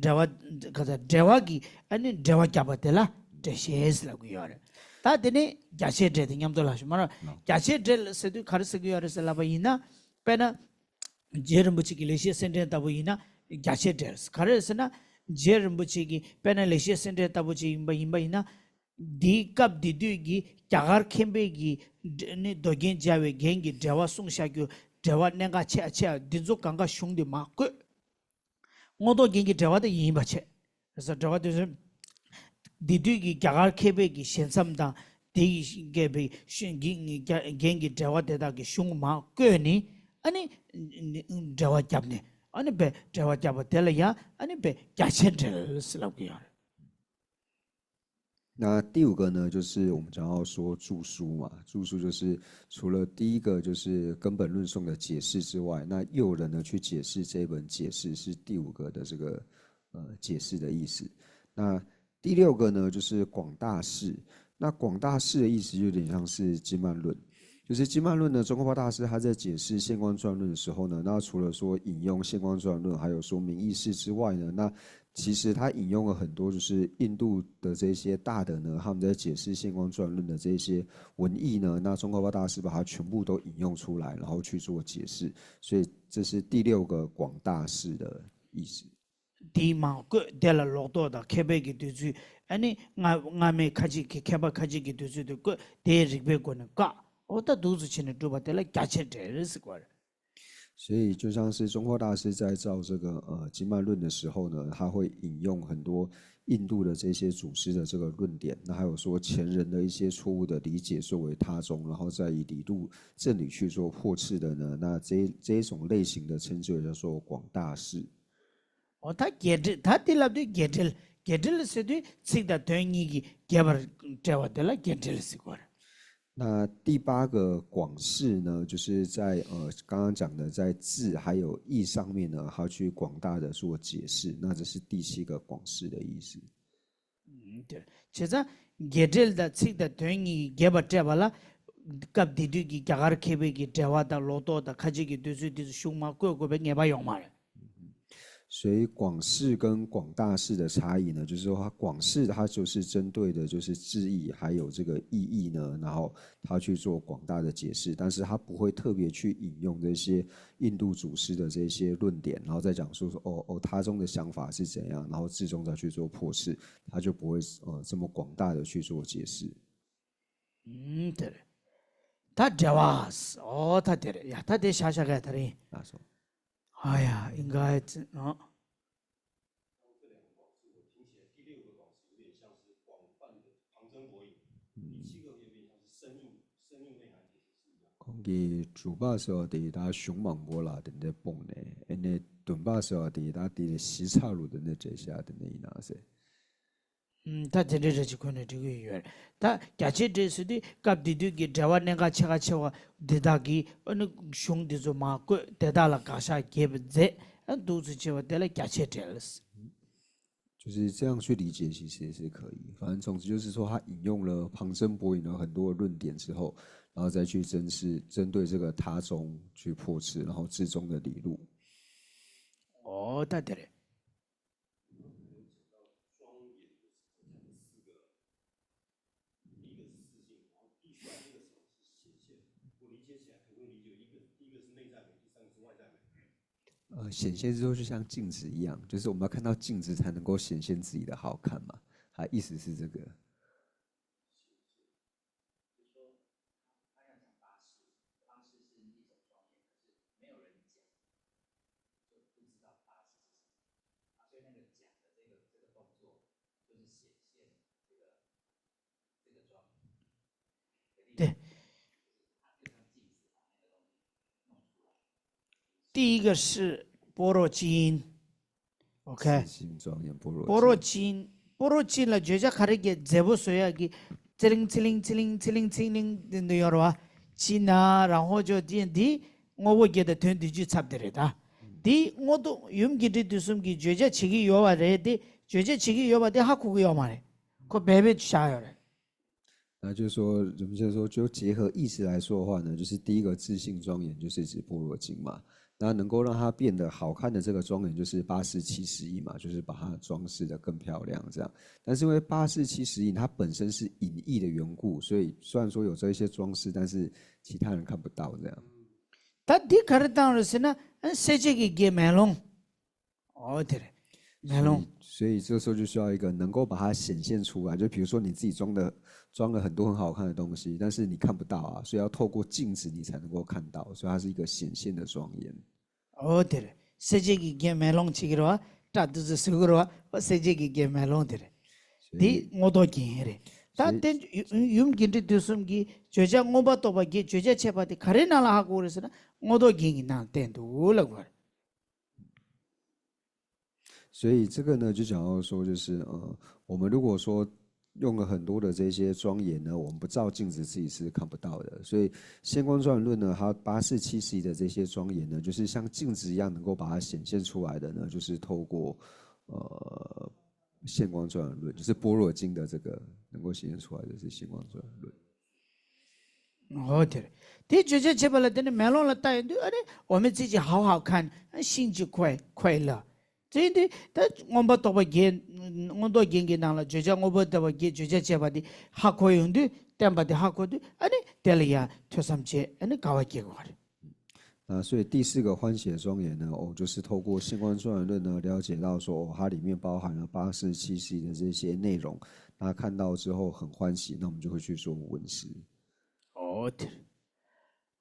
འགྲེལ་བ་ག་ད་འགྲེལ་བ་གི་ཨ་ནི་འགྲེལ་བ་བརྒྱབ་པ་དེ་ལ་འགྲེལ་བཤད་ཟེར་ལབ་ཀྱི་ཡོད་རེད། ད་དེ་ནས་རྒྱ་ཆེར་འགྲེལ་དེ་མཉམ་དུ་ལ་ཞུ་མ་ར། རྒྱ་ཆེར་འགྲེལ་ཟེར་དུས་ག་རེ་ཟེར་གྱི་ཡོད་རེད་ཟེར་ལབ་པ་ཡིན་ན། དཔེར་ན། རྗེ་རིན་པོ་ཆེ་གི་ལེགས་བཤད་སེམས་འགྲེལ་ལྟ་བུ་ཡིན་ན་རྒྱ་ཆེར་འགྲེལ་ག་རེ་ཟེར་ན། རྗེ་རིན་པོ་ཆེ་གི་དཔེར་ན་ལེགས་བཤད་སེམས་འགྲེལ་ལྟ་བུ་ཅིག་ཡིན་པ་ཡིན་པ་ཡིན་ན། འདིའི་སྐབས་འདི་དུས་ཀྱི་རྒྱ་གར་མཁན་པོའི་གི་ནི་མདོ་རྒྱན་སྦྱར་བའི་རྒྱན་གྱི་འགྲེལ་བ་གསུངས་བཞག་རྒྱུ་འགྲེལ་བ་གནད་འགག་ཆེ་ཆེ་འདི་ཚོ་གང་ག་གཞུང་དུ་མ་བཀོད། མངོན་རྟོགས་རྒྱན་གྱི་འགྲེལ་བ་དེ་ཡིན་པ་བྱས། ཟེར་འགྲེལ་བ་དེ་ཚོ། འདི་དུས་ཀྱི་རྒྱ་གར་མཁས་པའི་གི་ཞལ་མཚམས་དང་དེ་ཡི་རྒྱན་པའི་ཤུ་རྒྱན་གྱི་འགྲེལ་བ་དེ་དག་གི་གཞུང་མ་བཀོད་ནས་ཨ་ནི་འགྲེལ་བ་བརྒྱབ་ནས་ཨ་ནི་བས་འགྲེལ་བ་བརྒྱབ་པ་དེ་ལ་ཡང་ཨ་ནི་བས་རྒྱ་ཆེར་འགྲེལ་ཟེར་ལབ་ཀྱི་ཡོད་རེད། 那第五个呢，就是我们讲到说注疏嘛，注疏就是除了第一个就是根本论颂的解释之外，那又有人呢去解释这一本解释是第五个的这个呃解释的意思。那第六个呢，就是广大释。那广大释的意思有点像是经曼论，就是经曼论呢，宗喀巴大师他在解释现观转论的时候呢，那除了说引用现观转论，还有说名义释之外呢，那其实他引用了很多就是印度的这些大德呢，他们在解释现观转论的这些文义呢，那宗喀巴大师把它全部都引用出来，然后去做解释，所以这是第六个广大释的意思。 དེའི་མ་བཀོད་དེ་ལ་ལོག་རྟོག་དང་མཁས་པའི་གི་འདོད་ཚུལ། ཨ་ནི་སྔ་སྔ་མའི་ཁ་ཅིག་གི་མཁས་པ་ཁ་ཅིག་གི་འདོད་ཚུལ་དེ་བཀོད་དེའི་རིགས་པའི་སྒོ་ནས་བཀག་འོ་ད་འདུག་ཚུལ་བྱས་ནས་སྒྲུབ་པ་དེ་ལ་རྒྱ་ཆེར་འགྲེལ་ཟེར་གོ་རེད། 所以就像是宗喀大师在造这个呃经脉论的时候呢，他会引用很多印度的这些祖师的这个论点，那还有说前人的一些错误的理解作为他宗，然后再以理路正理去做破斥的呢，那这这一种类型的称之为叫做广大释。 འོ་ད་རྒྱས་འགྲེལ། ད་དེ་ལབ་དུས་རྒྱས་འགྲེལ། རྒྱས་འགྲེལ་ཟེར་དུས་ཚིག་དང་དོན་གཉིས་ཀྱི་རྒྱས་པར་བཀྲལ་བ་དེ་ལ་རྒྱས་འགྲེལ་ཟེར་གོ་རེད། 那第八个广释呢，就是在呃刚刚讲的在字还有义上面呢，他去广大的做解释，那这是第七个广释的意思。 ཨུམ། དེ་བྱས་ཙང་རྒྱས་འགྲེལ་དང་ཚིག་དང་དོན་གཉིས་ཀྱི་རྒྱས་པར་བཀྲལ་བ་ལ། སྐབས་དེ་དུས་ཀྱི་རྒྱ་གར་མཁས་པའི་གི་འགྲེལ་པ་དང་ལོག་རྟོག་དང་ཁ་ཅིག་གི་འདོད་ཚུལ་དེ་ཚོ་ཤུགས་མ་བཀོད་དགོས་པའི་ངེས་པ་ཡོད་མ་རེད། 所以广释跟广大释的差异呢，就是说它广释它就是针对的就是字义还有这个意义呢，然后他去做广大的解释，但是他不会特别去引用这些印度祖师的这些论点，然后再讲说说哦哦他宗的想法是怎样，然后至宗再去做破斥，他就不会呃这么广大的去做解释。 ཨུམ། དེ་རེད། ད་འགྲེལ་པ། ཨོ་ད་དེ་རེད་ཡ། ད་དེ་བཞག་བཞག་ག་ད་རིང་། ལགས་སོ། ཨ་ཡ་ཨིན་ག་ཨེ་ཙི་ཨ། ཁོང་གིས་དྲུག་པ་ཟེར་བ་དེ་ད་གཞུང་མང་པོ་ལ་དེ་འདྲ་སྤུངས་ནས། ཨ་ནི་བདུན་པ་ཟེར་བ་དེ་ད་དེ་ཞིབ་ཚགས་ལུགས་དེ་འདྲ་འགྲེལ་བཤད་དེ་འདྲ་ཡིན་ན་ཟེར། ཨུམ། ད་དེ་འདྲའི་རེ་ཅིག་ཁོ་ནས་འགྲིག་གི་ཡོད་རེད། ད་རྒྱ་ཆེར་འགྲེལ་ཟེར་དུས་སྐབས་དེ་དུས་ཀྱི་འགྲེལ་པ་གནད་འགག་ཆེ་ཁ་ཆེ་བ་འདི་དག་གིས་ཨ་ནི་གཞུང་འདི་ཚོ་མར་བཀོད་དེ་དག་ལ་དགག་བཞག་རྒྱས་པ་མཛད། ཨ་འདུག་ཚུལ་བྱས་པ་དེ་ལ་རྒྱ་ཆེར་འགྲེལ། 就是这样去理解，其实也是可以。反正总之就是说，他引用了旁征博引的很多论点之后，然后再去针是针对这个他宗去破斥，然后至宗的理路。 ཨོ་ད་དེ་རེད། 呃，显现之后就像镜子一样，就是我们要看到镜子才能够显现自己的好看嘛。他意思是这个。 对。第一个是般若经。OK。自性庄严般若经。般若经，般若经ལ་བརྗོད་བྱ་ག་རེ་གི་མཛེས་པོ་བཟོ་ཡག་གི་ཚི་ལིང་ཚི་ལིང་ཚི་ལིང་ཚི་ལིང་ཚི་ལིང་དེ་འདི་ཡོད་རེད་བ། ཅི་ན་རང་ཧོ་ཇོ་དེ་འདི་དངོས་པོ་བརྒྱད་དང་དོན་བདུན་ཅུའི་ཚབ་དེ་རེད་ད། འདི་དངོས་སྟོང་ཡུམ་དགེ་འདུན་དུས་གསུམ་གྱིས་བརྗོད་བྱ་བྱེད་ཀྱི་ཡོད་པ་རེད་དེ། བརྗོད་བྱ་བྱེད་ཀྱི་ཡོད་པ་དེ་ཧ་གོ་གི་ཡོད་མ་རེད། ཁོ་སྦས་པའི་བཞག་ཡོད་རེད། 那就是说，我们现在说，就结合意思来说的话呢，就是第一个自性庄严，就是指般若经嘛。那能够让它变得好看的这个庄严，就是八识七十一嘛，就是把它装饰得更漂亮这样。但是因为八识七十一它本身是隐逸的缘故，所以虽然说有这一些装饰，但是其他人看不到这样。 ད་འདི་ག་རེ་བཏང་རེད་ཟེར་ན། ཨ་སེར་བྱེས་ཀྱི་དགེ་མེ་ལོང་། ཨོ་དེ་རེད། མེ་ལོང་所以，所以这时候就需要一个能够把它显现出来。就比如说你自己装的装了很多很好看的东西，但是你看不到啊，所以要透过镜子你才能够看到，所以它是一个显现的庄严。 ཨོ་དེ་རེད། སེར་བྱེས་ཀྱི་དགེ་མེ་ལོང་བྱེད་ཀྱི་རེད་བ། སྐྲ་དེ་ཚོ་གཟུགས་ཀྱི་རེད་བ། ཨོ་སེར་བྱེས་ཀྱི་དགེ་མེ་ལོང་དེ་རེད། འདི་དངོས་སྟོང་རྒྱན་རེད། ད་བསྟན་ཡུམ་དགེ་འདུན་དུས་གསུམ་གྱིས་བརྗོད་བྱ་མངོན་པར་རྟོགས་པ་བརྒྱད་བརྗོད་བྱ་བྱས་པ་དེ་ག་རེའི་ནང་ལ་ཧ་གོ་རེད་ཟེར་ན། དངོས་སྟོང་རྒྱན་གྱི་ནང་བསྟན་འདུག་ལབ་དགོས་རེད། 所以这个呢，就讲到说，就是呃，我们如果说用了很多的这些庄严呢，我们不照镜子自己是看不到的。所以现观庄严论呢，它八识七十一的这些庄严呢，就是像镜子一样能够把它显现出来的呢，就是透过呃现观庄严论，就是般若经的这个能够显现出来的是现观庄严论。 འོ་དེ་རེད། དེ་བརྗོད་བྱ་བྱེད་པ་ལ་དེ་ནི་མེ་ལོང་ལ་ལྟ་ཡོང་དུས། ཨ་རེ་我们自己好好看，心就快快乐。དེ་འདི་ད་མངོན་པ་རྟོགས་པ་བརྒྱད། མངོན་རྟོགས་རྒྱན་གྱི་ནང་ལ་བརྗོད་བྱ་དངོས་པོ་ལྟ་བུ་བརྒྱད་བརྗོད་བྱ་བྱས་པ་དེ་ཧ་གོ་ཡོང་དུས། བསྟན་པ་དེ་ཧ་གོ་དུས། ཨ་ནི་དེ་ལ་ཡང་ཐོས་བསམ་བྱས། ཨ་ནི་དགའ་བ་སྐྱེ་དགོས་པ་རེད། 那所以第四个欢喜庄严呢，哦，就是透过《星光庄严论》呢，了解到说，哦，它里面包含了八四七系的这些内容，那看到之后很欢喜，那我们就会去做闻思。哦，对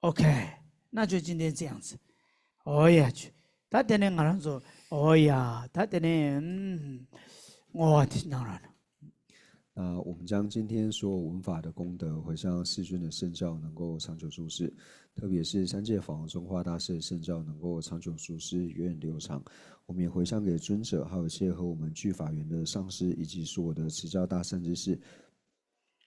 ，OK，那就今天这样子。哦呀，去，ད་དེ་ནས་ང་རང་ཚོ། 哦呀，ད་དེ་ནས་ཨུམ། ངོ་བ་དེ་གནང་རོགས་གནང་།那我们将今天所有闻法的功德回向世尊的圣教，能够长久住世，特别是三界法王宗化大师的圣教能够长久住世，源远流长。我们也回向给尊者，还有一切和我们具法缘的上师，以及所有的持教大善知识，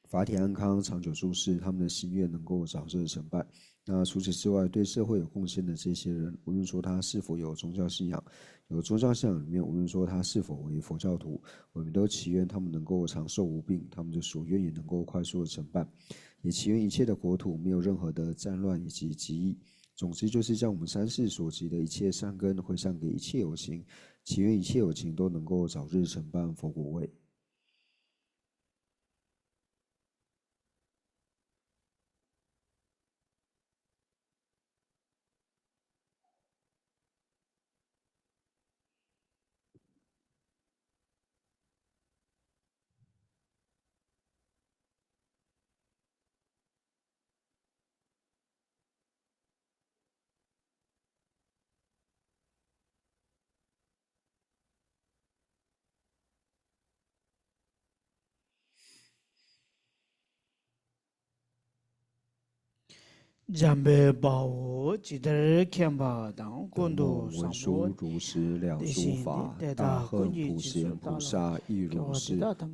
法体安康，长久住世，他们的心愿能够早日成办。那除此之外，对社会有贡献的这些人，无论说他是否有宗教信仰，有宗教信仰里面，无论说他是否为佛教徒，我们都祈愿他们能够长寿无病，他们的所愿也能够快速的成办，也祈愿一切的国土没有任何的战乱以及疾疫。总之，就是将我们三世所积的一切善根回向给一切有情，祈愿一切有情都能够早日成办佛果位。འཇམ་དཔལ་དཔའ་བོས་ཇི་ལྟར་མཁྱེན་པ་དང་། ཀུན་ཏུ་བཟང་པོ་དེ་བཞིན་ཏེ། དེ་ལྟར་ཀུན་གྱི་རྗེས་སུ་བདག་སློབ་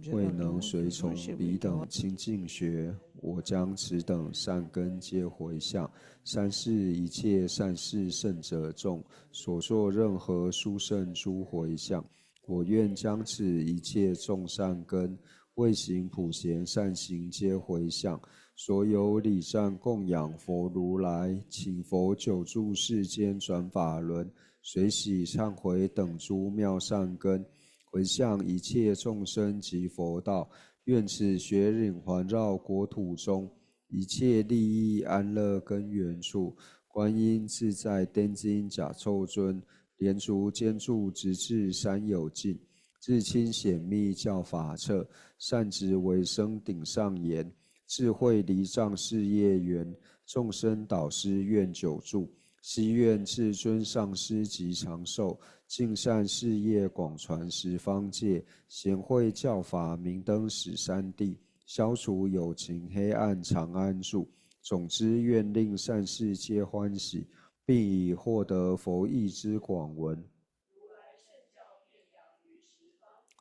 པ། 我将此等善根皆回向，三世一切善事圣者众，所作任何殊胜诸回向，我愿将此一切众善根，为行普贤善行皆回向。所有礼赞供养佛如来，请佛久住世间转法轮，随喜忏悔等诸妙善根，回向一切众生及佛道。愿此雪岭环绕国土中，一切利益安乐根源处，观音自在天津甲胄尊，莲足尖柱直至山有径，至清显密教法刹，善值为生顶上岩，智慧离障事业圆，众生导师愿久住。希愿至尊上师及长寿，尽善事业广传十方界，贤慧教法明灯始三地，消除有情黑暗长安住。总之，愿令善世皆欢喜，并以获得佛意之广闻，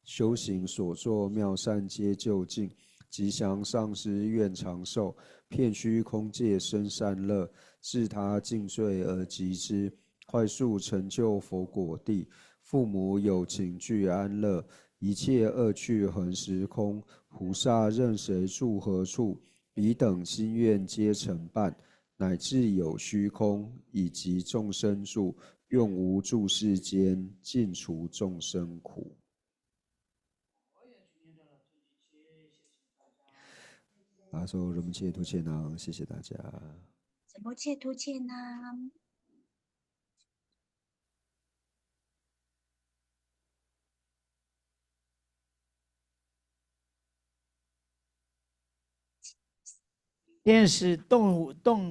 修行所作妙善皆究竟，吉祥上师愿长寿，遍虚空界生善乐，自他尽罪而及之，快速成就佛果地。父母有情具安乐，一切恶趣恒时空，菩萨任谁住何处，彼等心愿皆成办，乃至有虚空以及众生住，愿无住世间，尽除众生苦。啊，所以我们切图切囊，谢谢大家。什么切图切囊？ 电视动动